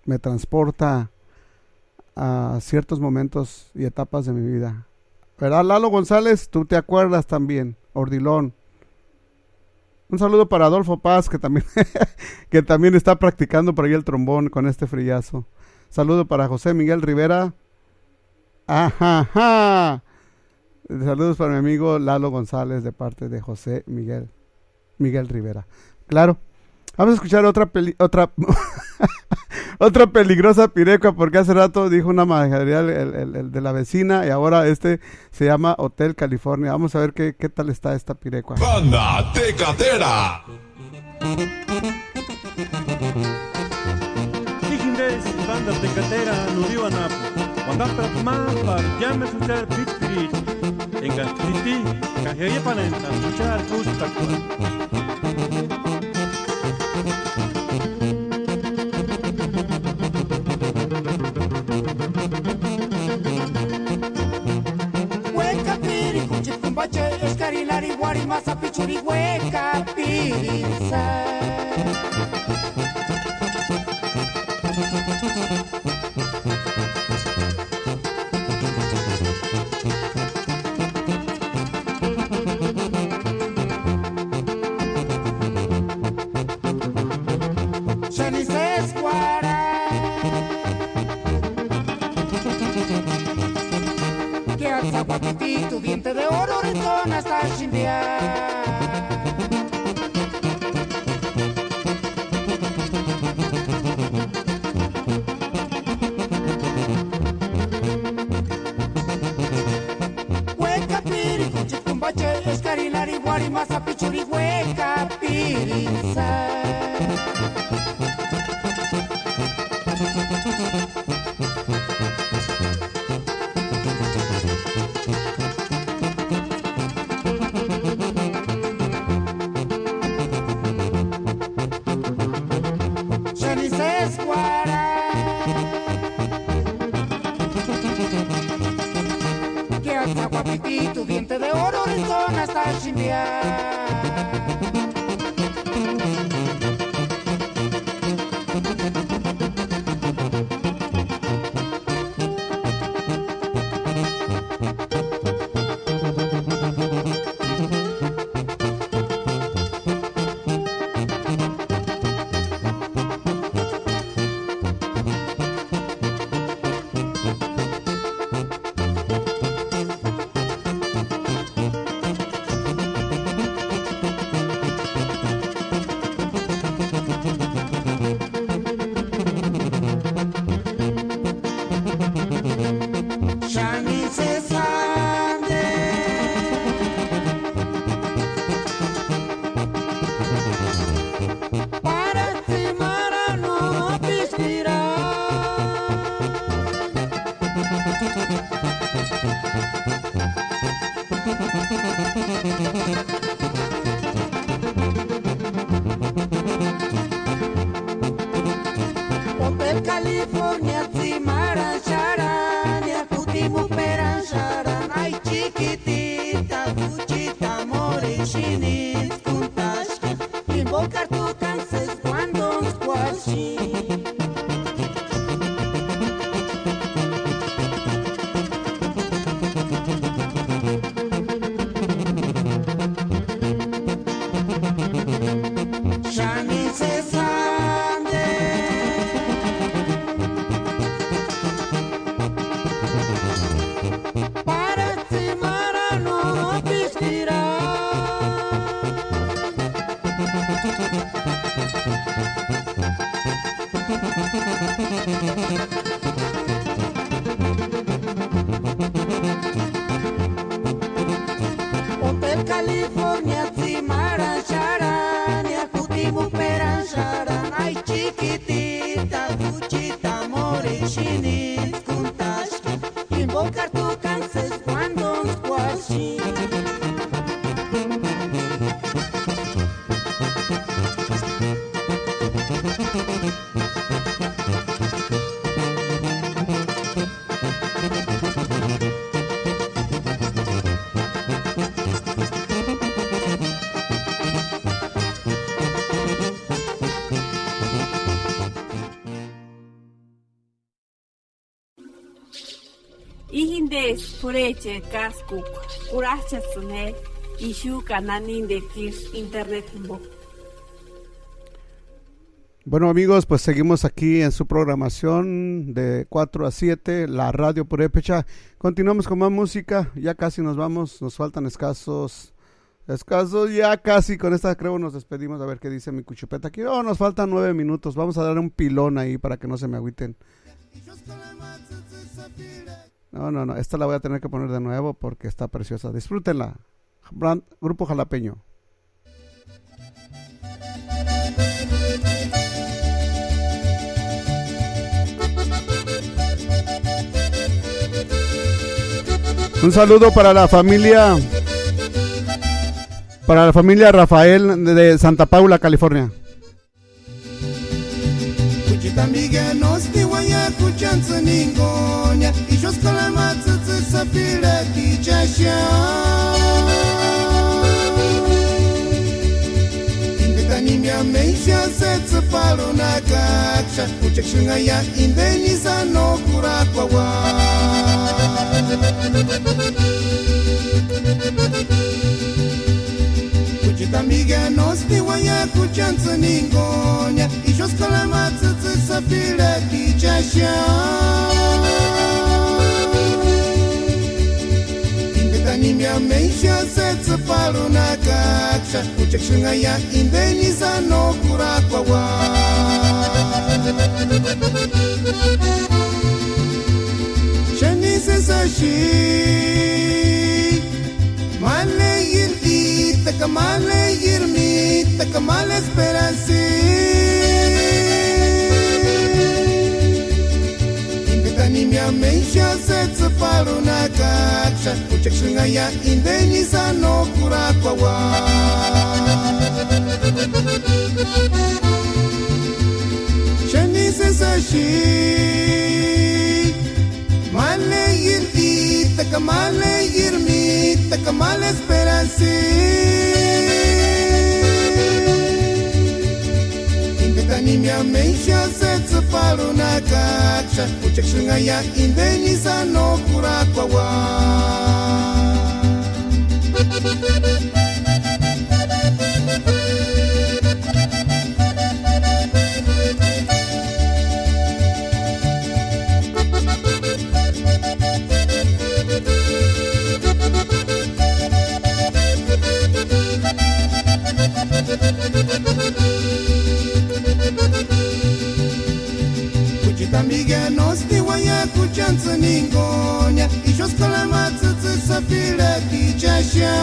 me transporta a ciertos momentos y etapas de mi vida. ¿Verdad, Lalo González? Tú te acuerdas también, Ordilón. Un saludo para Adolfo Paz, que también, que también está practicando por ahí el trombón con este frillazo. Saludo para José Miguel Rivera. Ajá, ajá. Saludos para mi amigo Lalo González de parte de José Miguel, Miguel Rivera. Claro. Vamos a escuchar otra peli- otra otra peligrosa pirecua, porque hace rato dijo una majadería el, el- el- el de la vecina y ahora este se llama Hotel California. Vamos a ver qué, qué tal está esta pirecua. Banda Tecatera. Jíjinda eskua Banda Tecatera nurhiuanapu, uandaprata ma pári iámendu juchari p'íchpiricha, engaksï titi ka jiapanhentani juchari kústakua. Uékapiri jucheti kumbache, eskarini arhini uarhini ma sapichurhini uékapiri sa. Xáni sési uarha. Quédate aguacatito, diente de oro, retonas, taxindia. Uékapiri jucheti kumbache, eskarini arhini uarhini ma sapichurhini uékapiri sa. Xáni sési uarha. Quédate aguacatito, diente de oro, retonas, taxindia. Xáni sési andi. Para tsimani arhani no pístirani. Hotel California tsimani arhani xarhani, último perani xarhani, ay chiquitita, jucheti amoreni xinitskuntaxaka. Jimbo kartukani sési uándontskuaxi. Xáni sési andi. Para tsimani arhani no pístirani. Íjindesï p'urhecheri káskukua, kurhajchasïni je ixu ka nani de k'ísï internet jimpo. Bueno, amigos, pues seguimos aquí en su programación de cuatro a siete, la Radio Purépecha. Continuamos con más música, ya casi nos vamos, nos faltan escasos, escasos, ya casi con esta creo nos despedimos, a ver qué dice mi cuchupeta aquí. Oh, nos faltan nueve minutos, vamos a dar un pilón ahí para que no se me agüiten. No, no, no, esta la voy a tener que poner de nuevo porque está preciosa. Disfrútenla. Grupo Jalapeño. Un saludo para la familia, para la familia Rafael de Santa Paula, California. Jucheti amigia nósïni uaia juchantsïni ningonia, ixu skolari ma tsïtsïki sapirhatichaxia. Inpetani ameixa sési tsïparhunhakaksï, juchekua xunhaia inteni sánoni kurhakuauani. Jucheti amigia nósïni uaia juchantsïni ningonia, ixu skolari ma tsïtsïki sapirhatichaxia. Inpetani ameixa sési tsïparhunhakaksï, juchekua xunhaia inteni sánoni kurhakuauani. Xáni sési axi: Máleiri mítaka, máleiri mítaka, máleiri esperansa. Inpetani ameixa sési tsïparhunhakaksï, juchekua xunhaia inteni sánoni kurhakuauani. Xáni sési axi: Máleiri mítaka, máleiri mítaka, máleiri esperansa. Inpetani ameixa sési tsïparhunhakaksï, juchekua xunhaia inteni sánoni kurhakuauani. Jucheti amigia nósïni uaia juchantsïni ningonia, ixu skolari ma tsïtsïki sapirhatichaxia.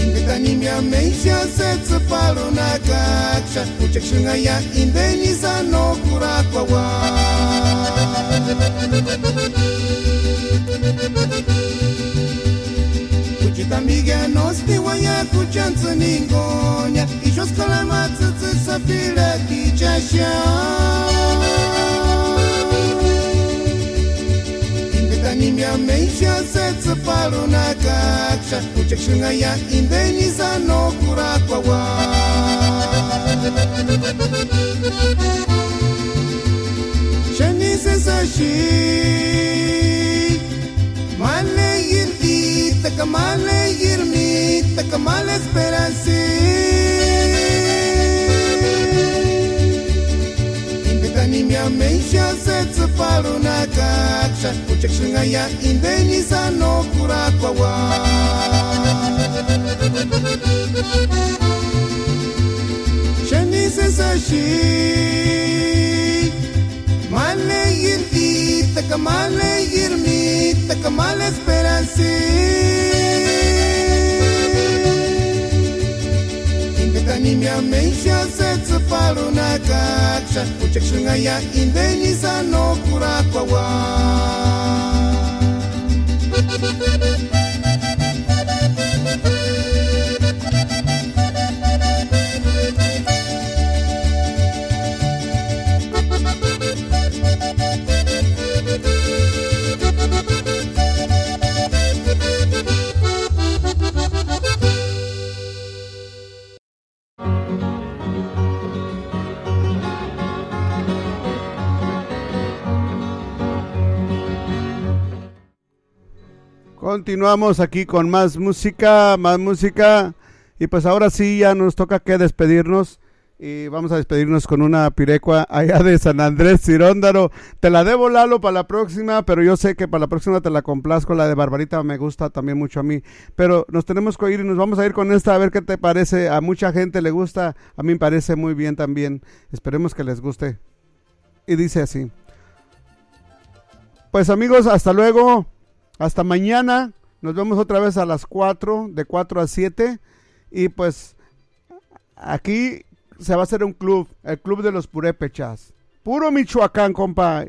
Inpetani ameixa sési tsïparhunhakaksï, juchekua xunhaia inteni sánoni kurhakuauani. Jucheti amigia nósïni uaia juchantsïni ningonia, ixu skolari ma tsïtsïki sapirhatichaxia. Inpetani ameixa sési tsïparhunhakaksï, juchekua xunhaia inteni sánoni kurhakuauani. Xáni sési axi: Máleiri mítaka, máleiri mítaka, máleiri esperansa. Inpetani ameixa sési tsïparhunhakaksï, juchekua xunhaia inteni sánoni kurhakuauani. Xáni sési axi: Máleiri mítaka, máleiri mítaka, máleiri esperansa. Inpetani ameixa sési tsïparhunhakaksï, juchekua xunhaia inteni sánoni kurhakuauani. Continuamos aquí con más música, más música. Y pues ahora sí ya nos toca que despedirnos. Y vamos a despedirnos con una pirecua allá de San Andrés Ciróndaro. Te la debo, Lalo, para la próxima, pero yo sé que para la próxima te la complazco. La de Barbarita me gusta también mucho a mí. Pero nos tenemos que ir y nos vamos a ir con esta a ver qué te parece. A mucha gente le gusta, a mí me parece muy bien también. Esperemos que les guste. Y dice así. Pues amigos, hasta luego. Hasta mañana. Nos vemos otra vez a las cuatro, de cuatro a siete. Y pues aquí se va a hacer un club, el club de los purépechas. Puro Michoacán, compa.